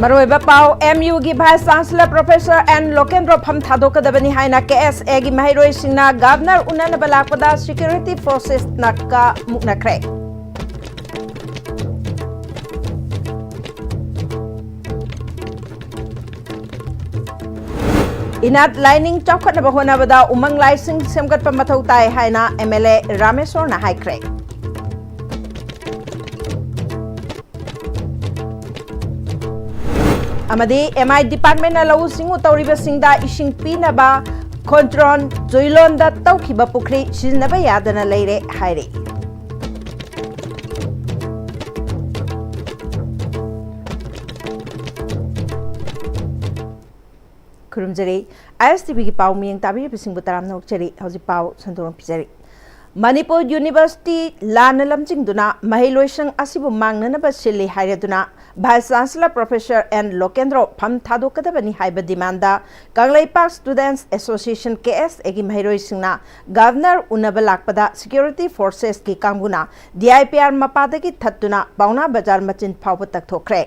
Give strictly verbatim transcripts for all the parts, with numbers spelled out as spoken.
ꯑꯔꯣꯏꯕ ꯄꯥꯎ, ꯑꯦꯝ ꯌꯨꯒꯤ Vice Chancellor Professor N ꯂꯣꯀꯦꯟꯗ꯭ꯔꯣ ꯐꯝ ꯊꯥꯗꯣꯛꯀꯗꯕꯅꯤ ꯍꯥꯏꯅ ꯀꯦ ꯑꯦꯁ ꯑꯦꯒꯤ ꯃꯍꯩꯔꯣꯏꯁꯤꯡꯅ Governor ꯎꯅꯅꯕ ꯂꯥꯛꯄꯗ security forcesꯅ ꯀꯥ ꯃꯨꯛꯅꯈ꯭ꯔꯦ꯫ ꯏꯅꯥꯠ ꯂꯥꯏꯅꯤꯡ ꯆꯥꯎꯈꯠꯅꯕ ꯍꯣꯠꯅꯕꯗ ꯎꯃꯪ ꯂꯥꯏꯁꯤꯡ ꯁꯦꯝꯒꯠꯄ ꯃꯊꯧ ꯇꯥꯏ ꯍꯥꯏꯅ ꯑꯦꯝ ꯑꯦꯜ ꯑꯦ ꯔꯥꯃꯦꯁꯣꯔꯅ ꯍꯥꯏꯈ꯭ꯔꯦ꯫ ꯑꯃꯗꯤ ꯑꯦꯝ ꯑꯥꯏ ꯗꯤꯄꯥꯔꯠꯃꯦꯟꯅ ꯂꯧꯎ ꯁꯤꯡꯎ ꯇꯧꯔꯤꯕꯁꯤꯡꯗ ꯏꯁꯤꯡ ꯄꯤꯅꯕ ꯈꯣꯟꯇ꯭ꯔꯣꯟ ꯖꯨꯏꯂꯣꯟꯗ ꯇꯧꯈꯤꯕ ꯄꯨꯈ꯭ꯔꯤ ꯁꯤꯖꯤꯟꯅꯕ ꯌꯥꯗꯅ ꯂꯩꯔꯦ ꯍꯥꯏꯔꯤ꯫ ꯈꯨꯔꯨꯝꯖꯔꯤ꯫ ꯑꯥꯏ ꯑꯦꯁ ꯇꯤ ꯚꯤꯒꯤ ꯄꯥꯎ ꯃꯤꯠꯌꯦꯡ ꯇꯥꯕꯤꯔꯤꯕꯁꯤꯡꯕꯨ ꯇꯔꯥꯝꯅ ꯑꯣꯛꯆꯔꯤ꯫ ꯍꯧꯖꯤꯛ ꯄꯥꯎ ꯁꯟꯗꯣꯛꯅ ꯄꯤꯖꯔꯤ꯫ ꯃꯅꯤꯄꯨꯔ ꯌꯨꯅꯤꯚꯔꯁꯤꯇꯤ ꯂꯥꯟꯅ ꯂꯝꯖꯤꯡꯗꯨꯅ ꯃꯍꯩꯂꯣꯏꯁꯪ ꯑꯁꯤꯕꯨ ꯃꯥꯡꯅꯅꯕ ꯁꯤꯜꯂꯤ ꯍꯥꯏꯔꯗꯨꯅ Vice Chancellor Professor N ꯂꯣꯀꯦꯟꯗ꯭ꯔꯣ ꯐꯝ ꯊꯥꯗꯣꯛꯀꯗꯕꯅꯤ ꯍꯥꯏꯕ ꯗꯤꯃꯥꯟꯗ ꯀꯪꯂꯩꯄꯥꯛ Students Association, ꯀꯦ ꯑꯦꯁ ꯑꯦꯒꯤ ꯃꯍꯩꯔꯣꯏꯁꯤꯡꯅ Governor ꯎꯅꯕ ꯂꯥꯛꯄꯗ security forcesꯀꯤ ꯀꯥꯡꯕꯨꯅ ꯗꯤ ꯑꯥꯏ ꯄꯤ ꯑꯥꯔ ꯃꯄꯥꯗꯒꯤ ꯊꯠꯇꯨꯅ ꯄꯥꯎꯅꯥ ꯕꯖꯥꯔ ꯃꯆꯤꯟ ꯐꯥꯎꯕ ꯇꯛꯊꯣꯛꯈ꯭ꯔꯦ꯫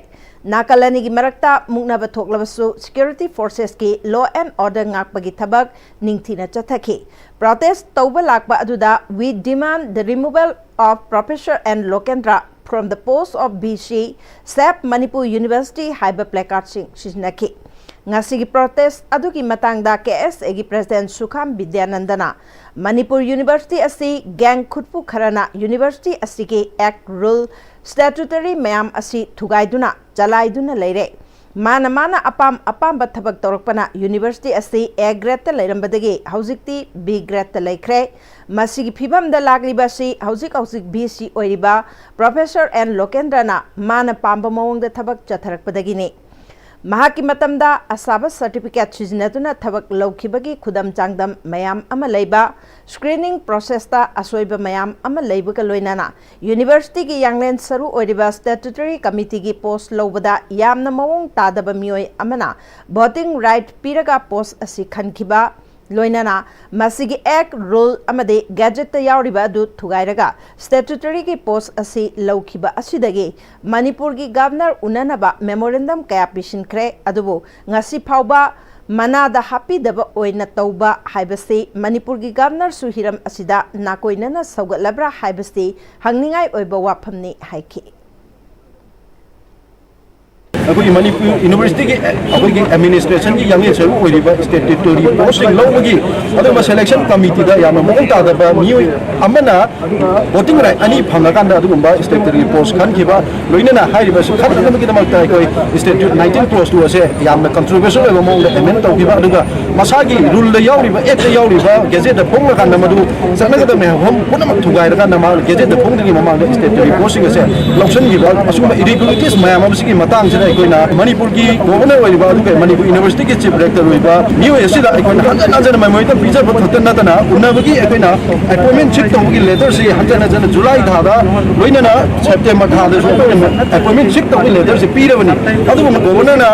ꯅꯥꯀꯜ ꯑꯅꯤꯒꯤ ꯃꯔꯛꯇ ꯃꯨꯛꯅꯕ ꯊꯣꯛꯂꯕꯁꯨ security forcesꯀꯤ law and order ꯉꯥꯛꯄꯒꯤ ꯊꯕꯛ ꯅꯤꯡꯊꯤꯅ ꯆꯠꯊꯈꯤ꯫ Protest ꯇꯧꯕ ꯂꯥꯛꯄ ꯑꯗꯨꯗ "We demand the removal of Professor N Lokendra from the post of V C, save Manipur University" ꯍꯥꯏꯕ placardꯁꯤꯡ ꯁꯤꯖꯤꯟꯅꯈꯤ꯫ ꯉꯁꯤꯒꯤ protest ꯑꯗꯨꯒꯤ ꯃꯇꯥꯡꯗ ꯀꯦ ꯑꯦꯁ ꯑꯦꯒꯤ President ꯁꯨꯈꯥꯝ ꯕꯤꯗ꯭ꯌꯥꯅꯟꯗꯅ ꯃꯅꯤꯄꯨꯔ ꯌꯨꯅꯤꯚꯔꯁꯤꯇꯤ ꯑꯁꯤ gang ꯈꯨꯠꯄꯨ ꯈꯔꯅ ꯌꯨꯅꯤꯚꯔꯁꯤꯇꯤ ꯑꯁꯤꯒꯤ act, rule, statutory ꯃꯌꯥꯝ ꯑꯁꯤ ꯊꯨꯒꯥꯏꯗꯨꯅ ꯆꯂꯥꯏꯗꯨꯅ ꯂꯩꯔꯦ꯫ ꯃꯥꯅ ꯃꯥꯅ ꯑꯄꯥꯝ ꯑꯄꯥꯝꯕ ꯊꯕꯛ ꯇꯧꯔꯛꯄꯅ ꯌꯨꯅꯤꯚꯔꯁꯤꯇꯤ ꯑꯁꯤ A gradeꯇ ꯂꯩꯔꯝꯕꯗꯒꯤ ꯍꯧꯖꯤꯛꯇꯤ B gradeꯇ ꯂꯩꯈ꯭ꯔꯦ꯫ ꯃꯁꯤꯒꯤ ꯐꯤꯕꯝꯗ ꯂꯥꯛꯂꯤꯕ ꯑꯁꯤ ꯍꯧꯖꯤꯛ ꯍꯧꯖꯤꯛ V C ꯑꯣꯏꯔꯤꯕ Professor N ꯂꯣꯀꯦꯟꯗ꯭ꯔꯅ ꯃꯥꯅ ꯄꯥꯝꯕ ꯃꯑꯣꯡꯗ ꯊꯕꯛ ꯆꯠꯊꯔꯛꯄꯗꯒꯤꯅꯤ꯫ ꯃꯍꯥꯛꯀꯤ ꯃꯇꯝꯗ ꯑꯁꯥꯕ certificate ꯁꯤꯖꯤꯟꯅꯗꯨꯅ ꯊꯕꯛ ꯂꯧꯈꯤꯕꯒꯤ ꯈꯨꯗꯝ ꯆꯥꯡꯗꯝ ꯃꯌꯥꯝ ꯑꯃ ꯂꯩꯕ, screening processꯇ ꯑꯁꯣꯏꯕ ꯃꯌꯥꯝ ꯑꯃ ꯂꯩꯕꯒ ꯂꯣꯏꯅꯅ ꯌꯨꯅꯤꯚꯔꯁꯤꯇꯤꯒꯤ ꯌꯥꯡꯂꯦꯟ ꯁꯔꯨ ꯑꯣꯏꯔꯤꯕ statutory committeeꯒꯤ post ꯂꯧꯕꯗ ꯌꯥꯝꯅ ꯃꯑꯣꯡ ꯇꯥꯗꯕ ꯃꯤꯑꯣꯏ ꯑꯃꯅ voting right ꯄꯤꯔꯒ post ꯑꯁꯤ ꯈꯟꯈꯤꯕ, ꯂꯣꯏꯅꯅ ꯃꯁꯤꯒꯤ ꯑꯦꯛ, ꯔꯨꯜ ꯑꯃꯗꯤ ꯒꯦꯖꯦꯠꯇ ꯌꯥꯎꯔꯤꯕ ꯑꯗꯨ ꯊꯨꯒꯥꯏꯔꯒ ꯁ꯭ꯇꯦꯇꯨꯇꯣꯔꯤꯒꯤ ꯄꯣꯁ ꯑꯁꯤ ꯂꯧꯈꯤꯕ ꯑꯁꯤꯗꯒꯤ ꯃꯅꯤꯄꯨꯔꯒꯤ ꯒꯕꯔꯅꯔ ꯎꯅꯅꯕ ꯃꯦꯃꯣꯔꯦꯟꯗꯝ ꯀꯌꯥ ꯄꯤꯁꯤꯟꯈ꯭ꯔꯦ꯫ ꯑꯗꯨꯕꯨ ꯉꯁꯤ ꯐꯥꯎꯕ ꯃꯅꯥꯗ ꯍꯥꯞꯄꯤꯗꯕ ꯑꯣꯏꯅ ꯇꯧꯕ ꯍꯥꯏꯕꯁꯤ ꯃꯅꯤꯄꯨꯔꯒꯤ ꯒꯕꯔꯅꯔꯁꯨ ꯍꯤꯔꯝ ꯑꯁꯤꯗ ꯅꯥꯀꯣꯏꯅꯅ ꯁꯧꯒꯠꯂꯕ꯭ꯔꯥ ꯍꯥꯏꯕꯁꯤ ꯍꯪꯅꯤꯡꯉꯥꯏ ꯑꯣꯏꯕ ꯋꯥꯐꯝꯅꯤ ꯍꯥꯏꯈꯤ꯫ ꯑꯩꯈꯣꯏꯒꯤ ꯃꯅꯤꯄꯨꯔ ꯌꯨꯅꯤꯚꯔꯁꯤꯇꯤꯒꯤ ꯑꯩꯈꯣꯏꯒꯤ ꯑꯦꯗꯃꯤꯅꯤꯁꯇ꯭ꯔꯦꯁꯟꯒꯤ ꯌꯥꯡꯂꯦꯟ ꯁꯔꯨꯛ ꯑꯣꯏꯔꯤꯕ ꯁ꯭ꯇꯦꯇꯨꯇꯣꯔꯤ ꯄꯣꯁꯁꯤꯡ ꯂꯧꯕꯒꯤ ꯑꯗꯨꯒꯨꯝꯕ ꯁꯦꯂꯦꯛꯁꯟ ꯀꯃꯤꯇꯤꯗ ꯌꯥꯝꯅ ꯃꯑꯣꯡ ꯇꯥꯗꯕ ꯃꯤꯑꯣꯏ ꯑꯃꯅ ꯚꯣꯇꯤꯡ ꯔꯥꯏꯠ ꯑꯅꯤ ꯐꯪꯉꯀꯥꯟꯗ ꯑꯗꯨꯒꯨꯝꯕ ꯁ꯭ꯇꯦꯇꯨꯇꯣꯔꯤ ꯄꯣꯁ ꯈꯟꯈꯤꯕ, ꯂꯣꯏꯅꯅ ꯍꯥꯏꯔꯤꯕꯁꯨ ꯈꯟꯅꯅꯕꯒꯤꯗꯃꯛꯇ ꯑꯩꯈꯣꯏ ꯁ꯭ꯇꯦꯇ꯭ꯌꯨꯠ ꯅꯥꯏꯟꯇꯤꯟ ꯀ꯭ꯂꯣꯁ ꯇꯨ ꯑꯁꯦ ꯌꯥꯝꯅ ꯀꯟꯇ꯭ꯔꯣꯚꯔꯁꯤꯌꯦꯜ ꯑꯣꯏꯕ ꯃꯑꯣꯡꯗ ꯑꯦꯃꯦꯟ ꯇꯧꯈꯤꯕ, ꯑꯗꯨꯒ ꯃꯁꯥꯒꯤ ꯔꯨꯜꯗ ꯌꯥꯎꯔꯤꯕ, ꯑꯦꯛꯇ ꯌꯥꯎꯔꯤꯕ ꯒꯦꯖꯦꯠꯇ ꯐꯣꯡꯂꯀꯥꯟꯗ ꯃꯗꯨ ꯆꯠꯅꯒꯗꯕ ꯃꯐꯝ ꯄꯨꯝꯅꯃꯛ ꯊꯨꯒꯥꯏꯔꯀꯥꯟꯗ ꯃꯥ ꯒꯦꯖꯦꯠꯇ ꯐꯣꯡꯗ꯭ꯔꯤꯉꯩ ꯃꯃꯥꯡꯗ ꯁ꯭ꯇꯦꯇ꯭ꯌꯨꯠ ꯄꯣꯁꯁꯤꯡ ꯑꯁꯦ ꯂꯧꯁꯤꯟꯈꯤꯕ, ꯑꯁꯤꯒꯨꯝꯕ ꯏꯔꯤꯒꯨꯂꯔꯤꯇꯤꯁ ꯃꯌꯥꯝ ꯑꯃꯁꯤꯒꯤ ꯃꯇꯥꯡꯁꯤꯗ ꯑꯩꯈꯣꯏꯅ ꯃꯅꯤꯄꯨꯔꯒꯤ ꯒꯣꯕꯔꯅꯔ ꯑꯣꯏꯔꯤꯕ ꯑꯗꯨꯒ ꯃꯅꯤꯄꯨꯔ ꯌꯨꯅꯤꯚꯔꯁꯤꯇꯤꯒꯤ ꯆꯤꯐ ꯔꯦꯛꯇꯔ ꯑꯣꯏꯕ ꯃꯤꯑꯣꯏ ꯑꯁꯤꯗ ꯑꯩꯈꯣꯏꯅ ꯍꯟꯖꯟ ꯍꯟꯖꯟꯅ ꯃꯣꯏꯗ ꯄꯤꯖꯕ ꯈꯛꯇ ꯅꯠꯇꯅ ꯎꯅꯕꯒꯤ ꯑꯩꯈꯣꯏꯅ ꯑꯦꯄꯣꯏꯟꯃꯦꯟ ꯁꯤꯛ ꯇꯧꯕꯒꯤ ꯂꯦꯇꯔꯁꯤ ꯍꯟꯖꯟ ꯍꯟꯖꯟꯅ ꯖꯨꯂꯥꯏ ꯊꯥꯗ ꯂꯣꯏꯅꯅ ꯁꯦꯞꯇꯦꯝꯕꯔ ꯊꯥꯗꯁꯨ ꯑꯩꯈꯣꯏꯅ ꯑꯦꯄꯣꯏꯟꯃꯦꯟ ꯁꯤꯛ ꯇꯧꯕꯒꯤ ꯂꯦꯇꯔꯁꯤ ꯄꯤꯔꯕꯅꯤ꯫ ꯑꯗꯨꯒꯨꯝꯕ ꯒꯣꯕꯔꯅꯔꯅ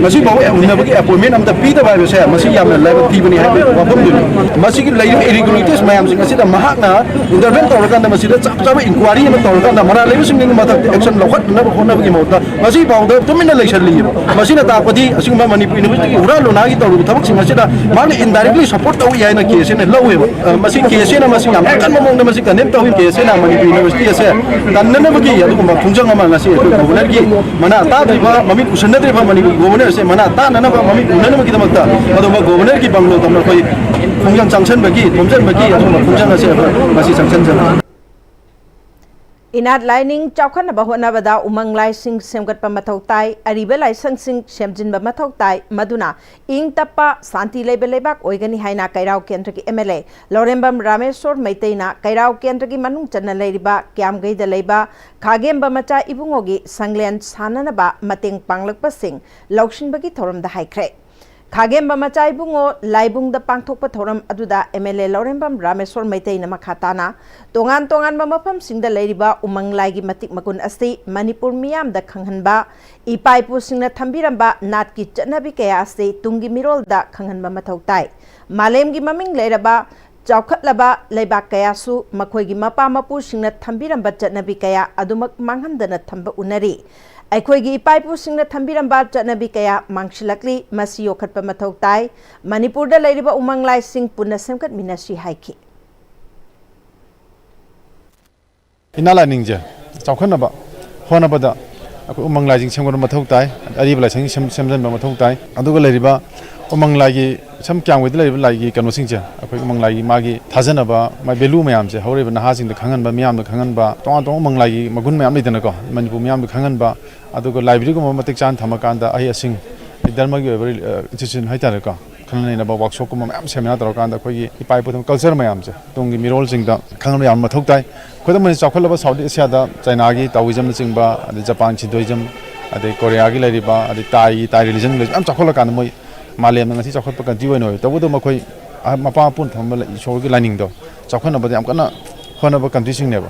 ꯉꯁꯤ ꯐꯥꯎꯕ ꯎꯅꯕꯒꯤ ꯑꯦꯄꯣꯏꯟꯃꯦꯟ ꯑꯝꯇ ꯄꯤꯗꯕ ꯍꯥꯏꯕꯁꯦ ꯃꯁꯤ ꯌꯥꯝꯅ ꯂꯥꯏꯕꯛ ꯊꯤꯕꯅꯤ ꯍꯥꯏꯕꯒꯤ ꯋꯥꯐꯝꯗꯨꯅꯤ꯫ ꯃꯁꯤꯒꯤ ꯂꯩꯔꯤꯕ ꯏꯔꯤꯒꯨꯂꯔꯤꯇꯤꯁ ꯃꯌꯥꯝꯁꯤꯡ ꯑꯁꯤꯗ ꯃꯍꯥꯛꯅ ꯏꯟꯇꯔꯚꯦꯟ ꯇꯧꯔꯀꯥꯟꯗ ꯃꯁꯤꯗ ꯆꯞ ꯆꯥꯕ ꯏꯟꯀ꯭ꯋꯥꯔꯤ ꯑꯃ ꯇꯧꯔꯀꯥꯟꯗ ꯃꯔꯥꯜ ꯂꯩꯕꯁꯤꯡꯒꯤ ꯃꯊꯛꯇ ꯑꯦꯛꯁꯟ ꯂꯧꯈꯠꯅꯕ ꯍꯣꯠꯅꯕꯒꯤ ꯃꯍꯨꯠꯇ ꯉꯁꯤ ꯐꯥꯎꯗ ꯇꯨꯃꯤꯟꯅ ꯂꯩꯁꯜꯂꯤꯑꯕ꯫ ꯃꯁꯤꯅ ꯇꯥꯛꯄꯗꯤ ꯑꯁꯤꯒꯨꯝꯕ ꯃꯅꯤꯄꯨꯔ ꯌꯨꯅꯤꯚꯔꯁꯤꯇꯤꯒꯤ ꯍꯨꯔꯥꯟ ꯂꯣꯟꯅꯥꯒꯤ ꯇꯧꯔꯤꯕ ꯊꯕꯛꯁꯤꯡ ꯑꯁꯤꯗ ꯃꯥꯅ ꯏꯟꯗꯥꯏꯔꯦꯛꯂꯤ ꯁꯄꯣꯔꯠ ꯇꯧꯏ ꯍꯥꯏꯅ ꯀꯦ ꯑꯦꯁ ꯑꯦꯅ ꯂꯧꯋꯦꯕ꯫ ꯑ, ꯃꯁꯤ ꯀꯦ ꯑꯦꯁ ꯑꯦꯅ ꯃꯁꯤ ꯌꯥꯝ ꯑꯀꯟꯕ ꯃꯑꯣꯡꯗ ꯃꯁꯤ ꯀꯟꯗꯦꯝ ꯇꯧꯏ꯫ ꯀꯦ ꯑꯦꯁ ꯑꯦꯅ ꯃꯅꯤꯄꯨꯔ ꯌꯨꯅꯤꯚꯔꯁꯤꯇꯤ ꯑꯁꯦ ꯀꯟꯅꯅꯕꯒꯤ ꯑꯗꯨꯒꯨꯝꯕ ꯈꯣꯡꯖꯪ ꯑꯃ ꯉꯁꯤ ꯑꯩꯈꯣꯏ ꯒꯣꯕꯔꯅꯔꯒꯤ ꯃꯅꯥ ꯇꯥꯗ꯭ꯔꯤꯕ, ꯃꯃꯤꯠ ꯎꯁꯟꯅꯗ꯭ꯔꯤꯕ ꯃꯅꯤꯄꯨꯔꯒꯤ ꯒꯣꯕꯔꯅꯔ ꯑꯁꯦ ꯃꯅꯥ ꯇꯥꯅꯅꯕ, ꯃꯃꯤꯠ ꯎꯅꯅꯕꯒꯤꯗꯃꯛꯇ ꯑꯗꯨꯒꯨꯝꯕ ꯒꯣꯕꯔꯅꯔꯒꯤ ꯕꯪꯒ꯭ꯂꯣꯗ ꯑꯩꯈꯣꯏ ꯈꯣꯡꯖꯪ ꯆꯪꯁꯟꯕꯒꯤ, ꯊꯣꯝꯖꯟꯕꯒꯤ ꯑꯗꯨꯒꯨꯝꯕ ꯈꯣꯡꯖꯪ ꯑꯁꯦ ꯑꯩꯈꯣꯏ ꯉꯁꯤ ꯆꯪꯁꯟꯖꯕꯅꯤ꯫ ꯏꯅꯥꯠ ꯂꯥꯏꯅꯤꯡ ꯆꯥꯎꯈꯠꯅꯕ ꯍꯣꯠꯅꯕꯗ ꯎꯃꯪ ꯂꯥꯏꯁꯤꯡ ꯁꯦꯝꯒꯠꯄ ꯃꯊꯧ ꯇꯥꯏ, ꯑꯔꯤꯕ ꯂꯥꯏꯁꯪꯁꯤꯡ ꯁꯦꯝꯖꯤꯟꯕ ꯃꯊꯧ ꯇꯥꯏ, ꯃꯗꯨꯅ ꯏꯪ ꯇꯞꯄ, ꯁꯥꯟꯇꯤ ꯂꯩꯕ ꯂꯩꯕꯥꯛ ꯑꯣꯏꯒꯅꯤ ꯍꯥꯏꯅ ꯀꯩꯔꯥꯎ ꯀꯦꯟꯗ꯭ꯔꯒꯤ ꯑꯦꯝ ꯑꯦꯜ ꯑꯦ ꯂꯧꯔꯦꯝꯕꯝ ꯔꯥꯃꯦꯁꯣꯔ ꯃꯩꯇꯩꯅ ꯀꯩꯔꯥꯎ ꯀꯦꯟꯗ꯭ꯔꯒꯤ ꯃꯅꯨꯡ ꯆꯟꯅ ꯂꯩꯔꯤꯕ ꯀ꯭ꯌꯥꯝꯒꯩꯗ ꯂꯩꯕ ꯈꯥꯒꯦꯝꯕ ꯃꯆꯥ ꯏꯕꯨꯡꯉꯣꯒꯤ ꯁꯪꯂꯦꯟ ꯁꯥꯟꯅꯅꯕ ꯃꯇꯦꯡ ꯄꯥꯡꯂꯛꯄꯁꯤꯡ ꯂꯧꯁꯤꯟꯕꯒꯤ ꯊꯧꯔꯝꯗ ꯍꯥꯏꯈ꯭ꯔꯦ꯫ ꯈꯥꯒꯦꯝꯕ ꯃꯆꯥ ꯏꯕꯨꯡꯉꯣ ꯂꯥꯏꯕꯨꯡꯗ ꯄꯥꯡꯊꯣꯛꯄ ꯊꯧꯔꯝ ꯑꯗꯨꯗ ꯑꯦꯝ ꯑꯦꯜ ꯑꯦ ꯂꯧꯔꯦꯝꯕꯝ ꯔꯥꯃꯦꯁꯣꯔ ꯃꯩꯇꯩꯅ ꯃꯈꯥ ꯇꯥꯅ ꯇꯣꯉꯥꯟ ꯇꯣꯉꯥꯟꯕ ꯃꯐꯝꯁꯤꯡꯗ ꯂꯩꯔꯤꯕ ꯎꯃꯪ ꯂꯥꯏꯒꯤ ꯃꯇꯤꯛ ꯃꯒꯨꯟ ꯑꯁꯤ ꯃꯅꯤꯄꯨꯔ ꯃꯤꯌꯥꯝꯗ ꯈꯪꯍꯟꯕ, ꯏꯄꯥ ꯏꯄꯨꯁꯤꯡꯅ ꯊꯝꯕꯤꯔꯝꯕ ꯅꯥꯠꯀꯤ ꯆꯠꯅꯕꯤ ꯀꯌꯥ ꯑꯁꯤ ꯇꯨꯡꯒꯤ ꯃꯤꯔꯣꯜꯗ ꯈꯪꯍꯟꯕ ꯃꯊꯧ ꯇꯥꯏ꯫ ꯃꯥꯂꯦꯝꯒꯤ ꯃꯃꯤꯡ ꯂꯩꯔꯕ ꯆꯥꯎꯈꯠꯂꯕ ꯂꯩꯕꯥꯛ ꯀꯌꯥꯁꯨ ꯃꯈꯣꯏꯒꯤ ꯃꯄꯥ ꯃꯄꯨꯁꯤꯡꯅ ꯊꯝꯕꯤꯔꯝꯕ ꯆꯠꯅꯕꯤ ꯀꯌꯥ ꯑꯗꯨꯃꯛ ꯃꯥꯡꯍꯟꯗꯅ ꯊꯝꯕ ꯎꯅꯔꯤ꯫ ꯑꯩꯈꯣꯏꯒꯤ ꯏꯄꯥ ꯏꯄꯨꯁꯤꯡꯅ ꯊꯝꯕꯤꯔꯝꯕ ꯆꯠꯅꯕꯤ ꯀꯌꯥ ꯃꯥꯡꯁꯤꯜꯂꯛꯂꯤ꯫ ꯃꯁꯤ ꯌꯣꯛꯈꯠꯄ ꯃꯊꯧ ꯇꯥꯏ꯫ ꯃꯅꯤꯄꯨꯔꯗ ꯂꯩꯔꯤꯕ ꯎꯃꯪ ꯂꯥꯏꯁꯤꯡ ꯄꯨꯟꯅ ꯁꯦꯝꯒꯠꯃꯤꯟꯅꯁꯤ ꯍꯥꯏꯈꯤ꯫ ꯏꯅꯥꯠ ꯂꯥꯏꯅꯤꯡꯁꯦ ꯆꯥꯎꯈꯠꯅꯕ ꯍꯣꯠꯅꯕꯗ ꯑꯩꯈꯣꯏ ꯎꯃꯪ ꯂꯥꯏꯁꯤꯡ ꯁꯦꯝꯒꯠꯄ ꯃꯊꯧ ꯇꯥꯏ꯫ ꯑꯔꯤꯕ ꯂꯥꯏꯁꯪꯁꯤꯡ ꯁꯦꯝ-, ꯁꯦꯝꯖꯤꯟꯕ ꯃꯊꯧ ꯇꯥꯏ꯫ ꯑꯗꯨꯒ ꯂꯩꯔꯤꯕ ꯎꯃꯪ ꯂꯥꯏꯒꯤ, ꯁꯝ ꯀ꯭ꯌꯥꯝꯒꯩꯗ ꯂꯩꯔꯤꯕ ꯂꯥꯏꯒꯤ ꯀꯩꯅꯣꯁꯤꯡꯁꯦ, ꯑꯩꯈꯣꯏ ꯎꯃꯪ ꯂꯥꯏꯒꯤ ꯃꯥꯒꯤ ꯊꯥꯖꯅꯕ, ꯃꯥꯒꯤ value ꯃꯌꯥꯝꯁꯦ ꯍꯧꯔꯛꯏꯕ ꯅꯍꯥꯁꯤꯡꯗ ꯈꯪꯍꯟꯕ, ꯃꯤꯌꯥꯝꯗ ꯈꯪꯍꯟꯕ, ꯇꯣꯉꯥꯟ ꯇꯣꯉꯥꯟꯕ ꯎꯃꯪ ꯂꯥꯏꯒꯤ ꯃꯒꯨꯟ ꯃꯌꯥꯝ ꯂꯩꯗꯅꯀꯣ, ꯃꯅꯤꯄꯨꯔ ꯃꯤꯌꯥꯝꯗ ꯈꯪꯍꯟꯕ, ꯑꯗꯨꯒ ꯂꯥꯏꯕ꯭ꯔꯦꯔꯤꯒꯨꯝꯕ ꯃꯇꯤꯛ ꯆꯥꯅ ꯊꯝꯃꯀꯥꯟꯗ ꯑꯍꯩ ꯑꯁꯤꯡ, ꯙꯔꯃꯒꯤ ꯑꯣꯏꯕ, ꯑ, institution ꯍꯥꯏꯇꯥꯔꯦꯀꯣ, ꯈꯟꯅ ꯅꯩꯅꯕ workshopꯀꯨꯝꯕ ꯃꯌꯥꯝ seminar ꯇꯧꯔꯀꯥꯟꯗ ꯑꯩꯈꯣꯏꯒꯤ ꯏꯄꯥ ꯏꯄꯨ ꯊꯝꯕ culture ꯃꯌꯥꯝꯁꯦ ꯇꯨꯡꯒꯤ ꯃꯤꯔꯣꯜꯁꯤꯡꯗ ꯈꯪꯍꯟꯕ ꯌꯥꯝ ꯃꯊꯧ ꯇꯥꯏ꯫ ꯈꯨꯗꯝ ꯑꯣꯏꯅ ꯆꯥꯎꯈꯠꯂꯕ South Asiaꯗ ꯆꯥꯏꯅꯥꯒꯤ Taoismꯅꯆꯤꯡꯕ, ꯑꯗꯩ ꯖꯄꯥꯟ Shintoism, ꯑꯗꯩ ꯀꯣꯔꯤꯌꯥꯒꯤ ꯂꯩꯔꯤꯕ, ꯑꯗꯩ ꯇꯥꯏꯒꯤ, ꯇꯥꯏ religion ꯂꯩꯔꯤꯕ ꯌꯥꯝ ꯆꯥꯎꯈꯠꯂꯀꯥꯟꯗ ꯃꯣꯏ ꯃꯥꯂꯦꯝꯗ ꯉꯁꯤ ꯆꯥꯎꯈꯠꯄ country ꯑꯣꯏꯅ ꯑꯣꯏ꯫ ꯇꯧꯕꯇꯕꯨ ꯃꯈꯣꯏ, ꯑ, ꯃꯄꯥ ꯃꯄꯨꯅ ꯊꯝꯕ ꯂ-, ꯏꯁꯣꯔꯒꯤ ꯂꯥꯏꯅꯤꯡꯗꯣ ꯆꯥꯎꯈꯠꯅꯕꯗ ꯌꯥꯝ ꯀꯟꯅ ꯍꯣꯠꯅꯕ countryꯁꯤꯡꯅꯦꯕ꯫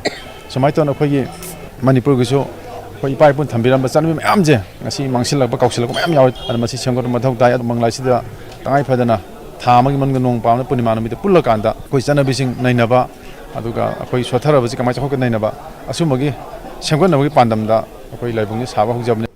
ꯁꯨꯃꯥꯏꯅ ꯇꯧꯗꯅ ꯑꯩꯈꯣꯏꯒꯤ ꯃꯅꯤꯄꯨꯔꯒꯤꯁꯨ ꯑꯩꯈꯣꯏ ꯏꯄꯥ ꯏꯄꯨꯅ ꯊꯝꯕꯤꯔꯝꯕ ꯆꯠꯅꯕꯤ ꯃꯌꯥꯝꯁꯦ ꯉꯁꯤ ꯃꯥꯡꯁꯤꯜꯂꯛꯄ, ꯀꯥꯎꯁꯤꯜꯂꯛꯄ ꯃꯌꯥꯝ ꯌꯥꯎꯔꯤ꯫ ꯑꯗꯨꯅ ꯃꯁꯤ ꯁꯦꯝꯒꯠꯄ ꯃꯊꯧ ꯇꯥꯏ꯫ ꯑꯗꯨ ꯎꯃꯪ ꯂꯥꯏꯁꯤꯗ ꯇꯉꯥꯏ ꯐꯗꯅ ꯊꯥ ꯑꯃꯒꯤ ꯃꯅꯨꯡꯗ ꯅꯣꯡꯃ ꯄꯥꯟꯕ ꯄꯨꯔꯅꯤꯃꯥ ꯅꯨꯃꯤꯠꯇ ꯄꯨꯜꯂꯀꯥꯟꯗ ꯑꯩꯈꯣꯏ ꯆꯠꯅꯕꯤꯁꯤꯡ ꯅꯩꯅꯕ, ꯑꯗꯨꯒ ꯑꯩꯈꯣꯏ ꯁꯣꯠꯊꯔꯕꯁꯤ ꯀꯃꯥꯏꯅ ꯆꯥꯎꯈꯠꯀꯅꯤ ꯅꯩꯅꯕ, ꯑꯁꯨꯝꯕꯒꯤ ꯁꯦꯝꯒꯠꯅꯕꯒꯤ ꯄꯥꯟꯗꯝꯗ ꯑꯩꯈꯣꯏ ꯂꯥꯏꯕꯨꯡꯁꯦ ꯁꯥꯕ ꯍꯧꯖꯕꯅꯤ꯫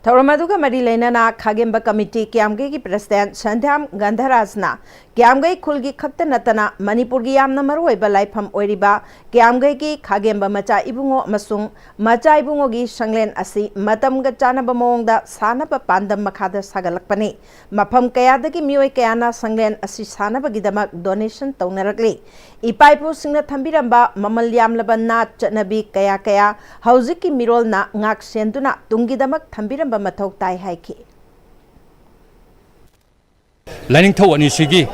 ꯊꯧꯔꯝ ꯑꯗꯨꯒ ꯃꯔꯤ ꯂꯩꯅꯅ ꯈꯥꯒꯦꯝꯕ ꯀꯃꯤꯇꯤ ꯀꯤꯌꯥꯝꯒꯩꯒꯤ president ꯁꯟꯙ꯭ꯌꯥꯝ ꯒꯟꯙꯔꯥꯖꯅ ꯀꯤꯌꯥꯝꯒꯩ ꯈꯨꯜꯒꯤ ꯈꯛꯇ ꯅꯠꯇꯅ ꯃꯅꯤꯄꯨꯔꯒꯤ ꯌꯥꯝꯅ ꯃꯔꯨꯑꯣꯏꯕ ꯂꯥꯏꯐꯝ ꯑꯣꯏꯔꯤꯕ ꯀꯤꯌꯥꯝꯒꯩꯒꯤ ꯈꯥꯒꯦꯝꯕ ꯃꯆꯥ ꯏꯕꯨꯡꯉꯣ ꯑꯃꯁꯨꯡ ꯃꯆꯥ ꯏꯕꯨꯡꯉꯣꯒꯤ ꯁꯪꯂꯦꯟ ꯑꯁꯤ ꯃꯇꯝꯒ ꯆꯥꯟꯅꯕ ꯃꯑꯣꯡꯗ ꯁꯥꯅꯕ ꯄꯥꯟꯗꯝ ꯃꯈꯥꯗ ꯁꯥꯒꯠꯂꯛꯄꯅꯤ꯫ ꯃꯐꯝ ꯀꯌꯥꯗꯒꯤ ꯃꯤꯑꯣꯏ ꯀꯌꯥꯅ ꯁꯪꯂꯦꯟ ꯑꯁꯤ ꯁꯥꯅꯕꯒꯤꯗꯃꯛ donation ꯇꯧꯅꯔꯛꯂꯤ꯫ ꯏꯄꯥ ꯏꯄꯨꯁꯤꯡꯅ ꯊꯝꯕꯤꯔꯝꯕ ꯃꯃꯜ ꯌꯥꯝꯂꯕ ꯅꯥꯠ ꯆꯠꯅꯕꯤ ꯀꯌꯥ ꯀꯌꯥ ꯍꯧꯖꯤꯛꯀꯤ ꯃꯤꯔꯣꯜꯅ ꯉꯥꯛ ꯁꯦꯟꯗꯨꯅ ꯇꯨꯡꯒꯤꯗꯃꯛ ꯊꯝꯕꯤꯔꯝꯕ ꯃꯊꯧ ꯇꯥꯏ ꯍꯥꯏꯈꯤ꯫ ꯂꯥꯏꯅꯤꯡꯊꯧ ꯑꯅꯤꯁꯤꯒꯤ,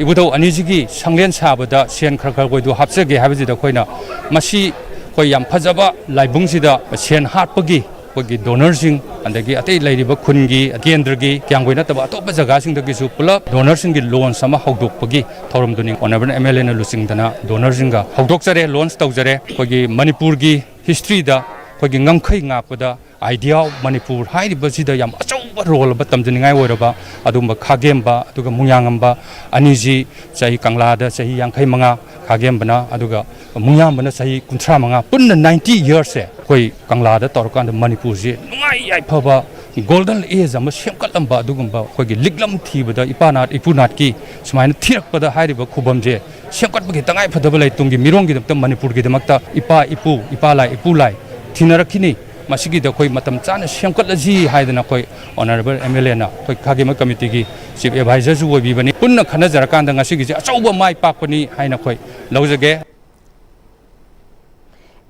ꯏꯕꯨꯙꯧ ꯑꯅꯤꯁꯤꯒꯤ ꯁꯪꯂꯦꯟ ꯁꯥꯕꯗ ꯁꯦꯟ ꯈꯔ ꯈꯔ ꯑꯩꯈꯣꯏꯗꯨ ꯍꯥꯞꯆꯒꯦ ꯍꯥꯏꯕꯁꯤꯗ ꯑꯩꯈꯣꯏꯅ ꯃꯁꯤ ꯑꯩꯈꯣꯏ ꯌꯥꯝ ꯐꯖꯕ ꯂꯥꯏꯕꯨꯡꯁꯤꯗ ꯁꯦꯟ ꯍꯥꯠꯄꯒꯤ ꯑꯩꯈꯣꯏꯒꯤ donorꯁꯤꯡ, ꯑꯗꯒꯤ ꯑꯇꯩ ꯂꯩꯔꯤꯕ ꯈꯨꯟꯒꯤ, ꯀꯦꯟꯗ꯭ꯔꯒꯤ, ꯀꯤꯌꯥꯝꯒꯩ ꯅꯠꯇꯕ ꯑꯇꯣꯞꯄ ꯖꯒꯥꯁꯤꯡꯗꯒꯤꯁꯨ ꯄꯨꯂꯞ donorꯁꯤꯡꯒꯤ launch ꯑꯃ ꯍꯧꯗꯣꯛꯄꯒꯤ ꯊꯧꯔꯝꯗꯨꯅꯤ꯫ Honourable MLAꯅ ꯂꯨꯆꯤꯡꯗꯅ donorꯁꯤꯡꯒ ꯍꯧꯗꯣꯛꯆꯔꯦ, launch ꯇꯧꯖꯔꯦ꯫ ꯑꯩꯈꯣꯏꯒꯤ ꯃꯅꯤꯄꯨꯔꯒꯤ historyꯗ ꯑꯩꯈꯣꯏꯒꯤ ꯉꯝꯈꯩ ꯉꯥꯛꯄꯗ Idea of Manipur ꯍꯥꯏꯔꯤꯕꯁꯤꯗ ꯌꯥꯝ ꯑꯆꯧꯕ ꯑꯆꯧꯕ ꯔꯣꯜ ꯑꯃ ꯇꯝꯖꯅꯤꯡꯉꯥꯏ ꯑꯣꯏꯔꯕ ꯑꯗꯨꯒꯨꯝꯕ ꯈꯥꯒꯦꯝꯕ ꯑꯗꯨꯒ ꯃꯨꯡꯌꯥꯉꯝꯕ ꯑꯅꯤꯁꯤ ꯆꯍꯤ ꯀꯪꯂꯥꯗ ꯆꯍꯤ ꯌꯥꯡꯈꯩ ꯃꯉꯥ, ꯈꯥꯒꯦꯝꯕꯅ ꯑꯗꯨꯒ ꯃꯨꯡꯌꯥꯝꯕꯅ ꯆꯍꯤ ꯀꯨꯟꯊ꯭ꯔꯥ ꯃꯉꯥ, ꯄꯨꯟꯅ ꯅꯥꯏꯟꯇꯤ ꯌꯔꯁꯁꯦ ꯑꯩꯈꯣꯏ ꯀꯪꯂꯥꯗ ꯇꯧꯔꯀꯥꯟꯗ ꯃꯅꯤꯄꯨꯔꯁꯤ ꯅꯨꯡꯉꯥꯏ ꯌꯥꯏꯐꯕ ꯒꯣꯜꯗꯟ ꯑꯦꯖ ꯑꯃ ꯁꯦꯝꯒꯠꯂꯝꯕ ꯑꯗꯨꯒꯨꯝꯕ ꯑꯩꯈꯣꯏꯒꯤ ꯂꯤꯛꯂꯝ ꯊꯤꯕꯗ ꯏꯄꯥ ꯅꯥꯠ ꯏꯄꯨ ꯅꯥꯠꯀꯤ ꯁꯨꯃꯥꯏꯅ ꯊꯤꯔꯛꯄꯗ ꯍꯥꯏꯔꯤꯕ ꯈꯨꯕꯝꯁꯦ ꯁꯦꯝꯒꯠꯄꯒꯤ ꯇꯉꯥꯏ ꯐꯗꯕ ꯂꯩ꯫ ꯇꯨꯡꯒꯤ ꯃꯤꯔꯣꯟꯒꯤꯗꯃꯛꯇ ꯃꯅꯤꯄꯨꯔꯒꯤꯗꯃꯛꯇ ꯏꯄꯥ ꯏꯄꯨ, ꯏꯄꯥ ꯂꯥꯏ, ꯏꯄꯨ ꯂꯥꯏ ꯊꯤꯅꯔꯛꯈꯤꯅꯤ꯫ ꯃꯁꯤꯒꯤꯗ ꯑꯩꯈꯣꯏ ꯃꯇꯝ ꯆꯥꯅ ꯁꯦꯝꯒꯠꯂꯁꯤ ꯍꯥꯏꯗꯅ ꯑꯩꯈꯣꯏ ꯑꯣꯅꯔꯦꯕꯜ ꯑꯦꯝ ꯑꯦꯜ ꯑꯦꯅ ꯑꯩꯈꯣꯏ ꯈꯥꯒꯦꯝꯕ ꯀꯃꯤꯇꯤꯒꯤ ꯆꯤꯐ ꯑꯦꯗꯚꯥꯏꯖꯔꯁꯨ ꯑꯣꯏꯕꯤꯕꯅꯤ꯫ ꯄꯨꯟꯅ ꯈꯟꯅꯖꯔꯀꯥꯟꯗ ꯉꯁꯤꯒꯤꯁꯦ ꯑꯆꯧꯕ ꯃꯥꯏ ꯄꯥꯛꯄꯅꯤ ꯍꯥꯏꯅ ꯑꯩꯈꯣꯏ ꯂꯧꯖꯒꯦ꯫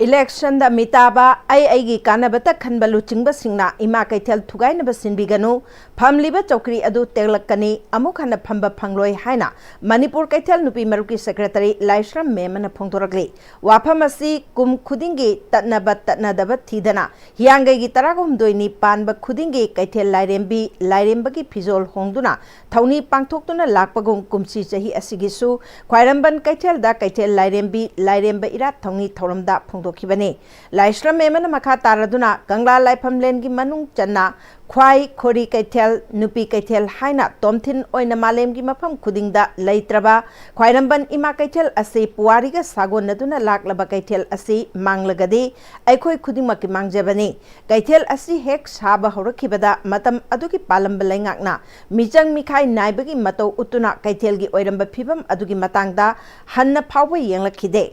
ꯏꯂꯦꯛꯁꯟꯗ ꯃꯤꯇꯥꯕ, ꯑꯩ ꯑꯩꯒꯤ ꯀꯥꯟꯅꯕꯇ ꯈꯟꯕ ꯂꯨꯆꯤꯡꯕꯁꯤꯡꯅ ꯏꯃꯥ ꯀꯩꯊꯦꯜ ꯊꯨꯒꯥꯏꯅꯕ ꯁꯤꯟꯕꯤꯒꯅꯨ, ꯐꯝꯂꯤꯕ ꯆꯧꯀ꯭ꯔꯤ ꯑꯗꯨ ꯇꯦꯛꯂꯛꯀꯅꯤ, ꯑꯃꯨꯛ ꯍꯟꯅ ꯐꯝꯕ ꯐꯪꯂꯣꯏ ꯍꯥꯏꯅ ꯃꯅꯤꯄꯨꯔ ꯀꯩꯊꯦꯜ ꯅꯨꯄꯤ ꯃꯔꯨꯞꯀꯤ ꯁꯦꯀ꯭ꯔꯦꯇꯔꯤ ꯂꯥꯏꯁ꯭ꯔꯝ ꯃꯦꯝꯅ ꯐꯣꯡꯗꯣꯔꯛꯂꯤ꯫ ꯋꯥꯐꯝ ꯑꯁꯤ ꯀꯨꯝ ꯈꯨꯗꯤꯡꯒꯤ ꯇꯠꯅꯕ ꯇꯠꯅꯗꯕ ꯊꯤꯗꯅ ꯍꯤꯌꯥꯡꯒꯩꯒꯤ ꯇꯔꯥꯍꯨꯝꯗꯣꯏꯅꯤ ꯄꯥꯟꯕ ꯈꯨꯗꯤꯡꯒꯤ ꯀꯩꯊꯦꯜ ꯂꯥꯏꯔꯦꯝꯕꯤ ꯂꯥꯏꯔꯦꯝꯕꯒꯤ ꯐꯤꯖꯣꯜ ꯍꯣꯡꯗꯨꯅ ꯊꯧꯅꯤ ꯄꯥꯡꯊꯣꯛꯇꯨꯅ ꯂꯥꯛꯄꯒꯨꯝ ꯀꯨꯝꯁꯤ ꯆꯍꯤ ꯑꯁꯤꯒꯤꯁꯨ ꯈ꯭ꯋꯥꯏꯔꯝꯕꯟ ꯀꯩꯊꯦꯜꯗ ꯀꯩꯊꯦꯜ ꯂꯥꯏꯔꯦꯝꯕꯤ ꯂꯥꯏꯔꯦꯝꯕ ꯏꯔꯥꯠ ꯊꯧꯅꯤ ꯊꯧꯔꯝꯗ ꯐꯣꯡꯗꯣꯛꯈꯤꯕꯅꯤ꯫ ꯂꯥꯏꯁ꯭ꯔꯝ ꯃꯦꯝꯅ ꯃꯈꯥ ꯇꯥꯔꯗꯨꯅ ꯀꯪꯂꯥ ꯂꯥꯏꯐꯝꯂꯦꯟꯒꯤ ꯃꯅꯨꯡ ꯆꯟꯅ ꯈ꯭ꯋꯥꯏ, ꯈꯣꯔꯤ ꯀꯩꯊꯦꯜ, ꯅꯨꯄꯤ ꯀꯩꯊꯦꯜ ꯍꯥꯏꯅ ꯇꯣꯝꯊꯤꯟ ꯑꯣꯏꯅ ꯃꯥꯂꯦꯝꯒꯤ ꯃꯐꯝ ꯈꯨꯗꯤꯡꯗ ꯂꯩꯇ꯭ꯔꯕ ꯈ꯭ꯋꯥꯏꯔꯝꯕꯟ ꯏꯃꯥ ꯀꯩꯊꯦꯜ ꯑꯁꯤ ꯄꯨꯋꯥꯔꯤꯒ ꯁꯥꯒꯣꯟꯅꯗꯨꯅ ꯂꯥꯛꯂꯕ ꯀꯩꯊꯦꯜ ꯑꯁꯤ ꯃꯥꯡꯂꯒꯗꯤ ꯑꯩꯈꯣꯏ ꯈꯨꯗꯤꯡꯃꯛꯀꯤ ꯃꯥꯡꯖꯕꯅꯤ꯫ ꯀꯩꯊꯦꯜ ꯑꯁꯤ ꯍꯦꯛ ꯁꯥꯕ ꯍꯧꯔꯛꯈꯤꯕꯗ ꯃꯇꯝ ꯑꯗꯨꯒꯤ ꯄꯥꯜꯂꯝꯕ ꯂꯩꯉꯥꯛꯅ ꯃꯤꯆꯪ ꯃꯤꯈꯥꯏ ꯅꯥꯏꯕꯒꯤ ꯃꯇꯧ ꯎꯠꯇꯨꯅ ꯀꯩꯊꯦꯜꯒꯤ ꯑꯣꯏꯔꯝꯕ ꯐꯤꯕꯝ ꯑꯗꯨꯒꯤ ꯃꯇꯥꯡꯗ ꯍꯟꯅ ꯐꯥꯎꯕ ꯌꯦꯡꯂꯛꯈꯤꯗꯦ꯫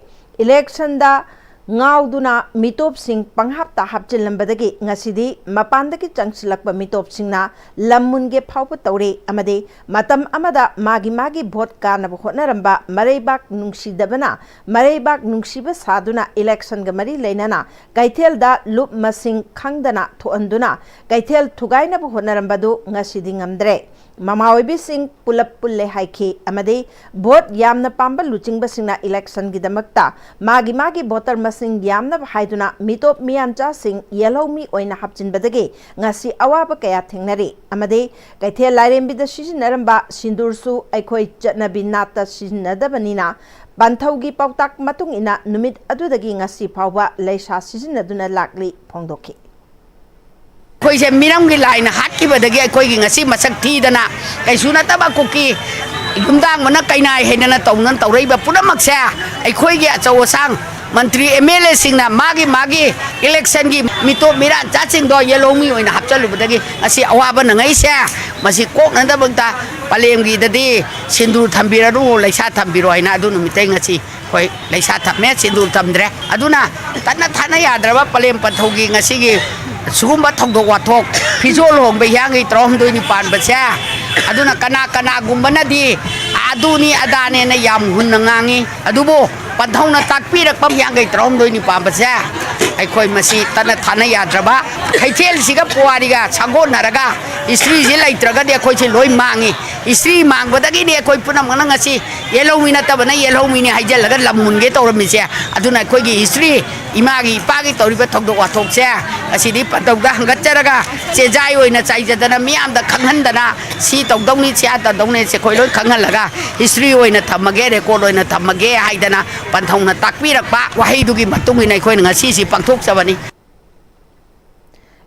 ꯏꯂꯦꯛꯁꯟꯗ ꯉꯥꯎꯗꯨꯅ ꯃꯤꯇꯣꯞꯁꯤꯡ ꯄꯪꯍꯥꯞꯇ ꯍꯥꯞꯆꯤꯜꯂꯝꯕꯗꯒꯤ ꯉꯁꯤꯗꯤ ꯃꯄꯥꯟꯗꯒꯤ ꯆꯪꯁꯤꯜꯂꯛꯄ ꯃꯤꯇꯣꯞꯁꯤꯡꯅ ꯂꯝ ꯃꯨꯟꯒꯦ ꯐꯥꯎꯕ ꯇꯧꯔꯦ ꯑꯃꯗꯤ ꯃꯇꯝ ꯑꯃꯗ ꯃꯥꯒꯤ ꯃꯥꯒꯤ ꯚꯣꯠ ꯀꯥꯅꯕ ꯍꯣꯠꯅꯔꯝꯕ ꯃꯔꯩꯕꯥꯛ ꯅꯨꯡꯁꯤꯗꯕꯅ ꯃꯔꯩꯕꯥꯛ ꯅꯨꯡꯁꯤꯕ ꯁꯥꯗꯨꯅ ꯏꯂꯦꯛꯁꯟꯒ ꯃꯔꯤ ꯂꯩꯅꯅ ꯀꯩꯊꯦꯜꯗ ꯂꯨꯞ ꯃꯁꯤꯡ ꯈꯪꯗꯅ ꯊꯣꯛꯍꯟꯗꯨꯅ ꯀꯩꯊꯦꯜ ꯊꯨꯒꯥꯏꯅꯕ ꯍꯣꯠꯅꯔꯝꯕꯗꯨ ꯉꯁꯤꯗꯤ ꯉꯝꯗ꯭ꯔꯦ꯫ ꯃꯃꯥ ꯑꯣꯏꯕꯤꯁꯤꯡ ꯄꯨꯂꯞ ꯄꯨꯜꯂꯦ ꯍꯥꯏꯈꯤ ꯑꯃꯗꯤ ꯚꯣꯠ ꯌꯥꯝꯅ ꯄꯥꯝꯕ ꯂꯨꯆꯤꯡꯕꯁꯤꯡꯅ ꯏꯂꯦꯛꯁꯟꯒꯤꯗꯃꯛꯇ ꯃꯥꯒꯤ ꯃꯥꯒꯤ ꯚꯣꯇꯔ ꯃꯁꯤꯡ ꯌꯥꯝꯅꯕ ꯍꯥꯏꯗꯨꯅ ꯃꯤꯇꯣꯞ ꯃꯤꯌꯥꯟꯆꯥꯁꯤꯡ ꯌꯦꯜꯍꯧꯃꯤ ꯑꯣꯏꯅ ꯍꯥꯞꯆꯤꯟꯕꯗꯒꯤ ꯉꯁꯤ ꯑꯋꯥꯕ ꯀꯌꯥ ꯊꯦꯡꯅꯔꯤ ꯑꯃꯗꯤ ꯀꯩꯊꯦꯜ ꯂꯥꯏꯔꯦꯝꯕꯤꯗ ꯁꯤꯖꯤꯟꯅꯔꯝꯕ ꯁꯤꯟꯗꯨꯔꯁꯨ ꯑꯩꯈꯣꯏ ꯆꯠꯅꯕꯤ ꯅꯥꯠꯇ ꯁꯤꯖꯤꯟꯅꯗꯕꯅꯤꯅ ꯄꯟꯊꯧꯒꯤ ꯄꯥꯎꯇꯥꯛ ꯃꯇꯨꯡ ꯏꯟꯅ ꯅꯨꯃꯤꯠ ꯑꯗꯨꯗꯒꯤ ꯉꯁꯤ ꯐꯥꯎꯕ ꯂꯩꯁꯥ ꯁꯤꯖꯤꯟꯅꯗꯨꯅ ꯂꯥꯛꯂꯤ ꯐꯣꯡꯗꯣꯛꯈꯤ꯫ ꯑꯩꯈꯣꯏꯁꯦ ꯃꯤꯔꯝꯒꯤ ꯂꯥꯏꯅ ꯍꯥꯠꯈꯤꯕꯗꯒꯤ ꯑꯩꯈꯣꯏꯒꯤ ꯉꯁꯤ ꯃꯁꯛ ꯊꯤꯗꯅ, ꯀꯩꯁꯨ ꯅꯠꯇꯕ ꯀꯨꯀꯤ ꯌꯨꯝꯗꯥꯡꯕꯅ ꯀꯩꯅꯥꯏ ꯍꯩꯗꯅ ꯇꯧꯅ ꯇꯧꯔꯛꯏꯕ ꯄꯨꯝꯅꯃꯛꯁꯦ ꯑꯩꯈꯣꯏꯒꯤ ꯑꯆꯧ ꯑꯁꯥꯡ ꯃꯟꯇ꯭ꯔꯤ MLAꯁꯤꯡꯅ ꯃꯥꯒꯤ ꯃꯥꯒꯤ ꯏꯂꯦꯛꯁꯟꯒꯤ ꯃꯤꯇꯣꯞ ꯃꯤꯔꯥꯟꯆꯥꯁꯤꯡꯗꯣ ꯌꯦꯜꯍꯧꯃꯤ ꯑꯣꯏꯅ ꯍꯥꯞꯆꯜꯂꯨꯕꯗꯒꯤ ꯉꯁꯤ ꯑꯋꯥꯕ ꯅꯪꯉꯛꯏꯁꯦ꯫ ꯃꯁꯤ ꯀꯣꯛꯅꯅꯕꯗ ꯄꯂꯦꯝꯒꯤꯗꯗꯤ ꯁꯤꯟꯗꯨꯔ ꯊꯝꯕꯤꯔꯅꯨ, ꯂꯩꯁꯥ ꯊꯝꯕꯤꯔꯣ ꯍꯥꯏꯅ ꯑꯗꯨ ꯅꯨꯃꯤꯠꯇꯩ ꯉꯁꯤ ꯑꯩꯈꯣꯏ ꯂꯩꯁꯥ ꯊꯝꯃꯦ, ꯁꯤꯟꯗꯨꯔ ꯊꯝꯗ꯭ꯔꯦ꯫ ꯑꯗꯨꯅ ꯇꯠꯅ ꯊꯥꯅ ꯌꯥꯗ꯭ꯔꯕ ꯄꯂꯦꯝ ꯄꯟꯊꯧꯒꯤ ꯉꯁꯤꯒꯤ ꯁꯤꯒꯨꯝꯕ ꯊꯧꯗꯣꯛ ꯋꯥꯊꯣꯛ, ꯐꯤꯖꯣꯜ ꯍꯣꯡꯕ ꯍꯤꯌꯥꯡꯒꯩ ꯇꯔꯥꯍꯨꯝꯗꯣꯏꯅꯤ ꯄꯥꯟꯕꯁꯦ, ꯑꯗꯨꯅ ꯀꯅꯥ ꯀꯅꯥꯒꯨꯝꯕꯅꯗꯤ ꯑꯗꯨꯅꯤ ꯑꯗꯥꯅꯦꯅ ꯌꯥꯝ ꯍꯨꯟꯅ ꯉꯥꯡꯉꯤ꯫ ꯑꯗꯨꯕꯨ ꯄꯟꯊꯧꯅ ꯇꯥꯛꯄꯤꯔꯛꯄ ꯍꯤꯌꯥꯡꯒꯩ ꯇꯔꯥꯍꯨꯝꯗꯣꯏꯅꯤ ꯄꯥꯟꯕꯁꯦ ꯑꯩꯈꯣꯏ ꯃꯁꯤ ꯇꯠꯅ ꯊꯥꯅ ꯌꯥꯗ꯭ꯔꯕ, ꯀꯩꯊꯦꯜꯁꯤꯒ ꯄꯨꯋꯥꯔꯤꯒ ꯁꯥꯒꯣꯟꯅꯔꯒ ꯍꯤꯁꯇ꯭ꯔꯤꯁꯤ ꯂꯩꯇ꯭ꯔꯒꯗꯤ ꯑꯩꯈꯣꯏꯁꯦ ꯂꯣꯏ ꯃꯥꯡꯉꯤ꯫ ꯍꯤꯁꯇ꯭ꯔꯤ ꯃꯥꯡꯕꯗꯒꯤꯅꯤ ꯑꯩꯈꯣꯏ ꯄꯨꯝꯅꯃꯛꯅ ꯉꯁꯤ ꯌꯦꯜꯍꯧꯃꯤ ꯅꯠꯇꯕꯅ ꯌꯦꯜꯍꯧꯃꯤꯅꯤ ꯍꯥꯏꯖꯤꯜꯂꯒ ꯂꯝ ꯃꯨꯟꯒꯦ ꯇꯧꯔꯝꯃꯤꯁꯦ꯫ ꯑꯗꯨꯅ ꯑꯩꯈꯣꯏꯒꯤ ꯍꯤꯁꯇ꯭ꯔꯤ, ꯏꯃꯥꯒꯤ ꯏꯄꯥꯒꯤ ꯇꯧꯔꯤꯕ ꯊꯧꯗꯣꯛ ꯋꯥꯊꯣꯛꯁꯦ ꯑꯁꯤꯗꯤ ꯄꯟꯊꯧꯗ ꯍꯪꯒꯠꯆꯔꯒ ꯆꯦꯖꯥꯏ ꯑꯣꯏꯅ ꯆꯥꯏꯖꯗꯅ ꯃꯤꯌꯥꯝꯗ ꯈꯪꯍꯟꯗꯅ ꯁꯤ ꯇꯧꯗꯧꯅꯤ, ꯁꯤ ꯑꯥ ꯇꯧꯗꯧꯅꯤ, ꯁꯦ ꯑꯩꯈꯣꯏ ꯂꯣꯏ ꯈꯪꯍꯜꯂꯒ ꯍꯤꯁꯇ꯭ꯔꯤ ꯑꯣꯏꯅ ꯊꯝꯃꯒꯦ, ꯔꯦꯀꯣꯔꯗ ꯑꯣꯏꯅ ꯊꯝꯃꯒꯦ ꯍꯥꯏꯗꯅ ꯄꯟꯊꯧꯅ ꯇꯥꯛꯄꯤꯔꯛꯄ ꯋꯥꯍꯩꯗꯨꯒꯤ ꯃꯇꯨꯡ ꯏꯟꯅ ꯑꯩꯈꯣꯏꯅ ꯉꯁꯤꯁꯤ ꯄꯥꯡꯊꯣꯛꯆꯕꯅꯤ꯫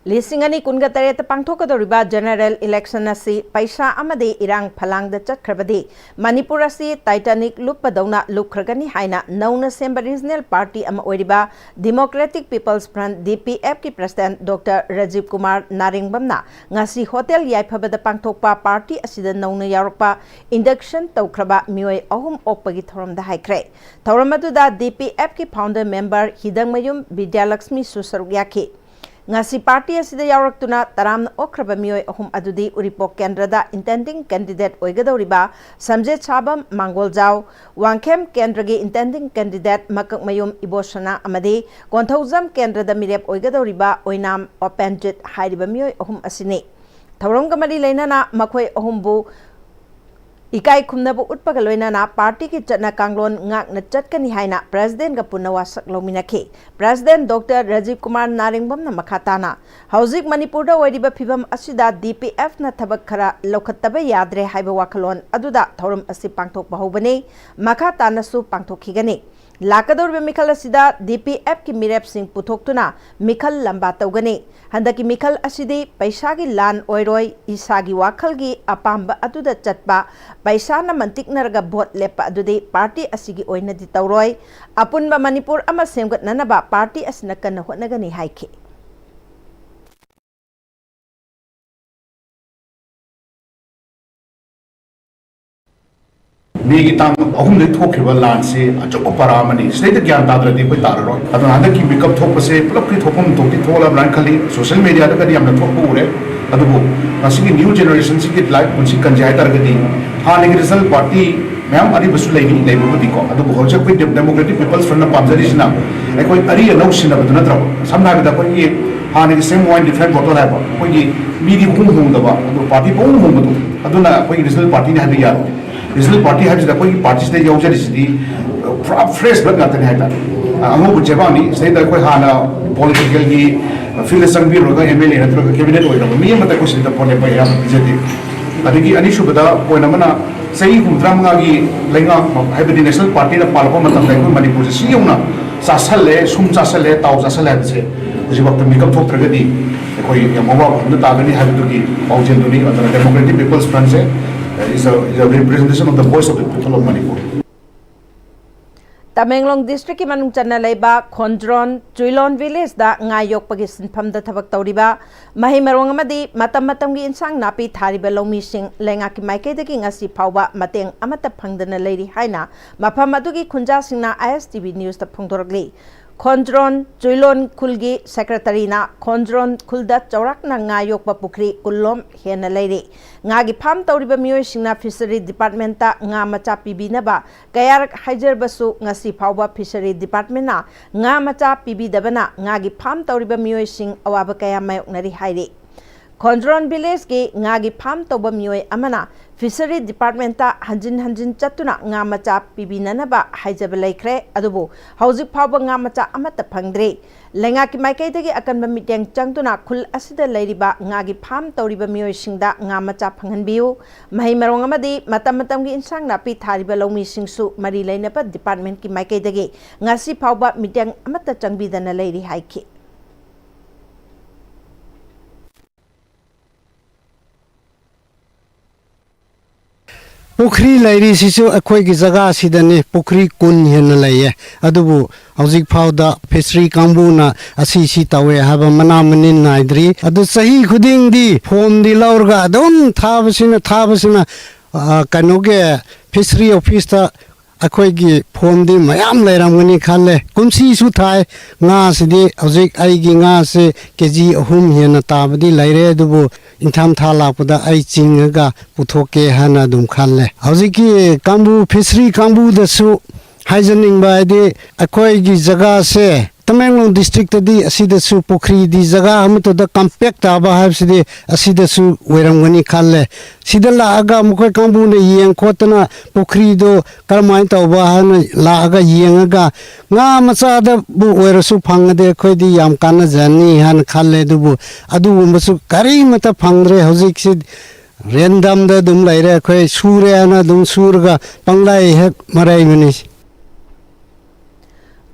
ꯂꯤꯁꯤꯡ ꯑꯅꯤ ꯀꯨꯟꯒ ꯇꯔꯦꯠꯇ ꯄꯥꯡꯊꯣꯛꯀꯗꯧꯔꯤꯕ ꯖꯦꯅꯔꯦꯜ ꯏꯂꯦꯛꯁꯟ ꯑꯁꯤ ꯄꯩꯁꯥ ꯑꯃꯗꯤ ꯏꯔꯥꯡ ꯐꯂꯥꯡꯗ ꯆꯠꯈ꯭ꯔꯕꯗꯤ ꯃꯅꯤꯄꯨꯔ ꯑꯁꯤ ꯇꯥꯏꯇꯥꯅꯤꯛ ꯂꯨꯞꯄꯗꯧꯅ ꯂꯨꯞꯈ꯭ꯔꯒꯅꯤ ꯍꯥꯏꯅ ꯅꯧꯅ ꯁꯦꯝꯕ ꯔꯤꯖꯅꯦꯜ ꯄꯥꯔꯇꯤ ꯑꯃ ꯑꯣꯏꯔꯤꯕ ꯗꯤꯃꯣꯀ꯭ꯔꯦꯇꯤꯛ ꯄꯤꯄꯜꯁ ꯐ꯭ꯔꯟꯠ, DPFꯀꯤ ꯄ꯭ꯔꯁꯤꯗꯦꯟꯠ ꯗꯣꯛꯇꯔ ꯔꯥꯖꯤꯕ ꯀꯨꯃꯥꯔ ꯅꯥꯔꯦꯡꯕꯝꯅ ꯉꯁꯤ ꯍꯣꯇꯦꯜ ꯌꯥꯏꯐꯕꯗ ꯄꯥꯡꯊꯣꯛꯄ ꯄꯥꯔꯇꯤ ꯑꯁꯤꯗ ꯅꯧꯅ ꯌꯥꯎꯔꯛꯄ, ꯏꯟꯗꯛꯁꯟ ꯇꯧꯈ꯭ꯔꯕ ꯃꯤꯑꯣꯏ ꯑꯍꯨꯝ ꯑꯣꯛꯄꯒꯤ ꯊꯧꯔꯝꯗ ꯍꯥꯏꯈ꯭ꯔꯦ꯫ ꯊꯧꯔꯝ ꯑꯗꯨꯗ DPFꯀꯤ ꯐꯥꯎꯟꯗꯔ ꯃꯦꯝꯕꯔ ꯍꯤꯗꯪꯃꯌꯨꯝ ꯕꯤꯗ꯭ꯌꯥꯂꯛꯁꯃꯤꯁꯨ ꯁꯔꯨꯛ ꯌꯥꯈꯤ꯫ ꯉꯁꯤ ꯄꯥꯔꯇꯤ ꯑꯁꯤꯗ ꯌꯥꯎꯔꯛꯇꯨꯅ ꯇꯔꯥꯝꯅ ꯑꯣꯛꯈ꯭ꯔꯕ ꯃꯤꯑꯣꯏ ꯑꯍꯨꯝ ꯑꯗꯨꯗꯤ ꯎꯔꯤꯄꯣꯛ ꯀꯦꯟꯗ꯭ꯔꯗ ꯏꯟꯇꯦꯟꯗꯤꯡ ꯀꯦꯟꯗꯤꯗꯦꯠ ꯑꯣꯏꯒꯗꯧꯔꯤꯕ ꯁꯝꯖꯦꯠ ꯁꯥꯕꯝ ꯃꯥꯡꯒꯣꯜꯖꯥꯎ, ꯋꯥꯡꯈꯦꯝ ꯀꯦꯟꯗ꯭ꯔꯒꯤ ꯏꯟꯇꯦꯟꯗꯤꯡ ꯀꯦꯟꯗꯤꯗꯦꯠ ꯃꯀꯛꯃꯌꯨꯝ ꯏꯕꯣꯁꯅꯥ ꯑꯃꯗꯤ ꯀꯣꯟꯊꯧꯖꯝ ꯀꯦꯟꯗ꯭ꯔꯗ ꯃꯤꯔꯦꯞ ꯑꯣꯏꯒꯗꯧꯔꯤꯕ ꯑꯣꯏꯅꯥꯝ ꯑꯣꯄꯦꯟꯖꯤꯠ ꯍꯥꯏꯔꯤꯕ ꯃꯤꯑꯣꯏ ꯑꯍꯨꯝ ꯑꯁꯤꯅꯤ꯫ ꯊꯧꯔꯝꯒ ꯃꯔꯤ ꯂꯩꯅꯅ ꯃꯈꯣꯏ ꯑꯍꯨꯝꯕꯨ ꯏꯀꯥꯏ ꯈꯨꯝꯅꯕ ꯎꯠꯄꯒ ꯂꯣꯏꯅꯅ ꯄꯥꯔꯇꯤꯒꯤ ꯆꯠꯅ ꯀꯥꯡꯂꯣꯟ ꯉꯥꯛꯅ ꯆꯠꯀꯅꯤ ꯍꯥꯏꯅ ꯄ꯭ꯔꯦꯁꯤꯗꯦꯟꯠꯒ ꯄꯨꯟꯅ ꯋꯥꯁꯛ ꯂꯧꯃꯤꯟꯅꯈꯤ꯫ ꯄ꯭ꯔꯦꯁꯤꯗꯦꯟꯠ ꯗꯣꯛꯇꯔ ꯔꯥꯖꯤꯕ ꯀꯨꯃꯥꯔ ꯅꯥꯔꯦꯡꯕꯝꯅ ꯃꯈꯥ ꯇꯥꯅ, ꯍꯧꯖꯤꯛ ꯃꯅꯤꯄꯨꯔꯗ ꯑꯣꯏꯔꯤꯕ ꯐꯤꯚꯝ ꯑꯁꯤꯗ DPFꯅ ꯊꯕꯛ ꯈꯔ ꯂꯧꯈꯠꯇꯕ ꯌꯥꯗ꯭ꯔꯦ ꯍꯥꯏꯕ ꯋꯥꯈꯜꯂꯣꯟ ꯑꯗꯨꯗ ꯊꯧꯔꯝ ꯑꯁꯤ ꯄꯥꯡꯊꯣꯛꯄ ꯍꯧꯕꯅꯤ, ꯃꯈꯥ ꯇꯥꯅꯁꯨ ꯄꯥꯡꯊꯣꯛꯈꯤꯒꯅꯤ꯫ ꯂꯥꯛꯀꯗꯧꯔꯤꯕ ꯃꯤꯈꯜ ꯑꯁꯤꯗ ꯗꯤ ꯄꯤ ꯑꯦꯐꯀꯤ ꯃꯤꯔꯦꯞꯁꯤꯡ ꯄꯨꯊꯣꯛꯇꯨꯅ ꯃꯤꯈꯜ ꯂꯝꯕꯥ ꯇꯧꯒꯅꯤ꯫ ꯍꯟꯗꯛꯀꯤ ꯃꯤꯈꯜ ꯑꯁꯤꯗꯤ ꯄꯩꯁꯥꯒꯤ ꯂꯥꯟ ꯑꯣꯏꯔꯣꯏ, ꯏꯁꯥꯒꯤ ꯋꯥꯈꯜꯒꯤ ꯑꯄꯥꯝꯕ ꯑꯗꯨꯗ ꯆꯠꯄ, ꯄꯩꯁꯥꯅ ꯃꯟꯇꯤꯛꯅꯔꯒ ꯚꯣꯠ ꯂꯦꯞꯄ ꯑꯗꯨꯗꯤ ꯄꯥꯔꯇꯤ ꯑꯁꯤꯒꯤ ꯑꯣꯏꯅꯗꯤ ꯇꯧꯔꯣꯏ꯫ ꯑꯄꯨꯟꯕ ꯃꯅꯤꯄꯨꯔ ꯑꯃ ꯁꯦꯝꯒꯠꯅꯅꯕ ꯄꯥꯔꯇꯤ ꯑꯁꯤꯅ ꯀꯟꯅ ꯍꯣꯠꯅꯒꯅꯤ ꯍꯥꯏꯈꯤ꯫ ꯃꯦꯒꯤ ꯇꯥꯡ ꯑꯍꯨꯝꯗꯒꯤ ꯊꯣꯛꯈꯤꯕ ꯂꯥꯟꯁꯤ ꯑꯆꯧꯕ ꯄꯔꯥ ꯑꯃꯅꯤ꯫ ꯁꯤꯗꯩꯗ ꯒ꯭ꯌꯥꯟ ꯇꯥꯗ꯭ꯔꯗꯤ ꯑꯩꯈꯣꯏ ꯇꯥꯔꯔꯣꯏ꯫ ꯑꯗꯨꯅ ꯍꯟꯗꯛꯀꯤ ꯃꯤꯀꯞ ꯊꯣꯛꯄꯁꯦ ꯄꯨꯂꯞꯀꯤ ꯊꯣꯛꯐꯝ ꯊꯣꯛꯇꯤ ꯊꯣꯛꯂꯕ꯭ꯔꯥ ꯍꯥꯏꯅ ꯈꯜꯂꯤ꯫ ꯁꯣꯁꯤꯌꯦꯜ ꯃꯦꯗꯤꯌꯥꯗꯒꯗꯤ ꯌꯥꯝꯅ ꯊꯣꯛꯄ ꯎꯔꯦ꯫ ꯑꯗꯨꯕꯨ ꯉꯁꯤꯒꯤ ꯅ꯭ꯌꯨ ꯖꯦꯅꯦꯔꯦꯁꯟꯁꯤꯒꯤ ꯂꯥꯏꯐ ꯄꯨꯟꯁꯤ ꯀꯟꯖꯦ ꯍꯥꯏ ꯇꯥꯔꯒꯗꯤ ꯍꯥꯟꯅꯒꯤ ꯔꯤꯖꯅꯦꯜ ꯄꯥꯔꯇꯤ ꯃꯌꯥꯝ ꯑꯔꯤꯕꯁꯨ ꯂꯩꯔꯤ, ꯂꯩꯕꯕꯨꯗꯤꯀꯣ꯫ ꯑꯗꯨꯕꯨ ꯍꯧꯖꯤꯛ ꯑꯩꯈꯣꯏ ꯗꯦ-, ꯗꯦꯃꯣꯀ꯭ꯔꯦꯇꯤꯛ ꯄꯤꯄꯜꯁ ꯐ꯭ꯔꯟꯠꯅ ꯄꯥꯝꯖꯔꯤꯁꯤꯅ ꯑꯩꯈꯣꯏ ꯑꯔꯤ ꯑꯅꯧ ꯁꯤꯟꯅꯕꯗꯨ ꯅꯠꯇ꯭ꯔꯕ꯫ ꯁꯝꯅ ꯍꯥꯏꯔꯕꯗ ꯑꯩꯈꯣꯏꯒꯤ ꯍꯥꯟꯅꯒꯤ ꯁꯦꯝ ꯋꯥꯏꯟ ꯗꯤꯐ꯭ꯔꯦꯟ ꯕꯣꯇꯜ ꯍꯥꯏꯕ, ꯑꯩꯈꯣꯏꯒꯤ ꯃꯤꯗꯤ ꯍꯣꯡ ꯍꯣꯡꯗꯕ, ꯑꯗꯨ ꯄꯥꯔꯇꯤ ꯄꯨꯡꯍꯣꯡ ꯍꯣꯡꯕꯗꯣ, ꯑꯗꯨꯅ ꯑꯩꯈꯣꯏꯒꯤ ꯔꯤꯖꯅꯦꯜ ꯄꯥꯔꯇꯤꯅꯤ ꯍꯥꯏꯕ ꯌꯥꯔꯣꯏ꯫ ꯔꯤꯖꯅꯦꯜ ꯄꯥꯔꯇꯤ ꯍꯥꯏꯕꯁꯤꯗ ꯑꯩꯈꯣꯏꯒꯤ ꯄꯥꯔꯇꯤꯁꯤꯗ ꯌꯥꯎꯖꯔꯤꯁꯤꯗꯤ ꯄꯨꯔꯥ ꯐ꯭ꯔꯦꯁ ꯕ꯭ꯂꯗ ꯉꯥꯛꯇꯅꯤ ꯍꯥꯏꯇꯥꯔꯦ꯫ ꯑꯉꯧꯕ ꯆꯦꯕꯥꯡꯅꯤ꯫ ꯁꯤꯗꯩꯗ ꯑꯩꯈꯣꯏ ꯍꯥꯟꯅ ꯄꯣꯂꯤꯇꯤꯀꯦꯜꯒꯤ ꯐꯤꯜꯗ ꯆꯪꯕꯤꯔꯨꯔꯒ ꯑꯦꯝ ꯑꯦꯜ ꯑꯦ ꯅꯠꯇ꯭ꯔꯒ ꯀꯦꯕꯤꯅꯦꯠ ꯑꯣꯏꯔꯕ ꯃꯤ ꯑꯃꯠꯇ ꯑꯩꯈꯣꯏ ꯁꯤꯗ ꯚꯣꯠ ꯂꯦꯞꯄ ꯑꯌꯥꯕ ꯄꯤꯖꯗꯦ꯫ ꯑꯗꯒꯤ ꯑꯅꯤꯁꯨꯕꯗ ꯄꯣꯏꯟ ꯑꯃꯅ ꯆꯍꯤ ꯍꯨꯝꯐꯨꯇꯔꯥ ꯃꯉꯥꯒꯤ ꯂꯩꯉꯥꯛ, ꯍꯥꯏꯕꯗꯤ ꯅꯦꯁꯅꯦꯜ ꯄꯥꯔꯇꯤꯅ ꯄꯥꯜꯂꯛꯄ ꯃꯇꯝꯗ ꯑꯩꯈꯣꯏ ꯃꯅꯤꯄꯨꯔꯁꯦ ꯁꯤ ꯌꯧꯅ ꯆꯥꯁꯜꯂꯦ, ꯁꯨꯝ ꯆꯥꯁꯜꯂꯦ, ꯇꯥꯎ ꯆꯥꯁꯜꯂꯦ ꯍꯥꯏꯕꯁꯦ ꯍꯧꯖꯤꯛꯐꯥꯎꯗ ꯃꯤꯀꯞ ꯊꯣꯛꯇ꯭ꯔꯒꯗꯤ ꯑꯩꯈꯣꯏ ꯌꯥꯝ ꯑꯋꯥꯕ ꯑꯃꯗ ꯇꯥꯒꯅꯤ ꯍꯥꯏꯕꯗꯨꯒꯤ ꯄꯥꯎꯖꯦꯜꯗꯨꯅꯤ꯫ ꯑꯗꯨꯅ Democratic People's Front say is a, is a representation of the voice of the people of Manipur. Tamenglong ꯗꯤꯁꯇ꯭ꯔꯤꯛꯀꯤ ꯃꯅꯨꯡ ꯆꯟꯅ ꯂꯩꯕ ꯈꯣꯟꯗ꯭ꯔꯣꯟ ꯆꯨꯏꯂꯣꯟ ꯚꯤꯂꯦꯖꯇ ꯉꯥ ꯌꯣꯛꯄꯒꯤ ꯁꯤꯟꯐꯝꯗ ꯊꯕꯛ ꯇꯧꯔꯤꯕ ꯃꯍꯩ ꯃꯔꯣꯡ ꯑꯃꯗꯤ ꯃꯇꯝ ꯃꯇꯝꯒꯤ ꯏꯟꯁꯥꯡ ꯅꯥꯄꯤ ꯊꯥꯔꯤꯕ ꯂꯧꯃꯤꯁꯤꯡ ꯂꯩꯉꯥꯛꯀꯤ ꯃꯥꯏꯀꯩꯗꯒꯤ ꯉꯁꯤ ꯐꯥꯎꯕ ꯃꯇꯦꯡ ꯑꯃꯠꯇ ꯐꯪꯗꯅ ꯂꯩꯔꯤ ꯍꯥꯏꯅ ꯃꯐꯝ ꯑꯗꯨꯒꯤ ꯈꯨꯟꯖꯥꯁꯤꯡꯅ ꯑꯥꯏ ꯑꯦꯁ ꯇꯤ ꯚꯤ ꯅ꯭ꯌꯨꯁꯇ ꯐꯣꯡꯗꯣꯔꯛꯂꯤ꯫ ꯈꯣꯟꯗ꯭ꯔꯣꯟ ꯆꯨꯏꯂꯣꯟ ꯈꯨꯜꯒꯤ ꯁꯦꯀ꯭ꯔꯦꯇꯔꯤꯅ ꯈꯣꯟꯗ꯭ꯔꯣꯟ ꯈꯨꯜꯗ ꯆꯥꯎꯔꯥꯛꯅ ꯉꯥ ꯌꯣꯛꯄ ꯄꯨꯈ꯭ꯔꯤ ꯀꯨꯟꯂꯣꯝ ꯍꯦꯟꯅ ꯂꯩꯔꯤ꯫ ꯉꯥꯒꯤ ꯐꯥꯔꯝ ꯇꯧꯔꯤꯕ ꯃꯤꯑꯣꯏꯁꯤꯡꯅ ꯐꯤꯁꯔꯤ ꯗꯤꯄꯥꯔꯠꯃꯦꯟꯇ ꯉꯥ ꯃꯆꯥ ꯄꯤꯕꯤꯅꯕ ꯀꯌꯥꯔꯛ ꯍꯥꯏꯖꯔꯕꯁꯨ ꯉꯁꯤ ꯐꯥꯎꯕ ꯐꯤꯁꯔꯤ ꯗꯤꯄꯥꯔꯠꯃꯦꯟꯅ ꯉꯥ ꯃꯆꯥ ꯄꯤꯕꯤꯗꯕꯅ ꯉꯥꯒꯤ ꯐꯥꯔꯝ ꯇꯧꯔꯤꯕ ꯃꯤꯑꯣꯏꯁꯤꯡ ꯑꯋꯥꯕ ꯀꯌꯥ ꯃꯥꯌꯣꯛꯅꯔꯤ ꯍꯥꯏꯔꯤ꯫ ꯈꯣꯟꯗ꯭ꯔꯣꯟ ꯚꯤꯂꯦꯖꯀꯤ ꯉꯥꯒꯤ ꯐꯥꯔꯝ ꯇꯧꯕ ꯃꯤꯑꯣꯏ ꯑꯃꯅ ꯐꯤꯁꯔꯤ ꯗꯤꯄꯥꯔꯠꯃꯦꯟꯇ ꯍꯟꯖꯤꯟ ꯍꯟꯖꯤꯟ ꯆꯠꯇꯨꯅ ꯉꯥ ꯃꯆꯥ ꯄꯤꯕꯤꯅꯅꯕ ꯍꯥꯏꯖꯕ ꯂꯩꯈ꯭ꯔꯦ, ꯑꯗꯨꯕꯨ ꯍꯧꯖꯤꯛ ꯐꯥꯎꯕ ꯉꯥ ꯃꯆꯥ ꯑꯃꯠꯇ ꯐꯪꯗ꯭ꯔꯤ꯫ ꯂꯩꯉꯥꯛꯀꯤ ꯃꯥꯏꯀꯩꯗꯒꯤ ꯑꯀꯟꯕ ꯃꯤꯠꯌꯦꯡ ꯆꯪꯗꯨꯅ ꯈꯨꯜ ꯑꯁꯤꯗ ꯂꯩꯔꯤꯕ ꯉꯥꯒꯤ ꯐꯥꯔꯝ ꯇꯧꯔꯤꯕ ꯃꯤꯑꯣꯏꯁꯤꯡꯗ ꯉꯥ ꯃꯆꯥ ꯐꯪꯍꯟꯕꯤꯌꯨ꯫ ꯃꯍꯩ ꯃꯔꯣꯡ ꯑꯃꯗꯤ ꯃꯇꯝ ꯃꯇꯝꯒꯤ ꯏꯟꯁꯥꯡ ꯅꯥꯄꯤ ꯊꯥꯔꯤꯕ ꯂꯧꯃꯤꯁꯤꯡꯁꯨ ꯃꯔꯤ ꯂꯩꯅꯕ ꯗꯤꯄꯥꯔꯠꯃꯦꯟꯀꯤ ꯃꯥꯏꯀꯩꯗꯒꯤ ꯉꯁꯤ ꯐꯥꯎꯕ ꯃꯤꯠꯌꯦꯡ ꯑꯃꯠꯇ ꯆꯪꯕꯤꯗꯅ ꯂꯩꯔꯤ ꯍꯥꯏꯈꯤ꯫ ꯄꯨꯈ꯭ꯔꯤ ꯂꯩꯔꯤꯁꯤꯁꯨ ꯑꯩꯈꯣꯏꯒꯤ ꯖꯒꯥꯁꯤꯗꯅꯤ, ꯄꯨꯈ꯭ꯔꯤ ꯀꯨꯟ ꯍꯦꯟꯅ ꯂꯩꯌꯦ꯫ ꯑꯗꯨꯕꯨ ꯍꯧꯖꯤꯛ ꯐꯥꯎꯗ ꯐꯤꯁꯔꯤ ꯀꯥꯡꯕꯨꯅ ꯑꯁꯤ ꯁꯤ ꯇꯧꯋꯦ ꯍꯥꯏꯕ ꯃꯅꯥ ꯃꯅꯤꯟ ꯅꯥꯏꯗ꯭ꯔꯤ꯫ ꯑꯗꯨ ꯆꯍꯤ ꯈꯨꯗꯤꯡꯗꯤ ꯐꯣꯝꯗꯤ ꯂꯧꯔꯒ ꯑꯗꯨꯝ ꯊꯥꯕꯁꯤꯅ, ꯊꯥꯕꯁꯤꯅ, ꯑ, ꯀꯩꯅꯣꯒꯤ ꯐꯤꯁꯔꯤ ꯑꯣꯐꯤꯁꯇ ꯑꯩꯈꯣꯏꯒꯤ ꯐꯣꯝꯗꯤ ꯃꯌꯥꯝ ꯂꯩꯔꯝꯒꯅꯤ ꯈꯜꯂꯦ꯫ ꯀꯨꯝꯁꯤꯁꯨ ꯊꯥꯏ꯫ ꯉꯥꯁꯤꯗꯤ ꯍꯧꯖꯤꯛ ꯑꯩꯒꯤ ꯉꯥꯁꯦ ꯀꯦ ꯖꯤ ꯑꯍꯨꯝ ꯍꯦꯟꯅ ꯇꯥꯕꯗꯤ ꯂꯩꯔꯦ, ꯑꯗꯨꯕꯨ ꯏꯪꯊꯝꯊꯥ ꯂꯥꯛꯄꯗ ꯑꯩ ꯆꯤꯡꯉꯒ ꯄꯨꯊꯣꯛꯀꯦ ꯍꯥꯏꯅ ꯑꯗꯨꯝ ꯈꯜꯂꯦ꯫ ꯍꯧꯖꯤꯛꯀꯤ ꯀꯥꯡꯕꯨ, ꯐꯤꯁꯔꯤ ꯀꯥꯡꯕꯨꯗꯁꯨ ꯍꯥꯏꯖꯅꯤꯡꯕ ꯍꯥꯏꯗꯤ, ꯑꯩꯈꯣꯏꯒꯤ ꯖꯒꯥꯁꯦ ꯇꯃꯦꯡꯂꯣꯡ ꯗꯤꯁꯇ꯭ꯔꯤꯛꯇꯗꯤ ꯑꯁꯤꯗꯁꯨ ꯄꯨꯈ꯭ꯔꯤꯗꯤ ꯖꯒꯥ ꯑꯃꯠꯇꯗ ꯀꯝꯄꯦꯛ ꯇꯥꯕ ꯍꯥꯏꯕꯁꯤꯗꯤ ꯑꯁꯤꯗꯁꯨ ꯑꯣꯏꯔꯝꯒꯅꯤ ꯈꯜꯂꯦ꯫ ꯁꯤꯗ ꯂꯥꯛꯑꯒ ꯃꯈꯣꯏ ꯀꯥꯡꯕꯨꯅ ꯌꯦꯡ ꯈꯣꯠꯇꯅ ꯄꯨꯈ꯭ꯔꯤꯗꯣ ꯀꯔꯝꯍꯥꯏꯅ ꯇꯧꯕ ꯍꯥꯏꯅ ꯂꯥꯛꯑꯒ ꯌꯦꯡꯉꯒ ꯉꯥ ꯃꯆꯥꯗꯕꯨ ꯑꯣꯏꯔꯁꯨ ꯐꯪꯉꯗꯤ ꯑꯩꯈꯣꯏꯗꯤ ꯌꯥꯝ ꯀꯥꯟꯅꯖꯅꯤ ꯍꯥꯏꯅ ꯈꯜꯂꯦ꯫ ꯑꯗꯨꯕꯨ ꯑꯗꯨꯒꯨꯝꯕꯁꯨ ꯀꯔꯤꯃꯠꯇ ꯐꯪꯗ꯭ꯔꯦ꯫ ꯍꯧꯖꯤꯛꯁꯤ ꯔꯦꯟꯗꯝꯗ ꯑꯗꯨꯝ ꯂꯩꯔꯦ꯫ ꯑꯩꯈꯣꯏ ꯁꯨꯔꯦ ꯍꯥꯏꯅ ꯑꯗꯨꯝ ꯁꯨꯔꯒ ꯄꯪꯂꯩ ꯍꯦꯛ ꯃꯔꯩꯕꯅꯤ꯫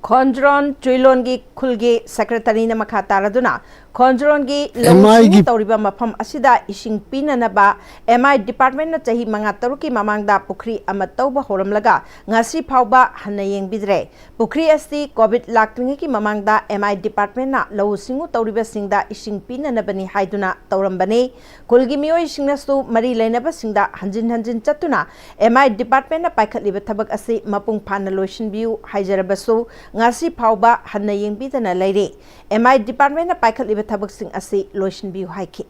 ꯈꯣꯟꯖ꯭ꯔꯣꯟ ꯆꯨꯏꯂꯣꯟꯒꯤ ꯈꯨꯜꯒꯤ ꯁꯦꯀ꯭ꯔꯦꯇꯔꯤꯅ ꯃꯈꯥ ꯇꯥꯔꯗꯨꯅ ꯈꯣꯟꯖ꯭ꯔꯣꯟꯒꯤ ꯂꯧꯎ ꯑꯦꯝ ꯑꯥꯏꯒꯤ ꯁꯤꯡꯎ ꯇꯧꯔꯤꯕ ꯃꯐꯝ ꯑꯁꯤꯗ ꯏꯁꯤꯡ ꯄꯤꯅꯅꯕ ꯑꯦꯝ ꯑꯥꯏ ꯗꯤꯄꯥꯔꯠꯃꯦꯟꯅ ꯆꯍꯤ ꯃꯉꯥ ꯇꯔꯨꯛꯀꯤ ꯃꯃꯥꯡꯗ ꯄꯨꯈ꯭ꯔꯤ ꯑꯃ ꯇꯧꯕ ꯍꯧꯔꯝꯂꯒ ꯉꯁꯤ ꯐꯥꯎꯕ ꯍꯟꯅ ꯌꯦꯡꯕꯤꯗ꯭ꯔꯦ꯫ ꯄꯨꯈ꯭ꯔꯤ ꯑꯁꯤ ꯀꯣꯚꯤꯗ ꯂꯥꯛꯇ꯭ꯔꯤꯉꯩꯒꯤ ꯃꯃꯥꯡꯗ ꯑꯦꯝ ꯑꯥꯏ ꯗꯤꯄꯥꯔꯠꯃꯦꯟꯅ ꯂꯧꯎ ꯁꯤꯡꯎ ꯇꯧꯔꯤꯕꯁꯤꯡꯗ ꯏꯁꯤꯡ ꯄꯤꯅꯅꯕꯅꯤ ꯍꯥꯏꯗꯨꯅ ꯇꯧꯔꯝꯕꯅꯤ꯫ ꯈꯨꯜꯒꯤ ꯃꯤꯑꯣꯏꯁꯤꯡꯅꯁꯨ ꯃꯔꯤ ꯂꯩꯅꯕꯁꯤꯡꯗ ꯍꯟꯖꯤꯟ ꯍꯟꯖꯤꯟ ꯆꯠꯇꯨꯅ ꯑꯦꯝ ꯑꯥꯏ ꯗꯤꯄꯥꯔꯠꯃꯦꯟꯅ ꯄꯥꯏꯈꯠꯂꯤꯕ ꯊꯕꯛ ꯑꯁꯤ ꯃꯄꯨꯡ ꯐꯥꯅ ꯂꯣꯏꯁꯤꯟꯕꯤꯌꯨ ꯍꯥꯏꯖꯔꯕꯁꯨ ꯉꯁꯤ ꯐꯥꯎꯕ ꯍꯟꯅ ꯌꯦꯡꯕꯤꯗꯅ ꯂꯩꯔꯤ꯫ ꯑꯦꯝ ꯑꯥꯏ ꯗꯤꯄꯥꯔꯠꯃꯦꯟꯅ ꯄꯥꯏꯈꯠꯂꯤꯕ ꯊꯕꯛꯁꯤꯡ ꯑꯁꯤ ꯂꯣꯏꯁꯤꯟꯕꯤꯌꯨ ꯍꯥꯏꯈꯤ꯫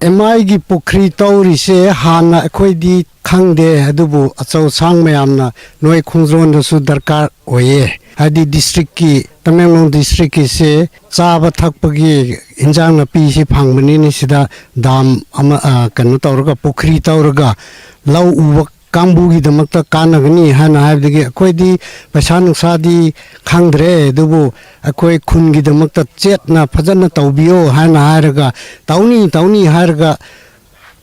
ꯑꯦꯝ ꯑꯥꯏꯒꯤ ꯄꯨꯈ꯭ꯔꯤ ꯇꯧꯔꯤꯁꯦ ꯍꯥꯟꯅ ꯑꯩꯈꯣꯏꯗꯤ ꯈꯪꯗꯦ, ꯑꯗꯨꯕꯨ ꯑꯆꯧ ꯑꯁꯥꯡ ꯃꯌꯥꯝꯅ ꯅꯣꯏ ꯈꯣꯡꯖꯣꯟꯗꯁꯨ ꯗꯔꯀꯥꯔ ꯑꯣꯏꯌꯦ꯫ ꯍꯥꯏꯗꯤ ꯗꯤꯁꯇ꯭ꯔꯤꯛꯀꯤ, ꯇꯃꯦꯡꯂꯣꯡ ꯗꯤꯁꯇ꯭ꯔꯤꯛꯀꯤꯁꯦ ꯆꯥꯕ ꯊꯛꯄꯒꯤ ꯏꯟꯖꯥꯡ ꯅꯥꯄꯤꯁꯤ ꯐꯪꯕꯅꯤꯅ ꯁꯤꯗ ꯗꯥꯝ ꯑꯃ, ꯑ, ꯀꯩꯅꯣ ꯇꯧꯔꯒ, ꯄꯨꯈ꯭ꯔꯤ ꯇꯧꯔꯒ ꯂꯧ ꯎꯕ ꯀꯥꯡꯕꯨꯒꯤꯗꯃꯛꯇ ꯀꯥꯟꯅꯒꯅꯤ ꯍꯥꯏꯅ ꯍꯥꯏꯕꯗꯒꯤ ꯑꯩꯈꯣꯏꯗꯤ ꯄꯩꯁꯥ ꯅꯨꯡꯁꯥꯗꯤ ꯈꯪꯗ꯭ꯔꯦ, ꯑꯗꯨꯕꯨ ꯑꯩꯈꯣꯏ ꯈꯨꯟꯒꯤꯗꯃꯛꯇ ꯆꯦꯠꯅ ꯐꯖꯅ ꯇꯧꯕꯤꯌꯣ ꯍꯥꯏꯅ ꯍꯥꯏꯔꯒ, ꯇꯧꯅꯤ ꯇꯧꯅꯤ ꯍꯥꯏꯔꯒ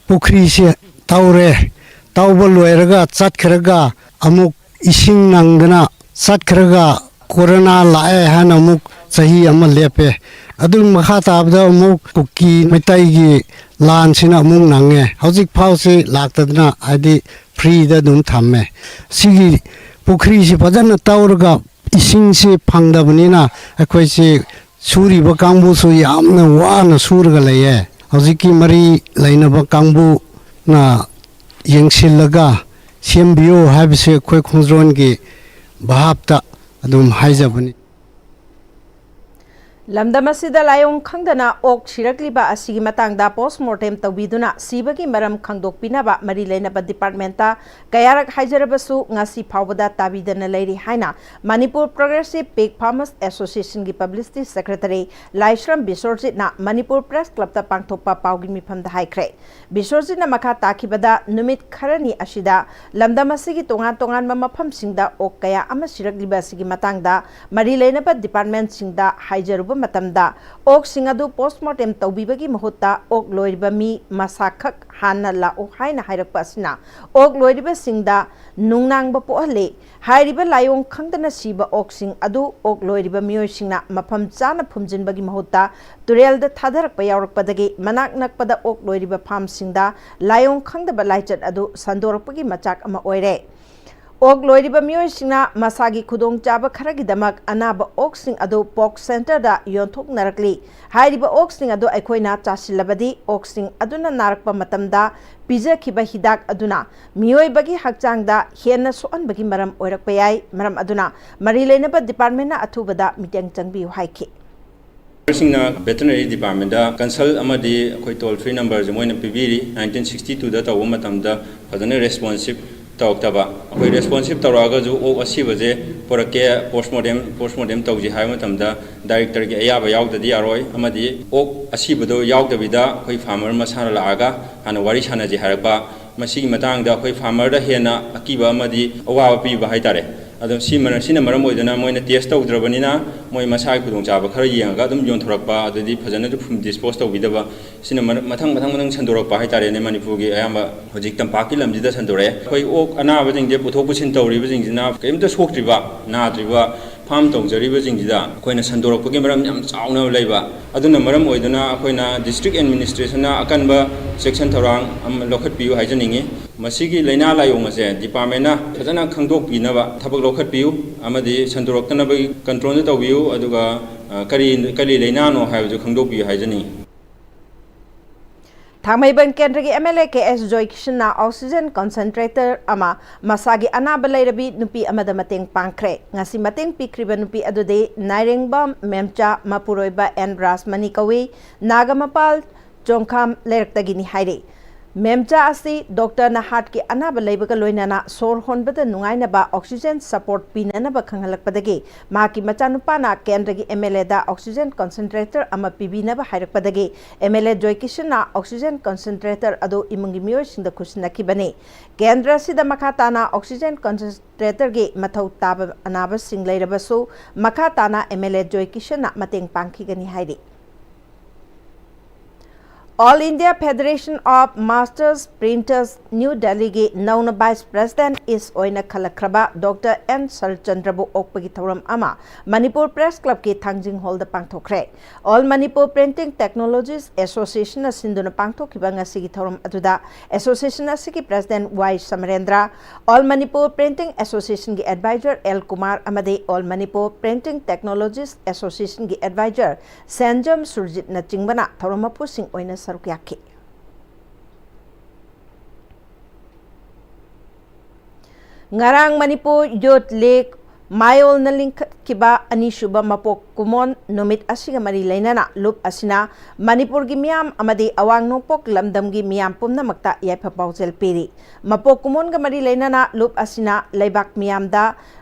ꯄꯨꯈ꯭ꯔꯤꯁꯦ ꯇꯧꯔꯦ꯫ ꯇꯧꯕ ꯂꯣꯏꯔꯒ ꯆꯠꯈ꯭ꯔꯒ ꯑꯃꯨꯛ ꯏꯁꯤꯡ ꯅꯪꯗꯅ ꯆꯠꯈ꯭ꯔꯒ ꯀꯣꯔꯣꯅꯥ ꯂꯥꯛꯑꯦ ꯍꯥꯏꯅ ꯑꯃꯨꯛ ꯆꯍꯤ ꯑꯃ ꯂꯦꯞꯄꯦ꯫ ꯑꯗꯨ ꯃꯈꯥ ꯇꯥꯕꯗ ꯑꯃꯨꯛ ꯀꯨꯀꯤ ꯃꯩꯇꯩꯒꯤ ꯂꯥꯟꯁꯤꯅ ꯑꯃꯨꯛ ꯅꯪꯉꯦ꯫ ꯍꯧꯖꯤꯛ ꯐꯥꯎꯁꯤ ꯂꯥꯛꯇꯗꯅ, ꯍꯥꯏꯗꯤ, ꯐ꯭ꯔꯤꯗ ꯑꯗꯨꯝ ꯊꯝꯃꯦ꯫ ꯁꯤꯒꯤ ꯄꯨꯈ꯭ꯔꯤꯁꯤ ꯐꯖꯅ ꯇꯧꯔꯒ ꯏꯁꯤꯡꯁꯤ ꯐꯪꯗꯕꯅꯤꯅ ꯑꯩꯈꯣꯏꯁꯤ ꯁꯨꯔꯤꯕ ꯀꯥꯡꯕꯨꯁꯨ ꯌꯥꯝꯅ ꯋꯥꯅ ꯁꯨꯔꯒ ꯂꯩꯌꯦ꯫ ꯍꯧꯖꯤꯛꯀꯤ ꯃꯔꯤ ꯂꯩꯅꯕ ꯀꯥꯡꯕꯨꯅ ꯌꯦꯡꯁꯤꯜꯂꯒ ꯁꯦꯝꯕꯤꯌꯨ ꯍꯥꯏꯕꯁꯤ ꯑꯩꯈꯣꯏ ꯈꯣꯡꯖꯣꯟꯒꯤ ꯚꯥꯞꯇ ꯑꯗꯨꯝ ꯍꯥꯏꯖꯕꯅꯤ꯫ ꯂꯝꯗꯝ ꯑꯁꯤꯗ ꯂꯥꯏꯑꯣꯡ ꯈꯪꯗꯅ ꯑꯣꯛ ꯁꯤꯔꯛꯂꯤꯕ ꯑꯁꯤꯒꯤ ꯃꯇꯥꯡꯗ ꯄꯣꯁꯃꯣꯔꯇꯦꯝ ꯇꯧꯕꯤꯗꯨꯅ ꯁꯤꯕꯒꯤ ꯃꯔꯝ ꯈꯪꯗꯣꯛꯄꯤꯅꯕ ꯃꯔꯤ ꯂꯩꯅꯕ ꯗꯤꯄꯥꯔꯠꯃꯦꯟꯇ ꯀꯌꯥꯔꯛ ꯍꯥꯏꯖꯔꯕꯁꯨ ꯉꯁꯤ ꯐꯥꯎꯕꯗ ꯇꯥꯕꯤꯗꯅ ꯂꯩꯔꯤ ꯍꯥꯏꯅ ꯃꯅꯤꯄꯨꯔ ꯄ꯭ꯔꯣꯒ꯭ꯔꯦꯁꯤꯚ ꯄꯤꯒ ꯐꯥꯔꯃꯔꯁ ꯑꯦꯁꯣꯁꯤꯌꯦꯁꯟꯒꯤ ꯄꯕ꯭ꯂꯤꯁꯤꯇꯤ ꯁꯦꯀ꯭ꯔꯦꯇꯔꯤ ꯂꯥꯏꯁ꯭ꯔꯝ ꯕꯤꯁ꯭ꯋꯔꯖꯤꯠꯅ ꯃꯅꯤꯄꯨꯔ ꯄ꯭ꯔꯦꯁ ꯀ꯭ꯂꯕꯇ ꯄꯥꯡꯊꯣꯛꯄ ꯄꯥꯎꯒꯤ ꯃꯤꯐꯝꯗ ꯍꯥꯏꯈ꯭ꯔꯦ꯫ ꯕꯤꯁ꯭ꯋꯔꯖꯤꯠꯅ ꯃꯈꯥ ꯇꯥꯈꯤꯕꯗ ꯅꯨꯃꯤꯠ ꯈꯔꯅꯤ ꯑꯁꯤꯗ ꯂꯝꯗꯝ ꯑꯁꯤꯒꯤ ꯇꯣꯉꯥꯟ ꯇꯣꯉꯥꯟꯕ ꯃꯐꯝꯁꯤꯡꯗ ꯑꯣꯛ ꯀꯌꯥ ꯑꯃ ꯁꯤꯔꯛꯂꯤꯕ ꯑꯁꯤꯒꯤ ꯃꯇꯥꯡꯗ ꯃꯔꯤ ꯂꯩꯅꯕ ꯗꯤꯄꯥꯔꯠꯃꯦꯟꯁꯤꯡꯗ ꯍꯥꯏꯖꯔꯨꯕ ꯃꯇꯝꯗ ꯑꯣꯛꯁꯤꯡ ꯑꯗꯨ ꯄꯣꯁꯃꯣꯔꯇꯦꯝ ꯇꯧꯕꯤꯕꯒꯤ ꯃꯍꯨꯠꯇ ꯑꯣꯛ ꯂꯣꯏꯔꯤꯕ ꯃꯤ ꯃꯁꯥ ꯈꯛ ꯍꯥꯟꯅ ꯂꯥꯛꯎ ꯍꯥꯏꯅ ꯍꯥꯏꯔꯛꯄ ꯑꯁꯤꯅ ꯑꯣꯛ ꯂꯣꯏꯔꯤꯕꯁꯤꯡꯗ ꯅꯨꯡꯅꯥꯡꯕ ꯄꯣꯛꯍꯜꯂꯤ꯫ ꯍꯥꯏꯔꯤꯕ ꯂꯥꯏꯑꯣꯡ ꯈꯪꯗꯅ ꯁꯤꯕ ꯑꯣꯛꯁꯤꯡ ꯑꯗꯨ ꯑꯣꯛ ꯂꯣꯏꯔꯤꯕ ꯃꯤꯑꯣꯏꯁꯤꯡꯅ ꯃꯐꯝ ꯆꯥꯅ ꯐꯨꯝꯖꯤꯟꯕꯒꯤ ꯃꯍꯨꯠꯇ ꯇꯨꯔꯦꯜꯗ ꯊꯥꯗꯔꯛꯄ ꯌꯥꯎꯔꯛꯄꯗꯒꯤ ꯃꯅꯥꯛ ꯅꯛꯄꯗ ꯑꯣꯛ ꯂꯣꯏꯔꯤꯕ ꯐꯥꯔꯝꯁꯤꯡꯗ ꯂꯥꯏꯑꯣꯡ ꯈꯪꯗꯕ ꯂꯥꯏꯆꯠ ꯑꯗꯨ ꯁꯟꯗꯣꯔꯛꯄꯒꯤ ꯃꯆꯥꯛ ꯑꯃ ꯑꯣꯏꯔꯦ꯫ ꯑꯣꯛ ꯂꯣꯏꯔꯤꯕ ꯃꯤꯑꯣꯏꯁꯤꯡꯅ ꯃꯁꯥꯒꯤ ꯈꯨꯗꯣꯡꯆꯥꯕ ꯈꯔꯒꯤꯗꯃꯛ ꯑꯅꯥꯕ ꯑꯣꯛꯁꯤꯡ ꯑꯗꯨ ꯄꯣꯛ ꯁꯦꯟꯇꯔꯗ ꯌꯣꯟꯊꯣꯛꯅꯔꯛꯂꯤ꯫ ꯍꯥꯏꯔꯤꯕ ꯑꯣꯛꯁꯤꯡ ꯑꯗꯨ ꯑꯩꯈꯣꯏꯅ ꯆꯥꯁꯤꯜꯂꯕꯗꯤ ꯑꯣꯛꯁꯤꯡ ꯑꯗꯨꯅ ꯅꯥꯔꯛꯄ ꯃꯇꯝꯗ ꯄꯤꯖꯈꯤꯕ ꯍꯤꯗꯥꯛ ꯑꯗꯨꯅ ꯃꯤꯑꯣꯏꯕꯒꯤ ꯍꯛꯆꯥꯡꯗ ꯍꯦꯟꯅ ꯁꯣꯛꯍꯟꯕꯒꯤ ꯃꯔꯝ ꯑꯣꯏꯔꯛꯄ ꯌꯥꯏ꯫ ꯃꯔꯝ ꯑꯗꯨꯅ ꯃꯔꯤ ꯂꯩꯅꯕ ꯗꯤꯄꯥꯔꯠꯃꯦꯟꯅ ꯑꯊꯨꯕꯗ ꯃꯤꯠꯌꯦꯡ ꯆꯪꯕꯤꯌꯨ ꯍꯥꯏꯈꯤ꯫ ꯁꯤꯡꯅ ꯚꯦꯇꯅꯔꯤ ꯗꯤꯄꯥꯔꯠꯃꯦꯟꯗ ꯀꯟꯁꯜ ꯑꯃꯗꯤ ꯑꯩꯈꯣꯏ ꯇꯣꯜ ꯐ꯭ꯔꯤ ꯅꯝꯕꯔꯁꯦ ꯃꯣꯏꯅ ꯄꯤꯕꯤꯔꯤ꯫ ꯅꯥꯏꯟꯇꯤꯟ ꯁꯤꯛꯁꯇꯤ ꯇꯨꯗ ꯇꯧꯕ ꯃꯇꯝꯗ ꯐꯖꯅ ꯔꯦꯁꯄꯣꯟꯁꯤꯞ ꯇꯧꯔꯛꯇꯕ, ꯑꯩꯈꯣꯏ ꯔꯦꯁꯄꯣꯟꯁꯤꯞ ꯇꯧꯔꯛꯑꯒꯁꯨ ꯑꯣꯛ ꯑꯁꯤꯕꯁꯦ ꯄꯨꯔꯛꯀꯦ, ꯄꯣꯁꯃꯣꯔꯇꯦꯝ ꯄꯣꯁꯃꯣꯔꯇꯦꯝ ꯇꯧꯁꯤ ꯍꯥꯏꯕ ꯃꯇꯝꯗ ꯗꯥꯏꯔꯦꯛꯇꯔꯒꯤ ꯑꯌꯥꯕ ꯌꯥꯎꯗꯗꯤ ꯌꯥꯔꯣꯏ, ꯑꯃꯗꯤ ꯑꯣꯛ ꯑꯁꯤꯕꯗꯣ ꯌꯥꯎꯗꯕꯤꯗ ꯑꯩꯈꯣꯏ ꯐꯥꯔꯃꯔ ꯃꯁꯥꯅ ꯂꯥꯛꯑꯒ ꯍꯥꯟꯅ ꯋꯥꯔꯤ ꯁꯥꯟꯅꯁꯤ ꯍꯥꯏꯔꯛꯄ, ꯃꯁꯤꯒꯤ ꯃꯇꯥꯡꯗ ꯑꯩꯈꯣꯏ ꯐꯥꯔꯃꯔꯗ ꯍꯦꯟꯅ ꯑꯀꯤꯕ ꯑꯃꯗꯤ ꯑꯋꯥꯕ ꯄꯤꯕ ꯍꯥꯏꯇꯥꯔꯦ꯫ ꯑꯗꯣ ꯁꯤ ꯃꯔ-, ꯁꯤꯅ ꯃꯔꯝ ꯑꯣꯏꯗꯨꯅ ꯃꯣꯏꯅ ꯇꯦꯁ ꯇꯧꯗ꯭ꯔꯕꯅꯤꯅ ꯃꯣꯏ ꯃꯁꯥꯒꯤ ꯈꯨꯗꯣꯡꯆꯥꯕ ꯈꯔ ꯌꯦꯡꯉꯒ ꯑꯗꯨꯝ ꯌꯣꯟꯊꯣꯔꯛꯄ, ꯑꯗꯨꯗꯤ ꯐꯖꯅꯁꯨ ꯗꯤꯁꯄꯣꯁ ꯇꯧꯕꯤꯗꯕ, ꯁꯤꯅ ꯃꯔ-, ꯃꯊꯪ ꯃꯊꯪ ꯃꯊꯪ ꯁꯟꯗꯣꯔꯛꯄ ꯍꯥꯏꯇꯥꯔꯦꯅꯦ꯫ ꯃꯅꯤꯄꯨꯔꯒꯤ ꯑꯌꯥꯝꯕ ꯍꯧꯖꯤꯛ ꯇꯝꯄꯥꯛꯀꯤ ꯂꯝꯁꯤꯗ ꯁꯟꯗꯣꯔꯛꯑꯦ꯫ ꯑꯩꯈꯣꯏ ꯑꯣꯛ ꯑꯅꯥꯕꯁꯤꯡꯁꯦ ꯄꯨꯊꯣꯛ ꯄꯨꯁꯤꯟ ꯇꯧꯔꯤꯕꯁꯤꯡꯁꯤꯅ ꯀꯔꯤꯝꯇ ꯁꯣꯛꯇ꯭ꯔꯤꯕ, ꯅꯥꯗ꯭ꯔꯤꯕ ꯐꯥꯔꯝ ꯇꯧꯖꯔꯤꯕꯁꯤꯡꯁꯤꯗ ꯑꯩꯈꯣꯏꯅ ꯁꯟꯗꯣꯔꯛꯄꯒꯤ ꯃꯔꯝ ꯌꯥꯝ ꯆꯥꯎꯅ ꯂꯩꯕ꯫ ꯑꯗꯨꯅ ꯃꯔꯝ ꯑꯣꯏꯗꯨꯅ ꯑꯩꯈꯣꯏꯅ ꯗꯤꯁꯇ꯭ꯔꯤꯛ ꯑꯦꯗꯃꯤꯅꯤꯁꯇ꯭ꯔꯦꯁꯟꯅ ꯑꯀꯟꯕ ꯆꯦꯛꯁꯤꯟ ꯊꯧꯔꯥꯡ ꯑꯃ ꯂꯧꯈꯠꯄꯤꯌꯨ ꯍꯥꯏꯖꯅꯤꯡꯉꯤ꯫ ꯃꯁꯤꯒꯤ ꯂꯥꯏꯅꯥ ꯂꯥꯏꯑꯣꯡ ꯑꯁꯦ ꯗꯤꯄꯥꯔꯠꯃꯦꯟꯅ ꯐꯖꯅ ꯈꯪꯗꯣꯛꯄꯤꯅꯕ ꯊꯕꯛ ꯂꯧꯈꯠꯄꯤꯌꯨ ꯑꯃꯗꯤ ꯁꯟꯗꯣꯔꯛꯇꯅꯕꯒꯤ ꯀꯟꯇ꯭ꯔꯣꯜꯁꯨ ꯇꯧꯕꯤꯌꯨ, ꯑꯗꯨꯒ, ꯑ, ꯀꯔꯤ, ꯀꯔꯤ ꯂꯥꯏꯅꯥꯅꯣ ꯍꯥꯏꯕꯁꯨ ꯈꯪꯗꯣꯛꯄꯤꯌꯨ ꯍꯥꯏꯖꯅꯤꯡꯉꯤ꯫ ꯊꯥꯡꯃꯩꯕꯟ ꯀꯦꯟꯗ꯭ꯔꯒꯤ M L A K S ꯖꯣꯏꯀꯤꯁꯟꯅ ꯑꯣꯛꯁꯤꯖꯦꯟ ꯀꯟꯁꯦꯟꯇ꯭ꯔꯦꯇꯔ ꯑꯃ ꯃꯁꯥꯒꯤ ꯑꯅꯥꯕ ꯂꯩꯔꯕꯤ ꯅꯨꯄꯤ ꯑꯃꯗ ꯃꯇꯦꯡ ꯄꯥꯡꯈ꯭ꯔꯦ꯫ ꯉꯁꯤ ꯃꯇꯦꯡ ꯄꯤꯈ꯭ꯔꯤꯕ ꯅꯨꯄꯤ ꯑꯗꯨꯗꯤ ꯅꯥꯏꯔꯦꯡꯕꯝ ꯃꯦꯝꯆꯥ, ꯃꯄꯨꯔꯣꯏꯕ ꯑꯦꯟ ꯔꯥꯖꯃꯅꯤ ꯀꯧꯏ, ꯅꯥꯒꯃꯄꯥꯜ ꯆꯣꯡꯈꯥꯝ ꯂꯩꯔꯛꯇꯒꯤꯅꯤ ꯍꯥꯏꯔꯤ꯫ ꯃꯦꯝꯆꯥ ꯑꯁꯤ ꯗꯣꯛꯇꯔꯅ ꯍꯥꯔꯠꯀꯤ ꯑꯅꯥꯕ ꯂꯩꯕꯒ ꯂꯣꯏꯅꯅ ꯁꯣꯔ ꯍꯣꯟꯕꯗ ꯅꯨꯡꯉꯥꯏꯅꯕ ꯑꯣꯛꯁꯤꯖꯦꯟ ꯁꯄꯣꯔꯠ ꯄꯤꯅꯅꯕ ꯈꯪꯍꯜꯂꯛꯄꯗꯒꯤ ꯃꯍꯥꯛꯀꯤ ꯃꯆꯥꯅꯨꯄꯥꯅ ꯀꯦꯟꯗ꯭ꯔꯒꯤ ꯑꯦꯝ ꯑꯦꯜ ꯑꯦꯗ ꯑꯣꯛꯁꯤꯖꯦꯟ ꯀꯟꯁꯦꯟꯇ꯭ꯔꯦꯇꯔ ꯑꯃ ꯄꯤꯕꯤꯅꯕ ꯍꯥꯏꯔꯛꯄꯗꯒꯤ ꯑꯦꯝ ꯑꯦꯜ ꯑꯦ ꯖꯣꯏꯀꯤꯁꯟꯅ ꯑꯣꯛꯁꯤꯖꯦꯟ ꯀꯟꯁꯦꯟꯇ꯭ꯔꯦꯇꯔ ꯑꯗꯨ ꯏꯃꯨꯡꯒꯤ ꯃꯤꯑꯣꯏꯁꯤꯡꯗ ꯈꯨꯠꯁꯤꯟꯅꯈꯤꯕꯅꯤ꯫ ꯀꯦꯟꯗ꯭ꯔ ꯑꯁꯤꯗ ꯃꯈꯥ ꯇꯥꯅ ꯑꯣꯛꯁꯤꯖꯦꯟ ꯀꯟꯁꯦꯟꯇ꯭ꯔꯦꯇꯔꯒꯤ ꯃꯊꯧ ꯇꯥꯕ ꯑꯅꯥꯕꯁꯤꯡ ꯂꯩꯔꯕꯁꯨ ꯃꯈꯥ ꯇꯥꯅ ꯑꯦꯝ ꯑꯦꯜ ꯑꯦ ꯖꯣꯏꯀꯤꯁꯟꯅ ꯃꯇꯦꯡ ꯄꯥꯡꯈꯤꯒꯅꯤ ꯍꯥꯏꯔꯤ꯫ All India Federation of Masters Printers, New Delhi ꯒꯤ ꯅꯧꯅ ꯚꯥꯏꯁ ꯄ꯭ꯔꯦꯁꯤꯗꯦꯟꯠ ꯏꯁ ꯑꯣꯏꯅ ꯈꯜꯂꯛꯈ꯭ꯔꯕ ꯗꯣꯛꯇꯔ ꯑꯦꯟ ꯁꯔꯠꯆꯟꯗ꯭ꯔꯕꯨ ꯑꯣꯛꯄꯒꯤ ꯊꯧꯔꯝ ꯑꯃ ꯃꯅꯤꯄꯨꯔ ꯄ꯭ꯔꯦꯁ ꯀ꯭ꯂꯕꯀꯤ ꯊꯥꯡꯖꯤꯡ ꯍꯣꯜꯗ ꯄꯥꯡꯊꯣꯛꯈ꯭ꯔꯦ꯫ All Manipur Printing Technologies Association ꯅ ꯁꯤꯟꯗꯨꯅ ꯄꯥꯡꯊꯣꯛꯈꯤꯕ ꯉꯁꯤꯒꯤ ꯊꯧꯔꯝ ꯑꯗꯨꯗ ꯑꯦꯁꯣꯁꯤꯌꯦꯁꯟ ꯑꯁꯤꯒꯤ ꯄ꯭ꯔꯦꯁꯤꯗꯦꯟꯠ ꯋꯥꯏ ꯁꯃꯔꯦꯟꯗ꯭ꯔ, All Manipur Printing Association ꯒꯤ ꯑꯦꯗꯚꯥꯏꯖꯔ ꯑꯦꯜ ꯀꯨꯃꯥꯔ ꯑꯃꯗꯤ All Manipur Printing Technologies Association ꯒꯤ ꯑꯦꯗꯚꯥꯏꯖꯔ ꯁꯦꯟꯖꯝ ꯁꯨꯔꯖꯤꯠꯅꯆꯤꯡꯕꯅ ꯊꯧꯔꯝ ꯃꯄꯨꯁꯤꯡ ꯑꯣꯏꯅ ꯁꯔꯨꯛ ꯌꯥꯈꯤ꯫ ꯉꯔꯥꯡ ꯃꯅꯤꯄꯨꯔ ꯌꯨꯊ ꯂꯤꯒ ꯃꯥꯌꯣꯜꯅ ꯂꯤꯡꯈꯠꯈꯤꯕ ꯑꯅꯤꯁꯨꯕ ꯃꯄꯣꯛ ꯀꯨꯝꯑꯣꯟ ꯅꯨꯃꯤꯠ ꯑꯁꯤꯒ ꯃꯔꯤ ꯂꯩꯅꯅ ꯂꯨꯞ ꯑꯁꯤꯅ ꯃꯅꯤꯄꯨꯔꯒꯤ ꯃꯤꯌꯥꯝ ꯑꯃꯗꯤ ꯑꯋꯥꯡ ꯅꯣꯡꯄꯣꯛ ꯂꯝꯗꯝꯒꯤ ꯃꯤꯌꯥꯝ ꯄꯨꯝꯅꯃꯛꯇ ꯌꯥꯏꯐ ꯄꯥꯎꯖꯦꯜ ꯄꯤꯔꯤ꯫ ꯃꯄꯣꯛ ꯀꯨꯝꯑꯣꯟꯒ ꯃꯔꯤ ꯂꯩꯅꯅ ꯂꯨꯞ ꯑꯁꯤꯅ ꯂꯩꯕꯥꯛ ꯃꯤꯌꯥꯝꯗ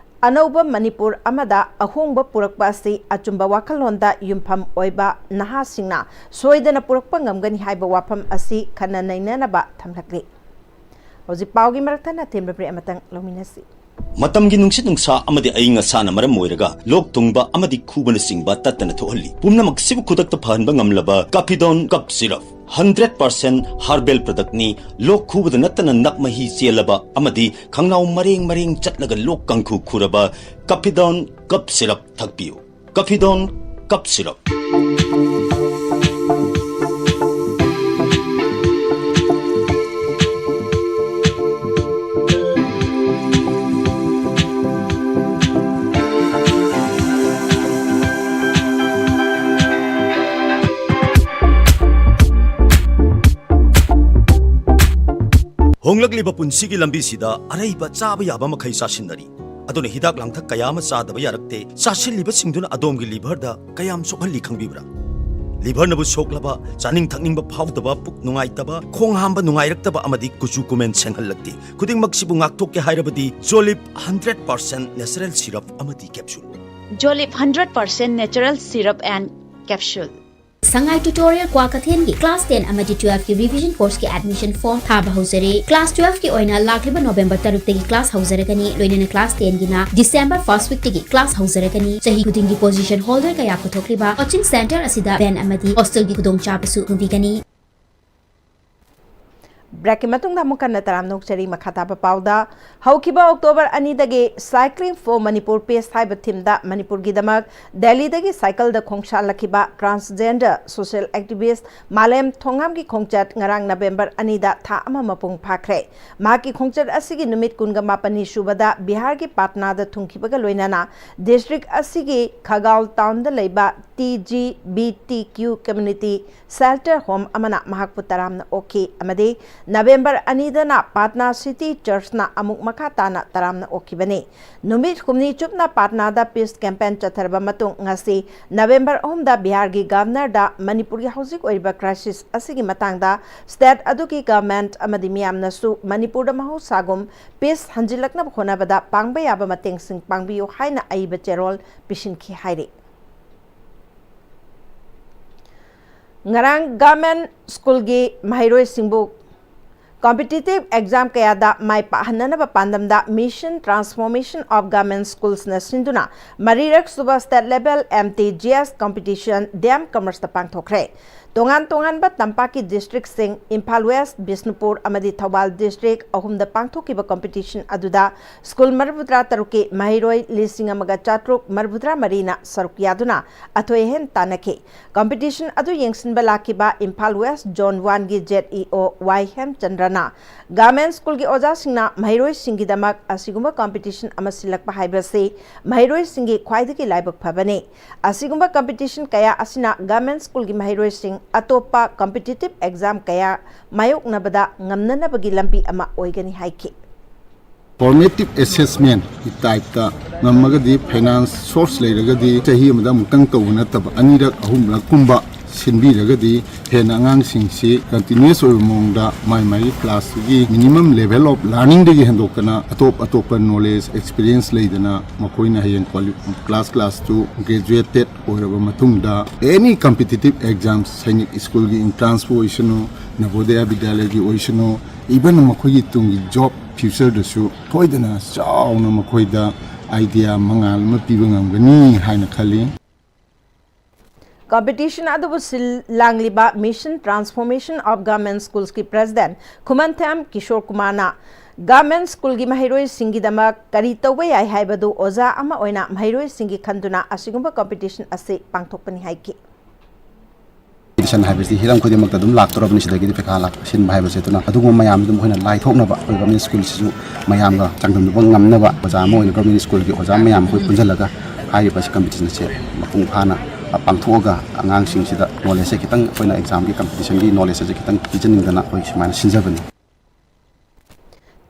ꯑꯅꯧꯕ ꯃꯅꯤꯄꯨꯔ ꯑꯃꯗ ꯑꯍꯣꯡꯕ ꯄꯨꯔꯛꯄ ꯑꯁꯤ ꯑꯆꯨꯝꯕ ꯋꯥꯈꯜꯂꯣꯟꯗ ꯌꯨꯝꯐꯝ ꯑꯣꯏꯕ ꯅꯍꯥꯁꯤꯡꯅ ꯁꯣꯏꯗꯅ ꯄꯨꯔꯛꯄ ꯉꯝꯒꯅꯤ ꯍꯥꯏꯕ ꯋꯥꯐꯝ ꯑꯁꯤ ꯈꯟꯅ ꯅꯩꯅꯅꯕ ꯊꯝꯂꯛꯂꯤ꯫ ꯍꯧꯖꯤꯛ ꯄꯥꯎꯒꯤ ꯃꯔꯛꯇ ꯅꯥꯇꯦꯝꯕ break ꯑꯃꯇꯪ ꯂꯧꯃꯤꯟꯅꯁꯤ꯫ ꯃꯇꯝꯒꯤ ꯅꯨꯡꯁꯤꯠ ꯅꯨꯡꯁꯥ ꯑꯃꯗꯤ ꯑꯏꯪ ꯑꯁꯥꯅ ꯃꯔꯝ ꯑꯣꯏꯔꯒ ꯂꯣꯛ ꯊꯨꯡꯕ ꯑꯃꯗꯤ ꯈꯨꯕꯅꯆꯤꯡꯕ ꯇꯠꯇꯅ ꯊꯣꯛꯍꯜꯂꯤ꯫ ꯄꯨꯝꯅꯃꯛꯁꯤꯕꯨ ꯈꯨꯗꯛꯇ ꯐꯍꯟꯕ ꯉꯝꯂꯕ Caphidone Cough Syrup, hundred percent herbal product ꯅꯤ꯫ ꯂꯣꯛ ꯈꯨꯕꯗ ꯅꯠꯇꯅ ꯅꯞ ꯃꯍꯤ ꯆꯦꯜꯂꯕ ꯑꯃꯗꯤ ꯈꯪꯅꯥꯎ ꯃꯔꯦꯡ ꯃꯔꯦꯡ ꯆꯠꯂꯒ ꯂꯣꯛ ꯀꯥꯡꯈꯨ ꯈꯨꯔꯕ Caphidone Cough Syrup ꯊꯛꯄꯤꯌꯨ꯫ Caphidone Cough Syrup꯫ ꯍꯣꯡꯂꯛꯂꯤꯕ ꯄꯨꯟꯁꯤꯒꯤ ꯂꯝꯕꯤꯁꯤꯗ ꯑꯔꯩꯕ ꯆꯥꯕ ꯌꯥꯕ ꯃꯈꯩ ꯆꯥꯁꯤꯟꯅꯔꯤ꯫ ꯑꯗꯨꯅ ꯍꯤꯗꯥꯛ ꯂꯥꯡꯊꯛ ꯀꯌꯥ ꯑꯃ ꯆꯥꯗꯕ ꯌꯥꯔꯛꯇꯦ꯫ ꯆꯥꯁꯤꯜꯂꯤꯕꯁꯤꯡꯗꯨꯅ ꯑꯗꯣꯝꯒꯤ liver ꯗ ꯀꯌꯥꯝ ꯁꯣꯛꯍꯜꯂꯤ ꯈꯪꯕꯤꯕ꯭ꯔꯥ? Liver ꯅꯕꯨ ꯁꯣꯛꯂꯕ, ꯆꯥꯅꯤꯡ ꯊꯛꯅꯤꯡꯕ ꯐꯥꯎꯗꯕ, ꯄꯨꯛ ꯅꯨꯡꯉꯥꯏꯇꯕ, ꯈꯣꯡ ꯍꯥꯝꯕ ꯅꯨꯡꯉꯥꯏꯔꯛꯇꯕ ꯑꯃꯗꯤ ꯀꯨꯆꯨ ꯀꯨꯃꯦꯟ ꯁꯦꯡꯍꯜꯂꯛꯇꯦ꯫ ꯈꯨꯗꯤꯡꯃꯛꯁꯤꯕꯨ ꯉꯥꯛꯊꯣꯛꯀꯦ ꯍꯥꯏꯔꯕꯗꯤ Jolib hundred percent natural syrup ꯑꯃꯗꯤ capsule꯫ Jolib hundred percent natural syrup and capsule꯫ Sangai Tutorial ꯀ꯭ꯋꯥꯀꯩꯊꯦꯜꯒꯤ class ten ꯑꯃꯗꯤ twelve ꯀꯤ revision course ꯀꯤ admission form ꯊꯥꯕ ꯍꯧꯖꯔꯦ꯫ Class twelve ꯀꯤ ꯑꯣꯏꯅ ꯂꯥꯛꯂꯤꯕ November ꯇꯔꯨꯛꯇꯒꯤ class ꯍꯧꯖꯔꯒꯅꯤ, ꯂꯣꯏꯅꯅ class ten ꯒꯤꯅ December first week ꯇꯒꯤ class ꯍꯧꯖꯔꯒꯅꯤ꯫ ꯆꯍꯤ ꯈꯨꯗꯤꯡꯒꯤ position holder ꯀꯌꯥ ꯄꯨꯊꯣꯛꯂꯤꯕ coaching center ꯑꯁꯤꯗ van ꯑꯃꯗꯤ hostel ꯒꯤ ꯈꯨꯗꯣꯡꯆꯥꯕꯁꯨ ꯐꯪꯕꯤꯒꯅꯤ꯫ Break ꯀꯤ ꯃꯇꯨꯡꯗ ꯑꯃꯨꯛ ꯍꯟꯅ ꯇꯔꯥꯝꯅ ꯑꯣꯛꯆꯔꯤ꯫ ꯃꯈꯥ ꯇꯥꯕ ꯄꯥꯎꯗ, ꯍꯧꯈꯤꯕ October ꯑꯅꯤꯗꯒꯤ Cycling for Manipur Peace ꯍꯥꯏꯕ theme ꯗ ꯃꯅꯤꯄꯨꯔꯒꯤꯗꯃꯛ ꯗꯦꯜꯂꯤꯗꯒꯤ ꯁꯥꯏꯀꯜꯗ ꯈꯣꯡꯁꯥꯜꯂꯛꯈꯤꯕ transgender social activist ꯃꯥꯂꯦꯝ ꯊꯣꯉꯥꯝꯒꯤ ꯈꯣꯡꯆꯠ ꯉꯔꯥꯡ November ꯑꯅꯤꯗ ꯊꯥ ꯑꯃ ꯃꯄꯨꯡ ꯐꯥꯈ꯭ꯔꯦ꯫ ꯃꯍꯥꯛꯀꯤ ꯈꯣꯡꯆꯠ ꯑꯁꯤꯒꯤ ꯅꯨꯃꯤꯠ ꯀꯨꯟꯒ ꯃꯥꯄꯟꯅꯤ ꯁꯨꯕꯗ ꯕꯤꯍꯥꯔꯒꯤ ꯄꯥꯠꯅꯥꯗ ꯊꯨꯡꯈꯤꯕꯒ ꯂꯣꯏꯅꯅ district ꯑꯁꯤꯒꯤ ꯈꯒꯥꯎ town ꯗ ꯂꯩꯕ T G B T Q community shelter home ꯑꯃꯅ ꯃꯍꯥꯛꯄꯨ ꯇꯔꯥꯝꯅ ꯑꯣꯛꯈꯤ ꯑꯃꯗꯤ ꯅꯕꯦꯝꯕꯔ ꯑꯅꯤꯗꯅ ꯄꯥꯠꯅꯥ ꯁꯤꯇꯤ ꯆꯔꯆꯅ ꯑꯃꯨꯛ ꯃꯈꯥ ꯇꯥꯅ ꯇꯔꯥꯝꯅ ꯑꯣꯛꯈꯤꯕꯅꯤ꯫ ꯅꯨꯃꯤꯠ ꯍꯨꯝꯅꯤ ꯆꯨꯞꯅ ꯄꯥꯠꯅꯥꯗ ꯄꯤꯁ ꯀꯦꯝꯄꯦꯟ ꯆꯠꯊꯔꯕ ꯃꯇꯨꯡ, ꯉꯁꯤ ꯅꯕꯦꯝꯕꯔ ꯑꯍꯨꯝꯗ ꯕꯤꯍꯥꯔꯒꯤ ꯒꯚꯔꯅꯔꯗ ꯃꯅꯤꯄꯨꯔꯒꯤ ꯍꯧꯖꯤꯛ ꯑꯣꯏꯔꯤꯕ ꯀ꯭ꯔꯥꯏꯁꯤꯁ ꯑꯁꯤꯒꯤ ꯃꯇꯥꯡꯗ ꯁ꯭ꯇꯦꯠ ꯑꯗꯨꯒꯤ ꯒꯚꯔꯟꯃꯦꯟꯠ ꯑꯃꯗꯤ ꯃꯤꯌꯥꯝꯅꯁꯨ ꯃꯅꯤꯄꯨꯔꯗ ꯃꯍꯧꯁꯥꯒꯨꯝ ꯄꯤꯁ ꯍꯟꯖꯤꯜꯂꯛꯅꯕ ꯍꯣꯠꯅꯕꯗ ꯄꯥꯡꯕ ꯌꯥꯕ ꯃꯇꯦꯡꯁꯤꯡ ꯄꯥꯡꯕꯤꯌꯨ ꯍꯥꯏꯅ ꯑꯏꯕ ꯆꯦꯔꯣꯜ ꯄꯤꯁꯤꯟꯈꯤ ꯍꯥꯏꯔꯤ꯫ ꯉꯔꯥꯡ ꯒꯚꯔꯟꯃꯦꯟꯠ ꯁ꯭ꯀꯨꯜꯒꯤ ꯃꯍꯩꯔꯣꯏꯁꯤꯡꯕꯨ ꯀꯝꯄꯤꯇꯤꯇꯤꯚ ꯑꯦꯛꯖꯥꯝ ꯀꯌꯥꯗ ꯃꯥꯏ ꯄꯥꯛꯍꯟꯅꯅꯕ ꯄꯥꯟꯗꯝꯗ Mission Transformation of Government Schools ꯅ ꯁꯤꯟꯗꯨꯅ ꯃꯔꯤꯔꯛ ꯁꯨꯕ state level M T G S competition D M Commerce ꯇ ꯄꯥꯡꯊꯣꯛꯈ꯭ꯔꯦ꯫ ꯇꯣꯉꯥꯟ ꯇꯣꯉꯥꯟꯕ ꯇꯝꯄꯥꯛꯀꯤ ꯗꯤꯁꯇ꯭ꯔꯤꯛꯁꯤꯡ, ꯏꯝꯐꯥꯜ ꯋꯦꯁ, ꯕꯤꯁꯅꯨꯄꯨꯔ ꯑꯃꯗꯤ ꯊꯧꯕꯥꯜ ꯗꯤꯁꯇ꯭ꯔꯤꯛ ꯑꯍꯨꯝꯗ ꯄꯥꯡꯊꯣꯛꯈꯤꯕ ꯀꯝꯄꯤꯇꯤꯁꯟ ꯑꯗꯨꯗ ꯁ꯭ꯀꯨꯜ ꯃꯔꯤꯐꯨꯇꯔꯥ ꯇꯔꯨꯛꯀꯤ ꯃꯍꯩꯔꯣꯏ ꯂꯤꯁꯤꯡ ꯑꯃꯒ ꯆꯥꯇ꯭ꯔꯨꯛ ꯃꯔꯤꯐꯨꯇꯔꯥ ꯃꯔꯤꯅ ꯁꯔꯨꯛ ꯌꯥꯗꯨꯅ ꯑꯊꯣꯏ ꯑꯍꯦꯟ ꯇꯥꯟꯅꯈꯤ꯫ ꯀꯝꯄꯤꯇꯤꯁꯟ ꯑꯗꯨ ꯌꯦꯡꯁꯤꯟꯕ ꯂꯥꯛꯈꯤꯕ ꯏꯝꯐꯥꯜ ꯋꯦꯁ ꯖꯣꯟ ꯋꯥꯟꯒꯤ Z E O Y ꯍꯦꯝꯆꯟꯗ꯭ꯔꯅ, ꯒꯚꯔꯟꯃꯦꯟꯠ ꯁ꯭ꯀꯨꯜꯒꯤ ꯑꯣꯖꯥꯁꯤꯡꯅ ꯃꯍꯩꯔꯣꯏꯁꯤꯡꯒꯤꯗꯃꯛ ꯑꯁꯤꯒꯨꯝꯕ ꯀꯝꯄꯤꯇꯤꯁꯟ ꯑꯃ ꯁꯤꯜꯂꯛꯄ ꯍꯥꯏꯕꯁꯤ ꯃꯍꯩꯔꯣꯏꯁꯤꯡꯒꯤ ꯈ꯭ꯋꯥꯏꯗꯒꯤ ꯂꯥꯏꯕꯛ ꯐꯕꯅꯤ꯫ ꯑꯁꯤꯒꯨꯝꯕ ꯀꯝꯄꯤꯇꯤꯁꯟ ꯀꯌꯥ ꯑꯁꯤꯅ ꯒꯚꯔꯟꯃꯦꯟꯠ ꯁ꯭ꯀꯨꯜꯒꯤ ꯃꯍꯩꯔꯣꯏꯁꯤꯡ ꯑꯇꯣꯞꯄ ꯀꯝꯄꯤꯇꯤꯇꯤꯚ ꯑꯦꯛꯖꯥꯝ ꯀꯌꯥ ꯃꯥꯌꯣꯛꯅꯕꯗ ꯉꯝꯅꯅꯕꯒꯤ ꯂꯝꯕꯤ ꯑꯃ ꯑꯣꯏꯒꯅꯤ ꯍꯥꯏꯈꯤ꯫ Formative assessment ꯀꯤ type ꯇ ꯉꯝꯃꯒꯗꯤ, finance source ꯂꯩꯔꯒꯗꯤ, ꯆꯍꯤ ꯑꯃꯗ ꯑꯃꯨꯛꯇꯪ ꯇꯧꯕ ꯅꯠꯇꯕ ꯑꯅꯤꯔꯛ ꯑꯍꯨꯝꯂꯛ ꯀꯨꯝꯕ ꯁꯤꯟꯕꯤꯔꯒꯗꯤ ꯍꯦꯟꯅ ꯑꯉꯥꯡꯁꯤꯡꯁꯤ continuous ꯑꯣꯏꯕ ꯃꯑꯣꯡꯗ ꯃꯥꯏ ꯃꯥꯏꯒꯤ class ꯇꯨꯒꯤ minimum level of learning ꯗꯒꯤ ꯍꯦꯟꯗꯣꯛꯇꯅ ꯑꯇꯣꯞ ꯑꯇꯣꯞꯄ knowledge, experience ꯂꯩꯗꯅ ꯃꯈꯣꯏꯅ ꯍꯌꯦꯡ quali-, class class two graduated ꯑꯣꯏꯔꯕ ꯃꯇꯨꯡꯗ any competitive exam, ꯁꯥꯏꯅꯤꯛ ꯁ꯭ꯀꯨꯜꯒꯤ entrance ꯄꯨ ꯑꯣꯏꯁꯅꯨ, ꯅꯕꯣꯗꯌꯥ ꯕꯤꯗ꯭ꯌꯥꯂꯌꯒꯤ ꯑꯣꯏꯁꯅꯨ, even ꯃꯈꯣꯏꯒꯤ ꯇꯨꯡꯒꯤ job future ꯗꯁꯨ ꯁꯣꯏꯗꯅ ꯆꯥꯎꯅ ꯃꯈꯣꯏꯗ idea ꯃꯉꯥꯜ ꯑꯃ ꯄꯤꯕ ꯉꯝꯒꯅꯤ ꯍꯥꯏꯅ ꯈꯜꯂꯤ꯫ ꯀꯝꯄꯤꯇꯤꯁꯟ ꯑꯗꯨꯕꯨ ꯁꯤꯜ ꯂꯥꯡꯂꯤꯕ Mission Transformation of Government Schools ꯀꯤ ꯄ꯭ꯔꯦꯁꯤꯗꯦꯟꯠ ꯈꯨꯃꯟꯊꯦꯝ ꯀꯤꯁꯣꯔ ꯀꯨꯃꯥꯔꯅ ꯒꯚꯔꯟꯃꯦꯟꯠ ꯁ꯭ꯀꯨꯜꯒꯤ ꯃꯍꯩꯔꯣꯏꯁꯤꯡꯒꯤꯗꯃꯛ ꯀꯔꯤ ꯇꯧꯕ ꯌꯥꯏ ꯍꯥꯏꯕꯗꯨ ꯑꯣꯖꯥ ꯑꯃ ꯑꯣꯏꯅ ꯃꯍꯩꯔꯣꯏꯁꯤꯡꯒꯤ ꯈꯟꯗꯨꯅ ꯑꯁꯤꯒꯨꯝꯕ ꯀꯝꯄꯤꯇꯤꯁꯟ ꯑꯁꯤ ꯄꯥꯡꯊꯣꯛꯄꯅꯤ ꯍꯥꯏꯈꯤ꯫ ꯀꯝꯄꯤꯇꯤꯁꯟ ꯍꯥꯏꯕꯁꯤ ꯍꯤꯔꯝ ꯈꯨꯗꯤꯡꯃꯛꯇ ꯑꯗꯨꯝ ꯂꯥꯛꯇꯧꯔꯕꯅꯤ꯫ ꯁꯤꯗꯒꯤꯗꯤ ꯄꯩꯈꯥ ꯂꯥꯛ-, ꯁꯤꯟꯕ ꯍꯥꯏꯕꯁꯦ꯫ ꯑꯗꯨꯅ ꯑꯗꯨꯒꯨꯝꯕ ꯃꯌꯥꯝꯗꯨ ꯃꯈꯣꯏꯅ ꯂꯥꯏꯊꯣꯛꯅꯕ ꯑꯩꯈꯣꯏ ꯒꯚꯔꯟꯃꯦꯟꯠ ꯁ꯭ꯀꯨꯜꯁꯤꯁꯨ ꯃꯌꯥꯝꯒ ꯆꯥꯡꯗꯝꯅꯕ ꯉꯝꯅꯕ, ꯑꯣꯖꯥ ꯑꯃ ꯑꯣꯏꯅ ꯒꯚꯔꯟꯃꯦꯟꯠ ꯁ꯭ꯀꯨꯜꯒꯤ ꯑꯣꯖꯥ ꯃꯌꯥꯝ ꯑꯩꯈꯣꯏ ꯄꯨꯟꯁꯤꯜꯂꯒ ꯍꯥꯏꯔꯤꯕ ꯑꯁꯤ ꯀꯝꯄꯤꯇꯤꯁꯟ ꯑꯁꯦ ꯃꯄꯨꯡ ꯐꯥꯅ ꯄꯥꯡꯊꯣꯛꯑꯒ ꯑꯉꯥꯡꯁꯤꯡꯁꯤꯗ ꯅꯣꯂꯦꯖꯁꯦ ꯈꯤꯇꯪ, ꯑꯩꯈꯣꯏꯅ ꯑꯦꯛꯖꯥꯝꯒꯤ ꯀꯝꯄꯤꯇꯤꯁꯟꯒꯤ ꯅꯣꯂꯦꯖ ꯑꯁꯦ ꯈꯤꯇꯪ ꯄꯤꯖꯅꯤꯡꯗꯅ ꯑꯩꯈꯣꯏ ꯁꯨꯃꯥꯏꯅ ꯁꯤꯟꯖꯕꯅꯤ꯫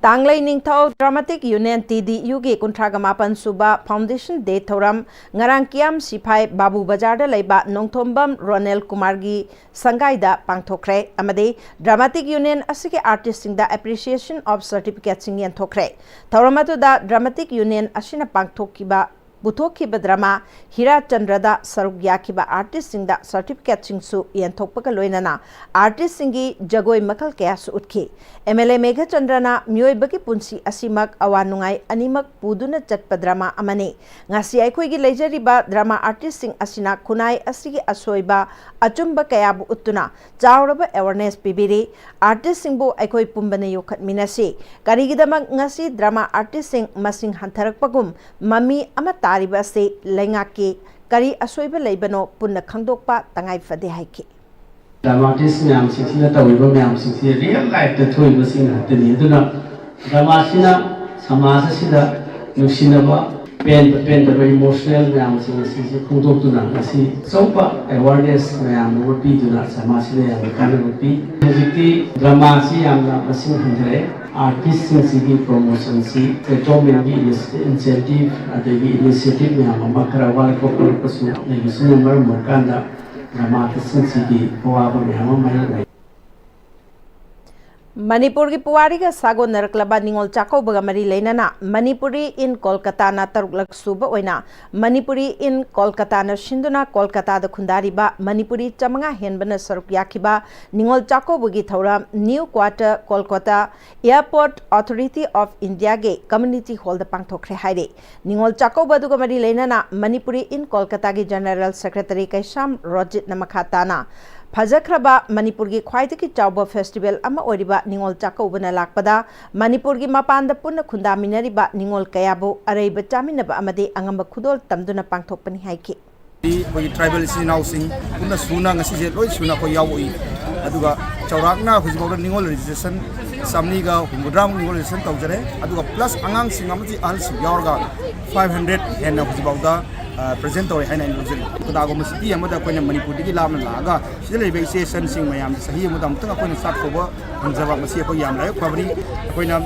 ꯇꯥꯡꯂꯩ ꯅꯤꯡꯊꯧ ꯗ꯭ꯔꯥꯃꯥꯇꯤꯛ ꯌꯨꯅꯤꯌꯟ, ꯇꯤ ꯗꯤ ꯌꯨꯒꯤ ꯀꯨꯟꯊ꯭ꯔꯥꯒ ꯃꯥꯄꯟ ꯁꯨꯕ ꯐꯥꯎꯟꯗꯦꯁꯟ ꯗꯦ ꯊꯧꯔꯝ ꯉꯔꯥꯡ ꯀꯤꯌꯥꯝ ꯁꯤꯐꯥꯏ ꯕꯥꯕꯨ ꯕꯖꯥꯔꯗ ꯂꯩꯕ ꯅꯣꯡꯊꯣꯝꯕꯝ ꯔꯣꯅꯦꯜ ꯀꯨꯃꯥꯔꯒꯤ ꯁꯪꯒꯥꯏꯗ ꯄꯥꯡꯊꯣꯛꯈ꯭ꯔꯦ ꯑꯃꯗꯤ ꯗ꯭ꯔꯥꯃꯥꯇꯤꯛ ꯌꯨꯅꯤꯌꯟ ꯑꯁꯤꯒꯤ ꯑꯥꯔꯇꯤꯁꯁꯤꯡꯗ appreciation of certificateꯁꯤꯡ ꯌꯦꯟꯊꯣꯛꯈ꯭ꯔꯦ꯫ ꯊꯧꯔꯝ ꯑꯗꯨꯗ ꯗ꯭ꯔꯥꯃꯥꯇꯤꯛ ꯌꯨꯅꯤꯌꯟ ꯑꯁꯤꯅ ꯄꯥꯡꯊꯣꯛꯈꯤꯕ, ꯄꯨꯊꯣꯛꯈꯤꯕ ꯗ꯭ꯔꯃꯥ ꯍꯤꯔꯥꯆꯟꯗ꯭ꯔꯗ ꯁꯔꯨꯛ ꯌꯥꯈꯤꯕ ꯑꯥꯔꯇꯤꯁꯁꯤꯡꯗ ꯁꯔꯇꯤꯐꯤꯀꯦꯠꯁꯤꯡꯁꯨ ꯌꯦꯟꯊꯣꯛꯄꯒ ꯂꯣꯏꯅꯅ ꯑꯥꯔꯇꯤꯁꯁꯤꯡꯒꯤ ꯖꯒꯣꯏ ꯃꯈꯜ ꯀꯌꯥꯁꯨ ꯎꯠꯈꯤ꯫ ꯑꯦꯝ ꯑꯦꯜ ꯑꯦ ꯃꯦꯘꯆꯟꯗ꯭ꯔꯅ ꯃꯤꯑꯣꯏꯕꯒꯤ ꯄꯨꯟꯁꯤ ꯑꯁꯤꯃꯛ ꯑꯋꯥ ꯅꯨꯡꯉꯥꯏ ꯑꯅꯤꯃꯛ ꯄꯨꯗꯨꯅ ꯆꯠꯄ ꯗ꯭ꯔꯃꯥ ꯑꯃꯅꯤ꯫ ꯉꯁꯤ ꯑꯩꯈꯣꯏꯒꯤ ꯂꯩꯖꯔꯤꯕ ꯗ꯭ꯔꯃꯥ ꯑꯥꯔꯇꯤꯁꯁꯤꯡ ꯑꯁꯤꯅ ꯈꯨꯟꯅꯥꯏ ꯑꯁꯤꯒꯤ ꯑꯁꯣꯏꯕ, ꯑꯆꯨꯝꯕ ꯀꯌꯥꯕꯨ ꯎꯠꯇꯨꯅ ꯆꯥꯎꯔꯕ awareness ꯄꯤꯕꯤꯔꯤ꯫ ꯑꯥꯔꯇꯤꯁꯁꯤꯡꯕꯨ ꯑꯩꯈꯣꯏ ꯄꯨꯝꯕꯅ ꯌꯣꯛꯈꯠꯃꯤꯟꯅꯁꯤ꯫ ꯀꯔꯤꯒꯤꯗꯃꯛ ꯉꯁꯤ ꯗ꯭ꯔꯃꯥ ꯑꯥꯔꯇꯤꯁꯁꯤꯡ ꯃꯁꯤꯡ ꯍꯟꯊꯔꯛꯄꯒꯨꯝ ꯃꯃꯤ ꯑꯃ ꯇꯥꯔꯤꯕ ꯑꯁꯤ ꯂꯩꯉꯥꯛꯀꯤ ꯀꯔꯤ ꯑꯁꯣꯏꯕ ꯂꯩꯕꯅꯣ ꯄꯨꯟꯅ ꯈꯪꯗꯣꯛꯄ ꯇꯉꯥꯏ ꯐꯗꯦ ꯍꯥꯏꯈꯤ꯫ ꯗ꯭ꯔꯃꯥꯇꯤꯁ ꯃꯌꯥꯝꯁꯤꯡꯁꯤꯅ ꯇꯧꯔꯤꯕ ꯃꯌꯥꯝꯁꯤꯡꯁꯤ real lifeꯇ ꯊꯣꯛꯏꯕꯁꯤꯡ ꯉꯥꯛꯇꯅꯤ꯫ ꯑꯗꯨꯅ ꯗ꯭ꯔꯃꯥꯁꯤꯅ ꯁꯃꯥꯖ ꯑꯁꯤꯗ ꯅꯨꯡꯁꯤꯅꯕ, ꯄꯦꯟꯕ ꯄꯦꯟꯗꯕ emotional ꯃꯌꯥꯝꯁꯤꯡ ꯑꯁꯤꯁꯨ ꯐꯣꯡꯗꯣꯛꯇꯨꯅ ꯉꯁꯤ ꯑꯆꯧꯕ awareness ꯃꯌꯥꯝ ꯑꯃ ꯄꯤꯗꯨꯅ ꯁꯃꯥꯖꯁꯤꯗ ꯌꯥꯝꯅ ꯀꯥꯟꯅꯕ ꯄꯤ꯫ ꯍꯧꯖꯤꯛꯇꯤ ꯗ꯭ꯔꯃꯥꯁꯤ ꯌꯥꯝꯅ ꯃꯁꯤꯡ ꯍꯟꯊꯔꯛꯑꯦ꯫ ꯑꯥꯔꯇꯤꯁꯁꯤꯡꯁꯤꯒꯤ promotionꯁꯤ governmentꯀꯤ incentive ꯑꯗꯒꯤ initiative ꯃꯌꯥꯝ ꯑꯃ ꯈꯔ ꯋꯥꯠꯂꯛꯄ ꯈꯣꯠꯂꯛꯄꯁꯨ ꯂꯩꯕꯁꯤꯅ ꯃꯔꯝ ꯑꯣꯏꯔꯀꯥꯟꯗ ꯗ꯭ꯔꯃꯥꯇꯤꯁꯁꯤꯡꯁꯤꯒꯤ ꯑꯋꯥꯕ ꯃꯌꯥꯝ ꯑꯃ ꯃꯥꯌꯣꯛꯅꯩ꯫ ꯃꯅꯤꯄꯨꯔꯒꯤ ꯄꯨꯋꯥꯔꯤꯒ ꯁꯥꯒꯣꯟꯅꯔꯛꯂꯕ ꯅꯤꯉꯣꯜ ꯆꯥꯛꯀꯧꯕꯒ ꯃꯔꯤ ꯂꯩꯅꯅ ꯃꯅꯤꯄꯨꯔꯤ in ꯀꯣꯜꯀꯇꯥꯅ ꯇꯔꯨꯛꯂꯛ ꯁꯨꯕ ꯑꯣꯏꯅ ꯃꯅꯤꯄꯨꯔꯤ in ꯀꯣꯜꯀꯇꯥꯅ ꯁꯤꯟꯗꯨꯅ ꯀꯣꯜꯀꯇꯥꯗ ꯈꯨꯟꯗꯥꯔꯤꯕ ꯃꯅꯤꯄꯨꯔꯤ ꯆꯥꯃꯉꯥ ꯍꯦꯟꯕꯅ ꯁꯔꯨꯛ ꯌꯥꯈꯤꯕ ꯅꯤꯉꯣꯜ ꯆꯥꯛꯀꯧꯕꯒꯤ ꯊꯧꯔꯝ New Quarter Kolkata Airport Authority of Indiaꯒꯤ community hallꯗ ꯄꯥꯡꯊꯣꯛꯈ꯭ꯔꯦ ꯍꯥꯏꯔꯤ꯫ ꯅꯤꯉꯣꯜ ꯆꯥꯛꯀꯧꯕ ꯑꯗꯨꯒ ꯃꯔꯤ ꯂꯩꯅꯅ ꯃꯅꯤꯄꯨꯔꯤ in ꯀꯣꯜꯀꯇꯥꯒꯤ general secretary ꯀꯩꯁꯥꯝ ꯔꯣꯖꯤꯠꯅ ꯃꯈꯥ ꯇꯥꯅ ꯐꯖꯈ꯭ꯔꯕ ꯃꯅꯤꯄꯨꯔꯒꯤ ꯈ꯭ꯋꯥꯏꯗꯒꯤ ꯆꯥꯎꯕ festival ꯑꯃ ꯑꯣꯏꯔꯤꯕ ꯅꯤꯉꯣꯜ ꯆꯥꯛꯀꯧꯕꯅ ꯂꯥꯛꯄꯗ ꯃꯅꯤꯄꯨꯔꯒꯤ ꯃꯄꯥꯟꯗ ꯄꯨꯟꯅ ꯈꯨꯟꯗꯥꯃꯤꯟꯅꯔꯤꯕ ꯅꯤꯉꯣꯜ ꯀꯌꯥꯕꯨ ꯑꯔꯩꯕ ꯆꯥꯃꯤꯟꯅꯕ ꯑꯃꯗꯤ ꯑꯉꯝꯕ ꯈꯨꯗꯣꯜ ꯇꯝꯗꯨꯅ ꯄꯥꯡꯊꯣꯛꯄꯅꯤ ꯍꯥꯏꯈꯤ꯫ ꯑꯩꯈꯣꯏꯒꯤ tribal ꯏꯆꯤꯟ ꯏꯅꯥꯎꯁꯤꯡ ꯄꯨꯟꯅ ꯁꯨꯅ ꯉꯁꯤꯁꯦ ꯂꯣꯏ ꯁꯨꯅ ꯑꯩꯈꯣꯏ ꯌꯥꯎꯕ ꯎꯏ꯫ ꯑꯗꯨꯒ ꯆꯥꯎꯔꯥꯛꯅ ꯍꯧꯖꯤꯛꯐꯥꯎꯗ ꯅꯤꯉꯣꯜ registration ꯆꯥꯃꯔꯤꯒ ꯍꯨꯝꯐꯨꯇꯔꯥꯃꯨꯛ ꯅꯤꯉꯣꯜ registration ꯇꯧꯖꯔꯦ꯫ ꯑꯗꯨꯒ plus ꯑꯉꯥꯡꯁꯤꯡ ꯑꯃꯗꯤ ꯑꯍꯜꯁꯤꯡ ꯌꯥꯎꯔꯒ five hundred ꯍꯦꯟꯅ ꯍꯧꯖꯤꯛꯐꯥꯎꯗ ꯄ꯭ꯔꯦꯖꯦꯟ ꯇꯧꯔꯦ ꯍꯥꯏꯅ ꯑꯩꯅ ꯂꯧꯖꯩ꯫ ꯀꯅꯥꯒꯨꯝꯕ ꯁꯤꯇꯤ ꯑꯃꯗ ꯑꯩꯈꯣꯏꯅ ꯃꯅꯤꯄꯨꯔꯗꯒꯤ ꯂꯥꯞꯅ ꯂꯥꯛꯑꯒ ꯁꯤꯗ ꯂꯩꯕ ꯏꯆꯦ ꯏꯆꯟꯁꯤꯡ ꯃꯌꯥꯝꯗ ꯆꯍꯤ ꯑꯃꯗ ꯑꯃꯨꯛꯇꯪ ꯑꯩꯈꯣꯏꯅ ꯆꯥꯛ ꯀꯧꯕ ꯐꯪꯖꯕ, ꯃꯁꯤ ꯑꯩꯈꯣꯏ ꯌꯥꯝ ꯂꯥꯏꯕꯛ ꯐꯕꯅꯤ꯫ ꯑꯩꯈꯣꯏꯅ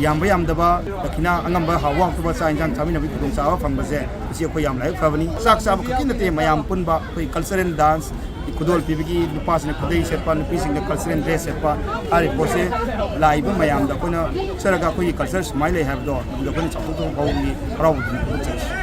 ꯌꯥꯝꯕ ꯌꯥꯝꯗꯕ, ꯗꯈꯤꯅꯥ ꯑꯉꯝꯕ ꯍꯥꯎꯕ ꯍꯥꯎꯇꯕ ꯆꯥꯛ ꯏꯟꯁꯥꯡ ꯆꯥꯃꯤꯟꯅꯕꯒꯤ ꯈꯨꯗꯣꯡꯆꯥꯕ ꯐꯪꯕꯁꯦ, ꯃꯁꯤ ꯑꯩꯈꯣꯏ ꯌꯥꯝ ꯂꯥꯏꯕꯛ ꯐꯕꯅꯤ꯫ ꯆꯥꯛ ꯆꯥꯕ ꯈꯛꯀꯤ ꯅꯠꯇꯦ, ꯃꯌꯥꯝ ꯄꯨꯟꯕ, ꯑꯩꯈꯣꯏ ꯀꯜꯆꯔꯦꯜ ꯗꯥꯟꯁ, ꯈꯨꯗꯣꯜ ꯄꯤꯕꯒꯤ, ꯅꯨꯄꯥꯁꯤꯡꯅ ꯈꯨꯗꯩ ꯁꯦꯠꯄ, ꯅꯨꯄꯤꯁꯤꯡꯅ ꯀꯜꯆꯔꯦꯜ ꯗ꯭ꯔꯦꯁ ꯁꯦꯠꯄ, ꯍꯥꯏꯔꯤꯕ ꯄꯣꯠꯁꯦ ꯂꯥꯛꯏꯕ ꯃꯌꯥꯝꯗ ꯑꯩꯈꯣꯏꯅ ꯎꯠꯆꯔꯒ ꯑꯩꯈꯣꯏꯒꯤ ꯀꯜꯆꯔ ꯁꯨꯃꯥꯏꯅ ꯂꯩ ꯍꯥꯏꯕꯗꯣ ꯑꯗꯨꯗ ꯑꯩꯈꯣꯏꯅ ꯆꯥꯎꯊꯣꯛꯆꯕ ꯐꯥꯎꯕꯒꯤ ꯍꯔꯥꯎꯕꯗꯨꯅꯤ ꯐꯣꯡꯗꯣꯛꯆꯔꯤꯁꯤ꯫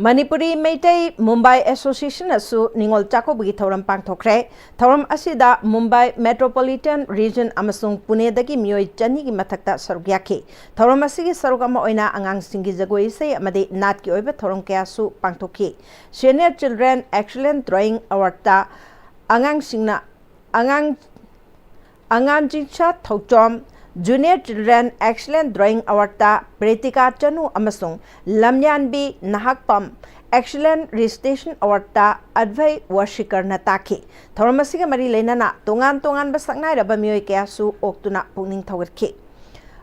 ꯃꯅꯤꯄꯨꯔꯤ ꯃꯩꯇꯩ ꯃꯨꯝꯕꯥꯏ ꯑꯦꯁꯣꯁꯤꯌꯦꯁꯟꯅꯁꯨ ꯅꯤꯉꯣꯜ ꯆꯥꯛꯀꯧꯕꯒꯤ ꯊꯧꯔꯝ ꯄꯥꯡꯊꯣꯛꯈ꯭ꯔꯦ꯫ ꯊꯧꯔꯝ ꯑꯁꯤꯗ ꯃꯨꯝꯕꯥꯏ ꯃꯦꯇ꯭ꯔꯣꯄꯣꯂꯤꯇꯟ ꯔꯤꯖꯟ ꯑꯃꯁꯨꯡ ꯄꯨꯅꯦꯗꯒꯤ ꯃꯤꯑꯣꯏ ꯆꯅꯤꯒꯤ ꯃꯊꯛꯇ ꯁꯔꯨꯛ ꯌꯥꯈꯤ꯫ ꯊꯧꯔꯝ ꯑꯁꯤꯒꯤ ꯁꯔꯨꯛ ꯑꯃ ꯑꯣꯏꯅ ꯑꯉꯥꯡꯁꯤꯡꯒꯤ ꯖꯒꯣꯏ ꯏꯁꯩ ꯑꯃꯗꯤ ꯅꯥꯠꯀꯤ ꯑꯣꯏꯕ ꯊꯧꯔꯝ ꯀꯌꯥꯁꯨ ꯄꯥꯡꯊꯣꯛꯈꯤ꯫ Senior Children Excellent Drawing Awardꯇ ꯑꯉꯥꯡꯁꯤꯡꯅ ꯑꯉꯥꯡ ꯑꯉꯥꯡꯖꯤꯡꯁꯥ Thouchom, Junior Children Excellent Drawing Awardꯇ ꯄ꯭ꯔꯤꯇꯤꯀꯥ ꯆꯅꯨ ꯑꯃꯁꯨꯡ ꯂꯝꯌꯥꯟꯕꯤ ꯅꯍꯥꯛꯄꯝ Excellent Recitation Awardꯇ ꯑꯗꯚꯩ ꯋꯥꯁꯤꯀꯔꯅ ꯇꯥꯈꯤ꯫ ꯊꯧꯔꯝ ꯑꯁꯤꯒ ꯃꯔꯤ ꯂꯩꯅꯅ ꯇꯣꯉꯥꯟ ꯇꯣꯉꯥꯟꯕ ꯁꯛꯅꯥꯏꯔꯕ ꯃꯤꯑꯣꯏ ꯀꯌꯥꯁꯨ ꯑꯣꯛꯇꯨꯅ ꯄꯨꯛꯅꯤꯡ ꯊꯧꯒꯠꯈꯤ꯫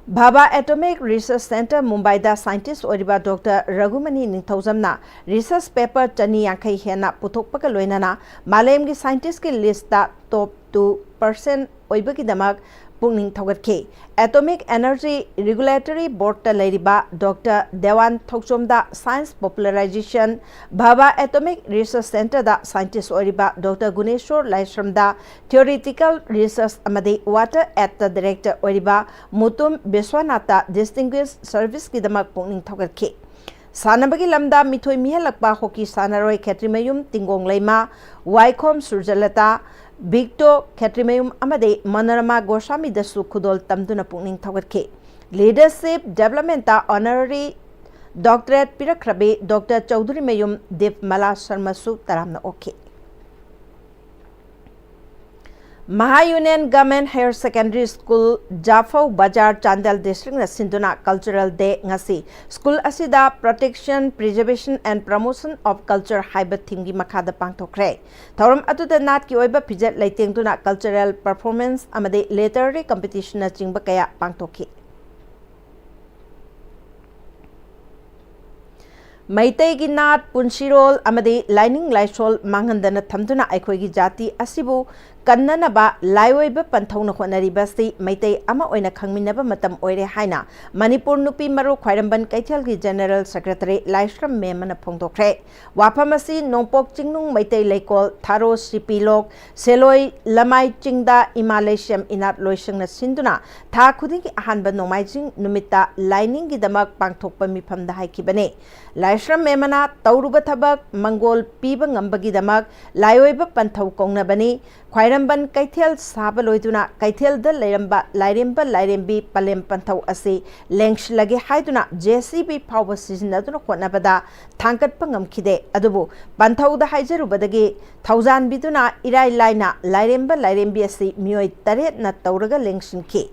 ꯚꯥꯚꯥ ꯑꯦꯇꯣꯃꯤꯛ ꯔꯤꯁꯔꯆ ꯁꯦꯟꯇꯔ ꯃꯨꯝꯕꯥꯏꯗ ꯁꯥꯏꯟꯇꯤꯁ ꯑꯣꯏꯔꯤꯕ ꯗꯣꯛꯇꯔ ꯔꯘꯨꯃꯅꯤ ꯅꯤꯡꯊꯧꯖꯝꯅ ꯔꯤꯁꯔꯆ ꯄꯦꯄꯔ ꯆꯅꯤ ꯌꯥꯡꯈꯩ ꯍꯦꯟꯅ ꯄꯨꯊꯣꯛꯄꯒ ꯂꯣꯏꯅꯅ ꯃꯥꯂꯦꯝꯒꯤ ꯁꯥꯏꯟꯇꯤꯁꯀꯤ ꯂꯤꯁꯇ ꯇꯣꯞ ꯇꯨ ꯄꯔꯁꯦꯟ ꯑꯣꯏꯕꯒꯤꯗꯃꯛ ꯄꯨꯛꯅꯤꯡ ꯊꯧꯒꯠꯈꯤ꯫ ꯑꯦꯇꯣꯃꯤꯛ ꯑꯦꯅꯔꯖꯤ ꯔꯤꯒꯨꯂꯦꯇꯔꯤ ꯕꯣꯔꯗꯇ ꯂꯩꯔꯤꯕ doctor ꯗꯦꯋꯥꯟ ꯊꯧꯆꯣꯝꯗ science ꯄꯣꯄꯨꯂꯔꯥꯏꯖꯦꯁꯟ, Bhabha atomic research ꯁꯦꯟꯇꯔꯗ ꯁꯥꯏꯟꯇꯤꯁ ꯑꯣꯏꯔꯤꯕ ꯗꯣꯛꯇꯔ ꯒꯨꯅꯦꯁꯣꯔ ꯂꯥꯏꯁ꯭ꯔꯝꯗ ꯊꯤꯑꯣꯔꯤꯇꯤꯀꯦꯜ ꯔꯤꯁꯔꯆ ꯑꯃꯗꯤ ꯋꯥꯇꯔ ꯑꯦꯠꯇ ꯗꯥꯏꯔꯦꯛꯇꯔ ꯑꯣꯏꯔꯤꯕ ꯃꯨꯇꯨꯝ ꯕꯤꯁ꯭ꯋꯥꯅꯥꯊꯇ ꯗꯤꯁꯇꯤꯡꯒ꯭ꯋꯤꯁ ꯁꯔꯚꯤꯁꯀꯤꯗꯃꯛ ꯄꯨꯛꯅꯤꯡ ꯊꯧꯒꯠꯈꯤ꯫ ꯁꯥꯟꯅꯕꯒꯤ ꯂꯝꯗ ꯃꯤꯊꯣꯏ ꯃꯤꯍꯦꯜꯂꯛꯄ ꯍꯣꯀꯤ ꯁꯥꯟꯅꯔꯣꯏ ꯈꯦꯇ꯭ꯔꯤꯃꯌꯨꯝ ꯇꯤꯡꯒꯣꯡ ꯂꯩꯃ, ꯋꯥꯏꯈꯣꯝ ꯁꯨꯔꯖꯂꯇꯥ, ꯕꯤꯛꯇꯣ ꯈꯦꯇ꯭ꯔꯤꯃꯌꯨꯝ ꯑꯃꯗꯤ ꯃꯅꯣꯔꯃꯥ ꯒꯣꯁ꯭ꯋꯥꯃꯤꯗꯁꯨ ꯈꯨꯗꯣꯜ ꯇꯝꯗꯨꯅ ꯄꯨꯛꯅꯤꯡ ꯊꯧꯒꯠꯈꯤ꯫ ꯂꯤꯗꯔꯁꯤꯞ ꯗꯦꯕꯂꯞꯃꯦꯟꯇ ꯑꯣꯅꯔꯔꯤ ꯗꯣꯛꯇꯔꯦꯠ ꯄꯤꯔꯛꯈ꯭ꯔꯕꯤ ꯗꯣꯛꯇꯔ ꯆꯧꯙꯨꯔꯤꯃꯌꯨꯝ ꯗꯤꯞꯃꯂꯥ ꯁꯔꯃꯁꯨ ꯇꯔꯥꯝꯅ ꯑꯣꯛꯈꯤ꯫ ꯃꯍꯥ union government higher secondary school, Jafou Bazar, Chandel ꯗꯤꯁꯇ꯭ꯔꯤꯛꯅ ꯁꯤꯟꯗꯨꯅ Cultural Day ꯉꯁꯤ ꯁ꯭ꯀꯨꯜ ꯑꯁꯤꯗ Protection, Preservation and Promotion of Culture ꯍꯥꯏꯕ ꯊꯤꯝꯒꯤ ꯃꯈꯥꯗ ꯄꯥꯡꯊꯣꯛꯈ꯭ꯔꯦ꯫ ꯊꯧꯔꯝ ꯑꯗꯨꯗ ꯅꯥꯠꯀꯤ ꯑꯣꯏꯕ ꯐꯤꯖꯦꯠ ꯂꯩꯇꯦꯡꯗꯨꯅ cultural performance ꯑꯃꯗꯤ literary competitionꯅꯆꯤꯡꯕ ꯀꯌꯥ ꯄꯥꯡꯊꯣꯛꯈꯤ꯫ ꯃꯩꯇꯩꯒꯤ ꯅꯥꯠ, ꯄꯨꯟꯁꯤꯔꯣꯜ ꯑꯃꯗꯤ ꯂꯥꯏꯅꯤꯡ ꯂꯥꯏꯁꯣꯜ ꯃꯥꯡꯍꯟꯗꯅ ꯊꯝꯗꯨꯅ ꯑꯩꯈꯣꯏꯒꯤ ꯖꯥꯇꯤ ꯑꯁꯤꯕꯨ ꯀꯟꯅꯅꯕ ꯂꯥꯏꯑꯣꯏꯕ ꯄꯟꯊꯧꯅ ꯍꯣꯠꯅꯔꯤꯕ ꯑꯁꯤ ꯃꯩꯇꯩ ꯑꯃ ꯑꯣꯏꯅ ꯈꯪꯃꯤꯟꯅꯕ ꯃꯇꯝ ꯑꯣꯏꯔꯦ ꯍꯥꯏꯅ ꯃꯅꯤꯄꯨꯔ ꯅꯨꯄꯤ ꯃꯔꯨ ꯈ꯭ꯋꯥꯏꯔꯝꯕꯟ ꯀꯩꯊꯦꯜꯒꯤ ꯖꯦꯅꯦꯔꯦꯜ ꯁꯦꯀ꯭ꯔꯦꯇꯔꯤ ꯂꯥꯏꯁ꯭ꯔꯝ ꯃꯦꯝꯃꯅ ꯐꯣꯡꯗꯣꯛꯈ꯭ꯔꯦ꯫ ꯋꯥꯐꯝ ꯑꯁꯤ ꯅꯣꯡꯄꯣꯛ ꯆꯤꯡꯅꯨꯡ ꯃꯩꯇꯩ ꯂꯩꯀꯣꯜ, ꯊꯥꯔꯣ ꯁꯤꯄꯤꯂꯣꯛ, ꯁꯦꯂꯣꯏ ꯂꯃꯥꯏ ꯆꯤꯡꯗ ꯏꯃꯥ ꯂꯩꯁꯦꯝ ꯏꯅꯥꯠ ꯂꯣꯏꯁꯪꯅ ꯁꯤꯟꯗꯨꯅ ꯊꯥ ꯈꯨꯗꯤꯡꯒꯤ ꯑꯍꯥꯟꯕ ꯅꯣꯡꯃꯥꯏꯖꯤꯡ ꯅꯨꯃꯤꯠꯇ ꯂꯥꯏꯅꯤꯡꯒꯤꯗꯃꯛ ꯄꯥꯡꯊꯣꯛꯄ ꯃꯤꯐꯝꯗ ꯍꯥꯏꯈꯤꯕꯅꯤ꯫ ꯂꯥꯏꯁ꯭ꯔꯝ ꯃꯦꯝꯃꯅ ꯇꯧꯔꯨꯕ ꯊꯕꯛ ꯃꯪꯒꯣꯜ ꯄꯤꯕ ꯉꯝꯕꯒꯤꯗꯃꯛ ꯂꯥꯏꯑꯣꯏꯕ ꯄꯟꯊꯧ ꯀꯧꯅꯕꯅꯤ꯫ ꯈ꯭ꯋꯥꯏꯔꯝꯕꯟ ꯀꯩꯊꯦꯜ ꯁꯥꯕ ꯂꯣꯏꯗꯨꯅ ꯀꯩꯊꯦꯜꯗ ꯂꯩꯔꯝꯕ ꯂꯥꯏꯔꯦꯝꯕ ꯂꯥꯏꯔꯦꯝꯕꯤ ꯄꯂꯦꯝ ꯄꯟꯊꯧ ꯑꯁꯤ ꯂꯦꯡꯁꯤꯜꯂꯒꯦ ꯍꯥꯏꯗꯨꯅ ꯖꯦ ꯁꯤ ꯕꯤ ꯐꯥꯎꯕ ꯁꯤꯖꯤꯟꯅꯗꯨꯅ ꯍꯣꯠꯅꯕꯗ ꯊꯥꯡꯒꯠꯄ ꯉꯝꯈꯤꯗꯦ꯫ ꯑꯗꯨꯕꯨ ꯄꯟꯊꯧꯗ ꯍꯥꯏꯖꯔꯨꯕꯗꯒꯤ ꯊꯧꯖꯥꯟꯕꯤꯗꯨꯅ ꯏꯔꯥꯏ ꯂꯥꯏꯅ ꯂꯥꯏꯔꯦꯝꯕ ꯂꯥꯏꯔꯦꯝꯕꯤ ꯑꯁꯤ ꯃꯤꯑꯣꯏ ꯇꯔꯦꯠꯅ ꯇꯧꯔꯒ ꯂꯦꯡꯁꯤꯟꯈꯤ꯫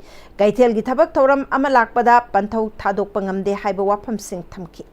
ꯀꯩꯊꯦꯜꯒꯤ ꯊꯕꯛ ꯊꯧꯔꯝ ꯑꯃ ꯂꯥꯛꯄꯗ ꯄꯟꯊꯧ ꯊꯥꯗꯣꯛꯄ ꯉꯝꯗꯦ ꯍꯥꯏꯕ ꯋꯥꯐꯝꯁꯤꯡ ꯊꯝꯈꯤ꯫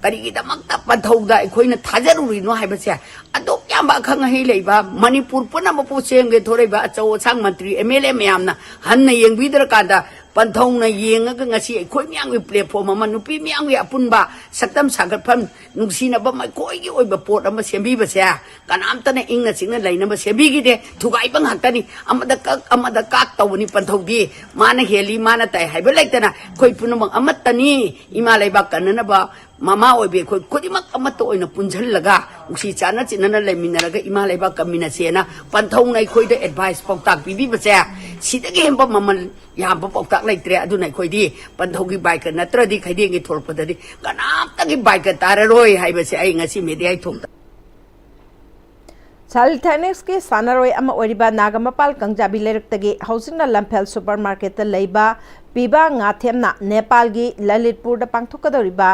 ꯀꯔꯤꯒꯤꯗꯃꯛꯇ ꯄꯟꯊꯧꯗ ꯑꯩꯈꯣꯏꯅ ꯊꯥꯖꯔꯨꯔꯤꯅꯣ ꯍꯥꯏꯕꯁꯦ ꯑꯗꯨꯛ ꯌꯥꯝꯕ ꯑꯈꯪ ꯑꯍꯩ ꯂꯩꯕ ꯃꯅꯤꯄꯨꯔ ꯄꯨꯝꯅꯃꯛꯄꯨ ꯁꯦꯝꯒꯦ ꯊꯣꯔꯛꯏꯕ ꯑꯆꯧ ꯑꯁꯥꯡ ꯃꯟꯇ꯭ꯔꯤ, ꯑꯦꯝ ꯑꯦꯜ ꯑꯦ ꯃꯌꯥꯝꯅ ꯍꯟꯅ ꯌꯦꯡꯕꯤꯗ꯭ꯔꯀꯥꯟꯗ ꯄꯟꯊꯧꯅ ꯌꯦꯡꯉꯒ ꯉꯁꯤ ꯑꯩꯈꯣꯏ ꯃꯤꯌꯥꯝꯒꯤ platform ꯑꯃ, ꯅꯨꯄꯤ ꯃꯤꯌꯥꯝꯒꯤ ꯑꯄꯨꯟꯕ ꯁꯛꯇꯝ ꯁꯥꯒꯠꯐꯝ, ꯅꯨꯡꯁꯤꯅꯕ ꯃꯈꯣꯏꯒꯤ ꯑꯣꯏꯕ ꯄꯣꯠ ꯑꯃ ꯁꯦꯝꯕꯤꯕꯁꯦ ꯀꯅꯥꯝꯇꯅ ꯏꯪꯅ ꯆꯤꯛꯅ ꯂꯩꯅꯕ ꯁꯦꯝꯕꯤꯈꯤꯗꯦ꯫ ꯊꯨꯒꯥꯏꯕ ꯉꯥꯛꯇꯅꯤ꯫ ꯑꯃꯗ ꯀꯛ, ꯑꯃꯗ ꯀꯥꯛ ꯇꯧꯕꯅꯤ ꯄꯟꯊꯧꯗꯤ꯫ ꯃꯥꯅ ꯍꯦꯜꯂꯤ, ꯃꯥꯅ ꯇꯥꯏ ꯍꯥꯏꯕ ꯂꯩꯇꯅ ꯑꯩꯈꯣꯏ ꯄꯨꯝꯅꯃꯛ ꯑꯃꯠꯇꯅꯤ꯫ ꯏꯃꯥ ꯂꯩꯕꯥꯛ ꯀꯟꯅꯅꯕ ꯃꯃꯥ ꯑꯣꯏꯕꯤ ꯑꯩꯈꯣꯏ ꯈꯨꯗꯤꯡꯃꯛ ꯑꯃꯠꯇ ꯑꯣꯏꯅ ꯄꯨꯟꯁꯤꯜꯂꯒ ꯅꯨꯡꯁꯤ ꯆꯥꯟꯅ ꯆꯤꯟꯅꯅ ꯂꯩꯃꯤꯟꯅꯔꯒ ꯏꯃꯥ ꯂꯩꯕꯥꯛ ꯀꯟꯃꯤꯟꯅꯁꯦꯅ ꯄꯟꯊꯧꯅ ꯑꯩꯈꯣꯏꯗ advice ꯄꯥꯎꯇꯥꯛ ꯄꯤꯕꯤꯕꯁꯦ ꯁꯤꯗꯒꯤ ꯍꯦꯟꯕ ꯃꯃꯜ ꯌꯥꯝꯕ ꯄꯥꯎꯇꯥꯛ ꯂꯩꯇ꯭ꯔꯦ꯫ ꯑꯗꯨꯅ ꯑꯩꯈꯣꯏꯗꯤ ꯄꯟꯊꯧꯒꯤ ꯕꯥꯏꯀ ꯅꯠꯇ꯭ꯔꯗꯤ ꯈꯩꯗꯦꯡꯒꯤ ꯊꯣꯛꯂꯛꯄꯗꯗꯤ ꯀꯅꯥꯝꯇꯒꯤ ꯕꯥꯏꯀ ꯇꯥꯔꯔꯣꯏ ꯍꯥꯏꯕꯁꯦ ꯑꯩ ꯉꯁꯤ ꯃꯦꯗꯤꯌꯥꯒꯤ ꯊꯣꯡꯗ꯫ ꯁꯥꯂꯤꯊꯥꯏꯅꯦꯛꯁꯀꯤ ꯁꯥꯟꯅꯔꯣꯏ ꯑꯃ ꯑꯣꯏꯔꯤꯕ ꯅꯥꯒꯥꯃꯄꯥꯜ ꯀꯪꯖꯥꯕꯤ ꯂꯩꯔꯛꯇꯒꯤ ꯍꯧꯖꯤꯛꯅ ꯂꯝꯐꯦꯜ ꯁꯨꯄꯔ ꯃꯥꯔꯀꯦꯠꯇ ꯂꯩꯕ ꯄꯤꯕꯥ ꯉꯥꯊꯦꯝꯅ ꯅꯦꯄꯥꯜꯒꯤ ꯂꯂꯤꯠꯄꯨꯔꯗ ꯄꯥꯡꯊꯣꯛꯀꯗꯧꯔꯤꯕ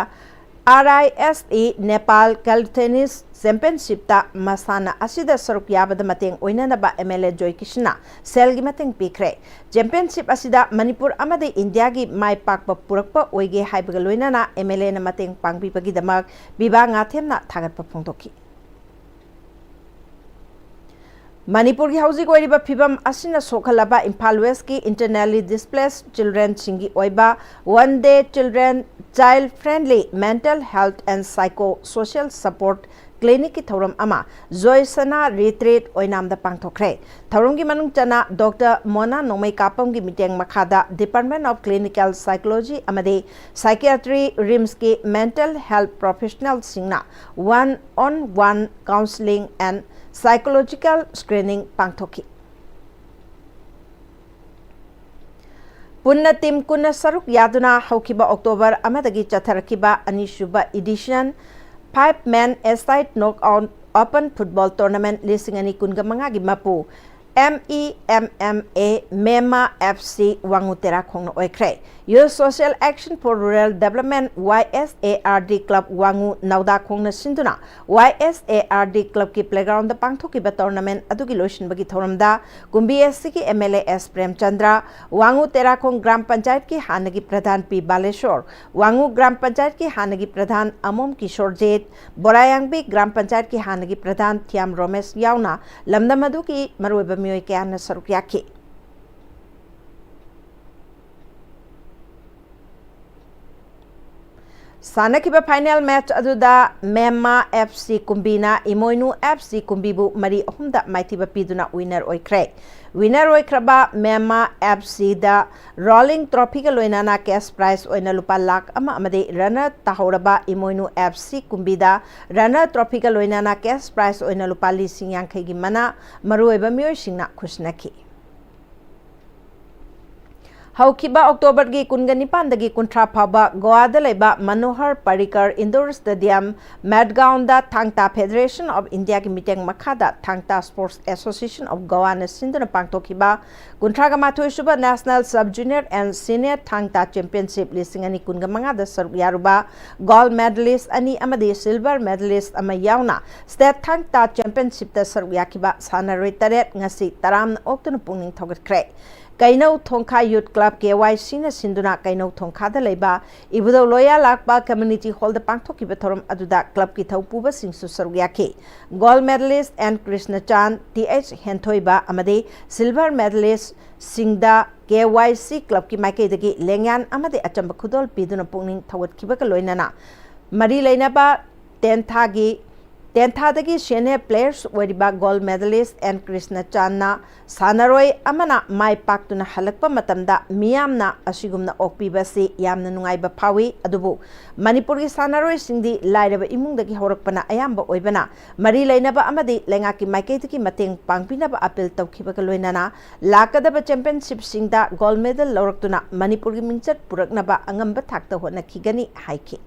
ꯑꯥꯔ ꯑꯥꯏ ꯑꯦꯁ ꯏ ꯅꯦꯄꯥꯜ ꯀꯦꯂꯤꯊꯦꯅꯤꯁ ꯆꯦꯝꯄꯤꯌꯟꯁꯤꯞꯇ ꯃꯁꯥꯟꯅ ꯑꯁꯤꯗ ꯁꯔꯨꯛ ꯌꯥꯕꯗ ꯃꯇꯦꯡ ꯑꯣꯏꯅꯅꯕ ꯑꯦꯝ ꯑꯦꯜ ꯑꯦ ꯖꯣꯏ ꯀꯤꯁꯟꯅ ꯁꯦꯜꯒꯤ ꯃꯇꯦꯡ ꯄꯤꯈ꯭ꯔꯦ꯫ ꯆꯦꯝꯄꯤꯌꯟꯁꯤꯞ ꯑꯁꯤꯗ ꯃꯅꯤꯄꯨꯔ ꯑꯃꯗꯤ ꯏꯟꯗꯤꯌꯥꯒꯤ ꯃꯥꯏ ꯄꯥꯛꯄ ꯄꯨꯔꯛꯄ ꯑꯣꯏꯒꯦ ꯍꯥꯏꯕꯒ ꯂꯣꯏꯅꯅ ꯑꯦꯝ ꯑꯦꯜ ꯑꯦꯅ ꯃꯇꯦꯡ ꯄꯥꯡꯕꯤꯕꯒꯤꯗꯃꯛ ꯄꯤꯕꯥ ꯉꯥꯊꯦꯝꯅ ꯊꯥꯒꯠꯄ ꯐꯣꯡꯗꯣꯛꯈꯤ꯫ ꯃꯅꯤꯄꯨꯔꯒꯤ ꯍꯧꯖꯤꯛ ꯑꯣꯏꯔꯤꯕ ꯐꯤꯕꯝ ꯑꯁꯤꯅ ꯁꯣꯛꯍꯜꯂꯕ ꯏꯝꯐꯥꯜ ꯋꯦꯁꯀꯤ internally displaced childrenꯁꯤꯡꯒꯤ ꯑꯣꯏꯕ one day children child friendly mental health and psycho social support clinicꯀꯤ ꯊꯧꯔꯝ ꯑꯃ ꯖꯣꯏꯁꯅꯥ ꯔꯤꯇ꯭ꯔꯤꯠ ꯑꯣꯏꯅꯥꯝꯗ ꯄꯥꯡꯊꯣꯛꯈ꯭ꯔꯦ꯫ ꯊꯧꯔꯝꯒꯤ ꯃꯅꯨꯡ ꯆꯟꯅ ꯗꯣꯛꯇꯔ ꯃꯣꯅꯥ ꯅꯣꯡꯃꯩ ꯀꯥꯄꯝꯒꯤ ꯃꯤꯠꯌꯦꯡ ꯃꯈꯥꯗ Department of Clinical Psychology ꯑꯃꯗꯤ Psychiatry RIMSꯀꯤ mental health professionalꯁꯤꯡꯅ one on one counselling and psychological screening ꯄꯥꯡꯊꯣꯛꯈꯤ꯫ ꯄꯨꯟꯅ ꯇꯤꯝ ꯀꯨꯟꯊ꯭ꯔꯥ ꯇꯔꯨꯛ ꯌꯥꯗꯨꯅ ꯍꯧꯈꯤꯕ ꯑꯣꯛꯇꯣꯕꯔ ꯑꯃꯗꯒꯤ ꯆꯠꯊꯔꯛꯈꯤꯕ ꯑꯅꯤꯁꯨꯕ edition five man aside knockout open football tournament ꯂꯤꯁꯤꯡ ꯑꯅꯤ ꯀꯨꯟꯒ ꯃꯉꯥꯒꯤ ꯃꯄꯨ M E M M A ꯃꯦꯝꯃꯥ F C ꯋꯥꯉꯨ ꯇꯦꯔꯥꯈꯣꯡꯅ ꯑꯣꯏꯈ꯭ꯔꯦ꯫ Youth Social Action for Rural Development Y S A R D Club ꯋꯥꯉꯨ ꯅꯧꯗꯥꯈꯣꯡꯅ ꯁꯤꯟꯗꯨꯅ Y S A R D Clubꯀꯤ playgroundꯗ ꯄꯥꯡꯊꯣꯛꯈꯤꯕ tournament ꯑꯗꯨꯒꯤ ꯂꯣꯏꯁꯤꯟꯕꯒꯤ ꯊꯧꯔꯝꯗ ꯀꯨꯝꯕꯤ ꯑꯦꯁ ꯁꯤꯒꯤ M L A S Premchandra, Wangoo Terakhong ꯒ꯭ꯔꯥꯝ ꯄꯟꯆꯥꯌꯠꯀꯤ ꯍꯥꯟꯅꯒꯤ ꯄ꯭ꯔꯙꯥꯟ ꯄꯤ ꯕꯥꯂꯦꯁꯣꯔ, ꯋꯥꯉꯨ ꯒ꯭ꯔꯥꯝ ꯄꯟꯆꯥꯌꯠꯀꯤ ꯍꯥꯟꯅꯒꯤ ꯄ꯭ꯔꯙꯥꯟ ꯑꯃꯣꯝ ꯀꯤꯁꯣꯔꯖꯤꯠ, ꯕꯣꯔꯥꯌꯥꯡꯕꯤ ꯒ꯭ꯔꯥꯝ ꯄꯟꯆꯥꯌꯠꯀꯤ ꯍꯥꯟꯅꯒꯤ ꯄ꯭ꯔꯙꯥꯟ ꯊꯤꯌꯥꯝ ꯔꯣꯃꯦꯁ ꯌꯥꯎꯅ ꯂꯝꯗꯝ ꯑꯗꯨꯒꯤ ꯃꯔꯨꯑꯣꯏꯕ ꯃꯤꯑꯣꯏ ꯀꯌꯥꯅ ꯁꯔꯨꯛ ꯌꯥꯈꯤ꯫ ꯁꯥꯟꯅꯈꯤꯕ final match ꯑꯗꯨꯗ ꯃꯦꯝꯃꯥ F C ꯀꯨꯝꯕꯤꯅ ꯏꯃꯣꯏꯅꯨ F C ꯀꯨꯝꯕꯤꯕꯨ ꯃꯔꯤ ꯑꯍꯨꯝꯗ ꯃꯥꯏꯊꯤꯕ ꯄꯤꯗꯨꯅ winner ꯑꯣꯏꯈ꯭ꯔꯦ꯫ Winner ꯑꯣꯏꯈ꯭ꯔꯕ ꯃꯦꯝꯃꯥ F Cꯗ rolling trophyꯒ ꯂꯣꯏꯅꯅ cash prize ꯑꯣꯏꯅ ꯂꯨꯄꯥ ꯂꯥꯈ ꯑꯃ ꯑꯃꯗꯤ runner ꯇꯥꯍꯧꯔꯕ ꯏꯃꯣꯏꯅꯨ F C ꯀꯨꯝꯕꯤꯗ runner trophyꯒ ꯂꯣꯏꯅꯅ cash prize ꯑꯣꯏꯅ ꯂꯨꯄꯥ ꯂꯤꯁꯤꯡ ꯌꯥꯡꯈꯩꯒꯤ ꯃꯅꯥ ꯃꯔꯨꯑꯣꯏꯕ ꯃꯤꯑꯣꯏꯁꯤꯡꯅ ꯈꯨꯠꯁꯤꯟꯅꯈꯤ꯫ ꯍꯧꯈꯤꯕ ꯑꯣꯛꯇꯣꯕꯔꯒꯤ ꯀꯨꯟꯒ ꯅꯤꯄꯥꯟꯗꯒꯤ ꯀꯨꯟꯊ꯭ꯔꯥ ꯐꯥꯎꯕ ꯒꯣꯋꯥꯗ ꯂꯩꯕ ꯃꯅꯣꯍꯔ ꯄꯥꯔꯤꯀꯔ Indoor Stadium, ꯃꯦꯠꯒꯥꯎꯟꯗ ꯊꯥꯡ ꯇꯥ Federation of Indiaꯒꯤ ꯃꯤꯠꯌꯦꯡ ꯃꯈꯥꯗ ꯊꯥꯡ ꯇꯥ Sports Association of Goaꯅ ꯁꯤꯟꯗꯨꯅ ꯄꯥꯡꯊꯣꯛꯈꯤꯕ ꯀꯨꯟꯊ꯭ꯔꯥꯒ ꯃꯥꯊꯣꯏ ꯁꯨꯕ National Sub Junior and Senior ꯊꯥꯡ ꯇꯥ Championship ꯂꯤꯁꯤꯡ ꯑꯅꯤ ꯀꯨꯟꯒ ꯃꯉꯥꯗ ꯁꯔꯨꯛ ꯌꯥꯔꯨꯕ gold medalist ꯑꯅꯤ ꯑꯃꯗꯤ silver medalist ꯑꯃ ꯌꯥꯎꯅ state ꯊꯥꯡ ꯇꯥ championshipꯇ ꯁꯔꯨꯛ ꯌꯥꯈꯤꯕ ꯁꯥꯟꯅꯔꯣꯏ ꯇꯔꯦꯠ ꯉꯁꯤ ꯇꯔꯥꯝꯅ ꯑꯣꯛꯇꯨꯅ ꯄꯨꯛꯅꯤꯡ ꯊꯧꯒꯠꯈ꯭ꯔꯦ꯫ ꯀꯩꯅꯧ ꯊꯣꯡꯈꯥ ꯌꯨꯠ ꯀ꯭ꯂꯕ, ꯀꯦ ꯋꯥꯏ ꯁꯤꯅ ꯁꯤꯟꯗꯨꯅ ꯀꯩꯅꯧ ꯊꯣꯡꯈꯥꯗ ꯂꯩꯕ ꯏꯕꯨꯙꯧ ꯂꯣꯌꯥ ꯂꯥꯛꯄ ꯀꯝꯃ꯭ꯌꯨꯅꯤꯇꯤ ꯍꯣꯜꯗ ꯄꯥꯡꯊꯣꯛꯈꯤꯕ ꯊꯧꯔꯝ ꯑꯗꯨꯗ ꯀ꯭ꯂꯕꯀꯤ ꯊꯧꯄꯨꯕꯁꯤꯡꯁꯨ ꯁꯔꯨꯛ ꯌꯥꯈꯤ꯫ Gold medalist N Krishnachan, T H Henthoiba ꯑꯃꯗꯤ ꯁꯤꯜꯚꯔ ꯃꯦꯗꯂꯤꯁꯁꯤꯡꯗ ꯀꯦ ꯋꯥꯏ ꯁꯤ ꯀ꯭ꯂꯕꯀꯤ ꯃꯥꯏꯀꯩꯗꯒꯤ ꯂꯦꯡꯌꯥꯟ ꯑꯃꯗꯤ ꯑꯆꯝꯕ ꯈꯨꯗꯣꯜ ꯄꯤꯗꯨꯅ ꯄꯨꯛꯅꯤꯡ ꯊꯧꯒꯠꯈꯤꯕꯒ ꯂꯣꯏꯅꯅ ꯃꯔꯤ ꯂꯩꯅꯕ ꯇꯦꯟꯊꯥꯒꯤ, ꯇꯦꯟꯊꯥꯗꯒꯤ ꯁꯦꯅꯤꯌꯔ ꯄ꯭ꯂꯦꯌꯔꯁ ꯑꯣꯏꯔꯤꯕ ꯒꯣꯜꯗ ꯃꯦꯗꯂꯤꯁ ꯑꯦꯟ ꯀ꯭ꯔꯤꯁꯅꯆꯥꯟꯅ ꯁꯥꯟꯅꯔꯣꯏ ꯑꯃꯅ ꯃꯥꯏ ꯄꯥꯛꯇꯨꯅ ꯍꯜꯂꯛꯄ ꯃꯇꯝꯗ ꯃꯤꯌꯥꯝꯅ ꯑꯁꯤꯒꯨꯝꯅ ꯑꯣꯛꯄꯤꯕ ꯑꯁꯤ ꯌꯥꯝꯅ ꯅꯨꯡꯉꯥꯏꯕ ꯐꯥꯎꯏ꯫ ꯑꯗꯨꯕꯨ ꯃꯅꯤꯄꯨꯔꯒꯤ ꯁꯥꯟꯅꯔꯣꯏꯁꯤꯡꯗꯤ ꯂꯥꯏꯔꯕ ꯏꯃꯨꯡꯗꯒꯤ ꯍꯧꯔꯛꯄꯅ ꯑꯌꯥꯝꯕ ꯑꯣꯏꯕꯅ ꯃꯔꯤ ꯂꯩꯅꯕ ꯑꯃꯗꯤ ꯂꯩꯉꯥꯛꯀꯤ ꯃꯥꯏꯀꯩꯗꯒꯤ ꯃꯇꯦꯡ ꯄꯥꯡꯕꯤꯅꯕ ꯑꯄꯤꯜ ꯇꯧꯈꯤꯕꯒ ꯂꯣꯏꯅꯅ ꯂꯥꯛꯀꯗꯕ ꯆꯦꯝꯄꯤꯌꯟꯁꯤꯞꯁꯤꯡꯗ ꯒꯣꯜꯗ ꯃꯦꯗꯜ ꯂꯧꯔꯛꯇꯨꯅ ꯃꯅꯤꯄꯨꯔꯒꯤ ꯃꯤꯡꯆꯠ ꯄꯨꯔꯛꯅꯕ ꯑꯉꯝꯕ ꯊꯥꯛꯇ ꯍꯣꯠꯅꯈꯤꯒꯅꯤ ꯍꯥꯏꯈꯤ꯫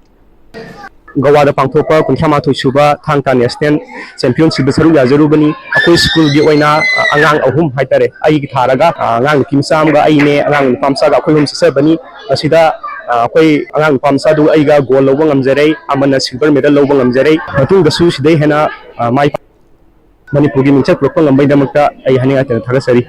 ꯒꯋꯥꯗ ꯄꯥꯡꯊꯣꯛꯄ ꯀꯨꯟꯊ꯭ꯔꯥ ꯃꯥꯊꯣꯏ ꯁꯨꯕ ꯊꯥꯡ ꯇꯥ ꯅꯦꯁꯅꯦꯜ ꯆꯦꯝꯄꯤꯌꯟꯁꯤꯞꯇ ꯁꯔꯨꯛ ꯌꯥꯖꯔꯨꯕꯅꯤ꯫ ꯑꯩꯈꯣꯏ ꯁ꯭ꯀꯨꯜꯒꯤ ꯑꯣꯏꯅ ꯑꯉꯥꯡ ꯑꯍꯨꯝ ꯍꯥꯏꯇꯥꯔꯦ, ꯑꯩꯒꯤ ꯊꯥꯔꯒ, ꯑꯉꯥꯡ ꯅꯨꯄꯤ ꯃꯆꯥ ꯑꯃꯒ ꯑꯩꯅꯦ, ꯑꯉꯥꯡ ꯅꯨꯄꯥ ꯃꯆꯥꯒ ꯑꯩꯈꯣꯏ ꯑꯍꯨꯝ ꯆꯠꯆꯕꯅꯤ꯫ ꯃꯁꯤꯗ, ꯑꯩꯈꯣꯏ ꯑꯉꯥꯡ ꯅꯨꯄꯥ ꯃꯆꯥꯗꯨ ꯑꯩꯒ ꯒꯣꯜ ꯂꯧꯕ ꯉꯝꯖꯔꯦ, ꯑꯃꯅ ꯁꯤꯜꯚꯔ ꯃꯦꯗꯜ ꯂꯧꯕ ꯉꯝꯖꯔꯦ꯫ ꯃꯇꯨꯡꯗꯁꯨ ꯁꯤꯗꯩ ꯍꯦꯟꯅ, ꯃꯥꯏ ꯃꯅꯤꯄꯨꯔꯒꯤ ꯃꯤꯡꯆꯠ ꯄꯨꯔꯛꯄ ꯉꯝꯕꯒꯤꯗꯃꯛꯇ ꯑꯩ ꯍꯥꯏꯅꯤꯡꯉꯥꯏ ꯂꯩꯇꯅ ꯊꯥꯒꯠꯆꯔꯤ꯫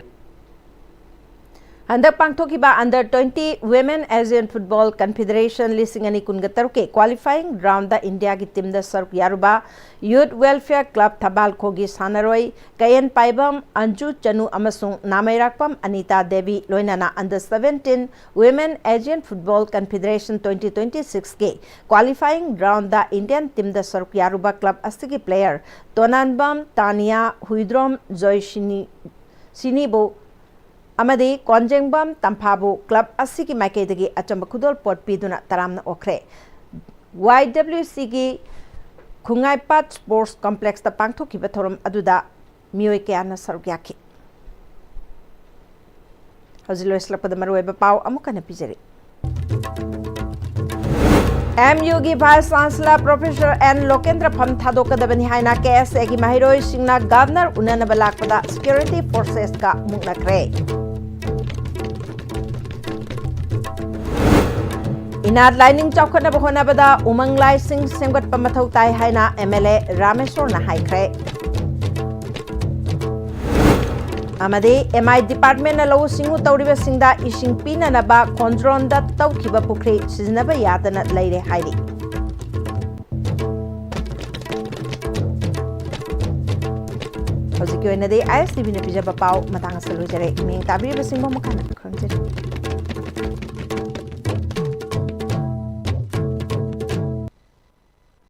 ꯍꯟꯗꯛ ꯄꯥꯡꯊꯣꯛꯈꯤꯕ Under twenty Women Asian Football Confederation ꯂꯤꯁꯤꯡ ꯑꯅꯤ ꯀꯨꯟꯒ ꯇꯔꯨꯛꯀꯤ qualifying round ꯗ ꯏꯟꯗꯤꯌꯥꯒꯤ ꯇꯤꯝꯗ ꯁꯔꯨꯛ ꯌꯥꯔꯨꯕ Youth Welfare Club ꯊꯝꯕꯥꯜꯈꯣꯒꯤ ꯁꯥꯟꯅꯔꯣꯏ ꯀꯌꯦꯟ ꯄꯥꯏꯕꯝ ꯑꯟꯖꯨ ꯆꯅꯨ ꯑꯃꯁꯨꯡ ꯅꯥꯃꯩꯔꯥꯛꯄꯝ ꯑꯅꯤꯇꯥ ꯗꯦꯕꯤ ꯂꯣꯏꯅꯅ Under seventeen Women Asian Football Confederation twenty twenty six ꯀꯤ qualifying round ꯗ ꯏꯟꯗꯤꯌꯟ ꯇꯤꯝꯗ ꯁꯔꯨꯛ ꯌꯥꯔꯨꯕ ꯀ꯭ꯂꯕ ꯑꯁꯤꯒꯤ ꯄ꯭ꯂꯦꯌꯔ ꯇꯣꯅꯥꯟꯕꯝ ꯇꯥꯅꯤꯌꯥ, ꯍꯨꯏꯗ꯭ꯔꯣꯝ ꯖꯣꯏꯁꯤꯅꯤ, ꯁꯤꯅꯤꯕꯨ ꯑꯃꯗꯤ ꯀꯣꯟꯖꯦꯡꯕꯝ ꯇꯝꯐꯥꯕꯨ ꯀ꯭ꯂꯕ ꯑꯁꯤꯒꯤ ꯃꯥꯏꯀꯩꯗꯒꯤ ꯑꯆꯝꯕ ꯈꯨꯗꯣꯜꯄꯣꯠ ꯄꯤꯗꯨꯅ ꯇꯔꯥꯝꯅ ꯑꯣꯛꯈ꯭ꯔꯦ꯫ ꯋꯥꯏ ꯗꯕ꯭ꯂꯤꯎ ꯁꯤꯒꯤ ꯈꯨꯡꯉꯥꯏꯄꯥꯠ ꯁ꯭ꯄꯣꯔꯠꯁ ꯀꯝꯄ꯭ꯂꯦꯛꯁꯇ ꯄꯥꯡꯊꯣꯛꯈꯤꯕ ꯊꯧꯔꯝ ꯑꯗꯨꯗ ꯃꯤꯑꯣꯏ ꯀꯌꯥꯅ ꯁꯔꯨꯛ ꯌꯥꯈꯤ꯫ ꯍꯧꯖꯤꯛ ꯂꯣꯏꯁꯤꯜꯂꯛꯄꯗ ꯃꯔꯨꯑꯣꯏꯕ ꯄꯥꯎ ꯑꯃꯨꯛ ꯍꯟꯅ ꯄꯤꯖꯔꯤ꯫ ꯑꯦꯝ ꯌꯨꯒꯤ ꯚꯥꯏꯁ ꯆꯥꯟꯁꯦꯂꯔ ꯄ꯭ꯔꯣꯐꯦꯁꯔ ꯑꯦꯟ ꯂꯣꯀꯦꯟꯗ꯭ꯔ ꯐꯝ ꯊꯥꯗꯣꯛꯀꯗꯕꯅꯤ ꯍꯥꯏꯅ ꯀꯦ ꯑꯦꯁ ꯑꯦꯒꯤ ꯃꯍꯩꯔꯣꯏꯁꯤꯡꯅ ꯒꯚꯔꯅꯔ ꯎꯅꯅꯕ ꯂꯥꯛꯄꯗ ꯁꯦꯀ꯭ꯌꯨꯔꯤꯇꯤ ꯐꯣꯔꯁꯦꯁꯀ ꯃꯨꯛꯅꯈ꯭ꯔꯦ꯫ ꯏꯅꯥꯠ ꯂꯥꯏꯅꯤꯡ ꯆꯥꯎꯈꯠꯅꯕ ꯍꯣꯠꯅꯕꯗ ꯎꯃꯪ ꯂꯥꯏꯁꯤꯡ ꯁꯦꯝꯒꯠꯄ ꯃꯊꯧ ꯇꯥꯏ ꯍꯥꯏꯅ ꯑꯦꯝ ꯑꯦꯜ ꯑꯦ ꯔꯥꯃꯦꯁꯣꯔꯅ ꯍꯥꯏꯈ꯭ꯔꯦ꯫ ꯑꯃꯗꯤ ꯑꯦꯝ ꯑꯥꯏ ꯗꯤꯄꯥꯔꯠꯃꯦꯟꯅ ꯂꯧꯎ ꯁꯤꯡꯎ ꯇꯧꯔꯤꯕꯁꯤꯡꯗ ꯏꯁꯤꯡ ꯄꯤꯅꯅꯕ ꯈꯣꯟꯗ꯭ꯔꯣꯟꯗ ꯇꯧꯈꯤꯕ ꯄꯨꯈ꯭ꯔꯤ ꯁꯤꯖꯤꯟꯅꯕ ꯌꯥꯗꯅ ꯂꯩꯔꯦ ꯍꯥꯏꯔꯤ꯫ ꯍꯧꯖꯤꯛꯀꯤ ꯑꯣꯏꯅꯗꯤ ꯑꯥꯏ ꯑꯦꯁ ꯇꯤ ꯚꯤꯅ ꯄꯤꯖꯕ ꯄꯥꯎ ꯃꯇꯥꯡ ꯑꯁꯤꯗ ꯂꯣꯏꯖꯔꯦ꯫ ꯃꯤꯠꯌꯦꯡ ꯇꯥꯕꯤꯔꯤꯕꯁꯤꯡꯕꯨ ꯑꯃꯨꯛ ꯍꯟꯅ ꯈꯨꯔꯨꯝꯖꯔꯤ꯫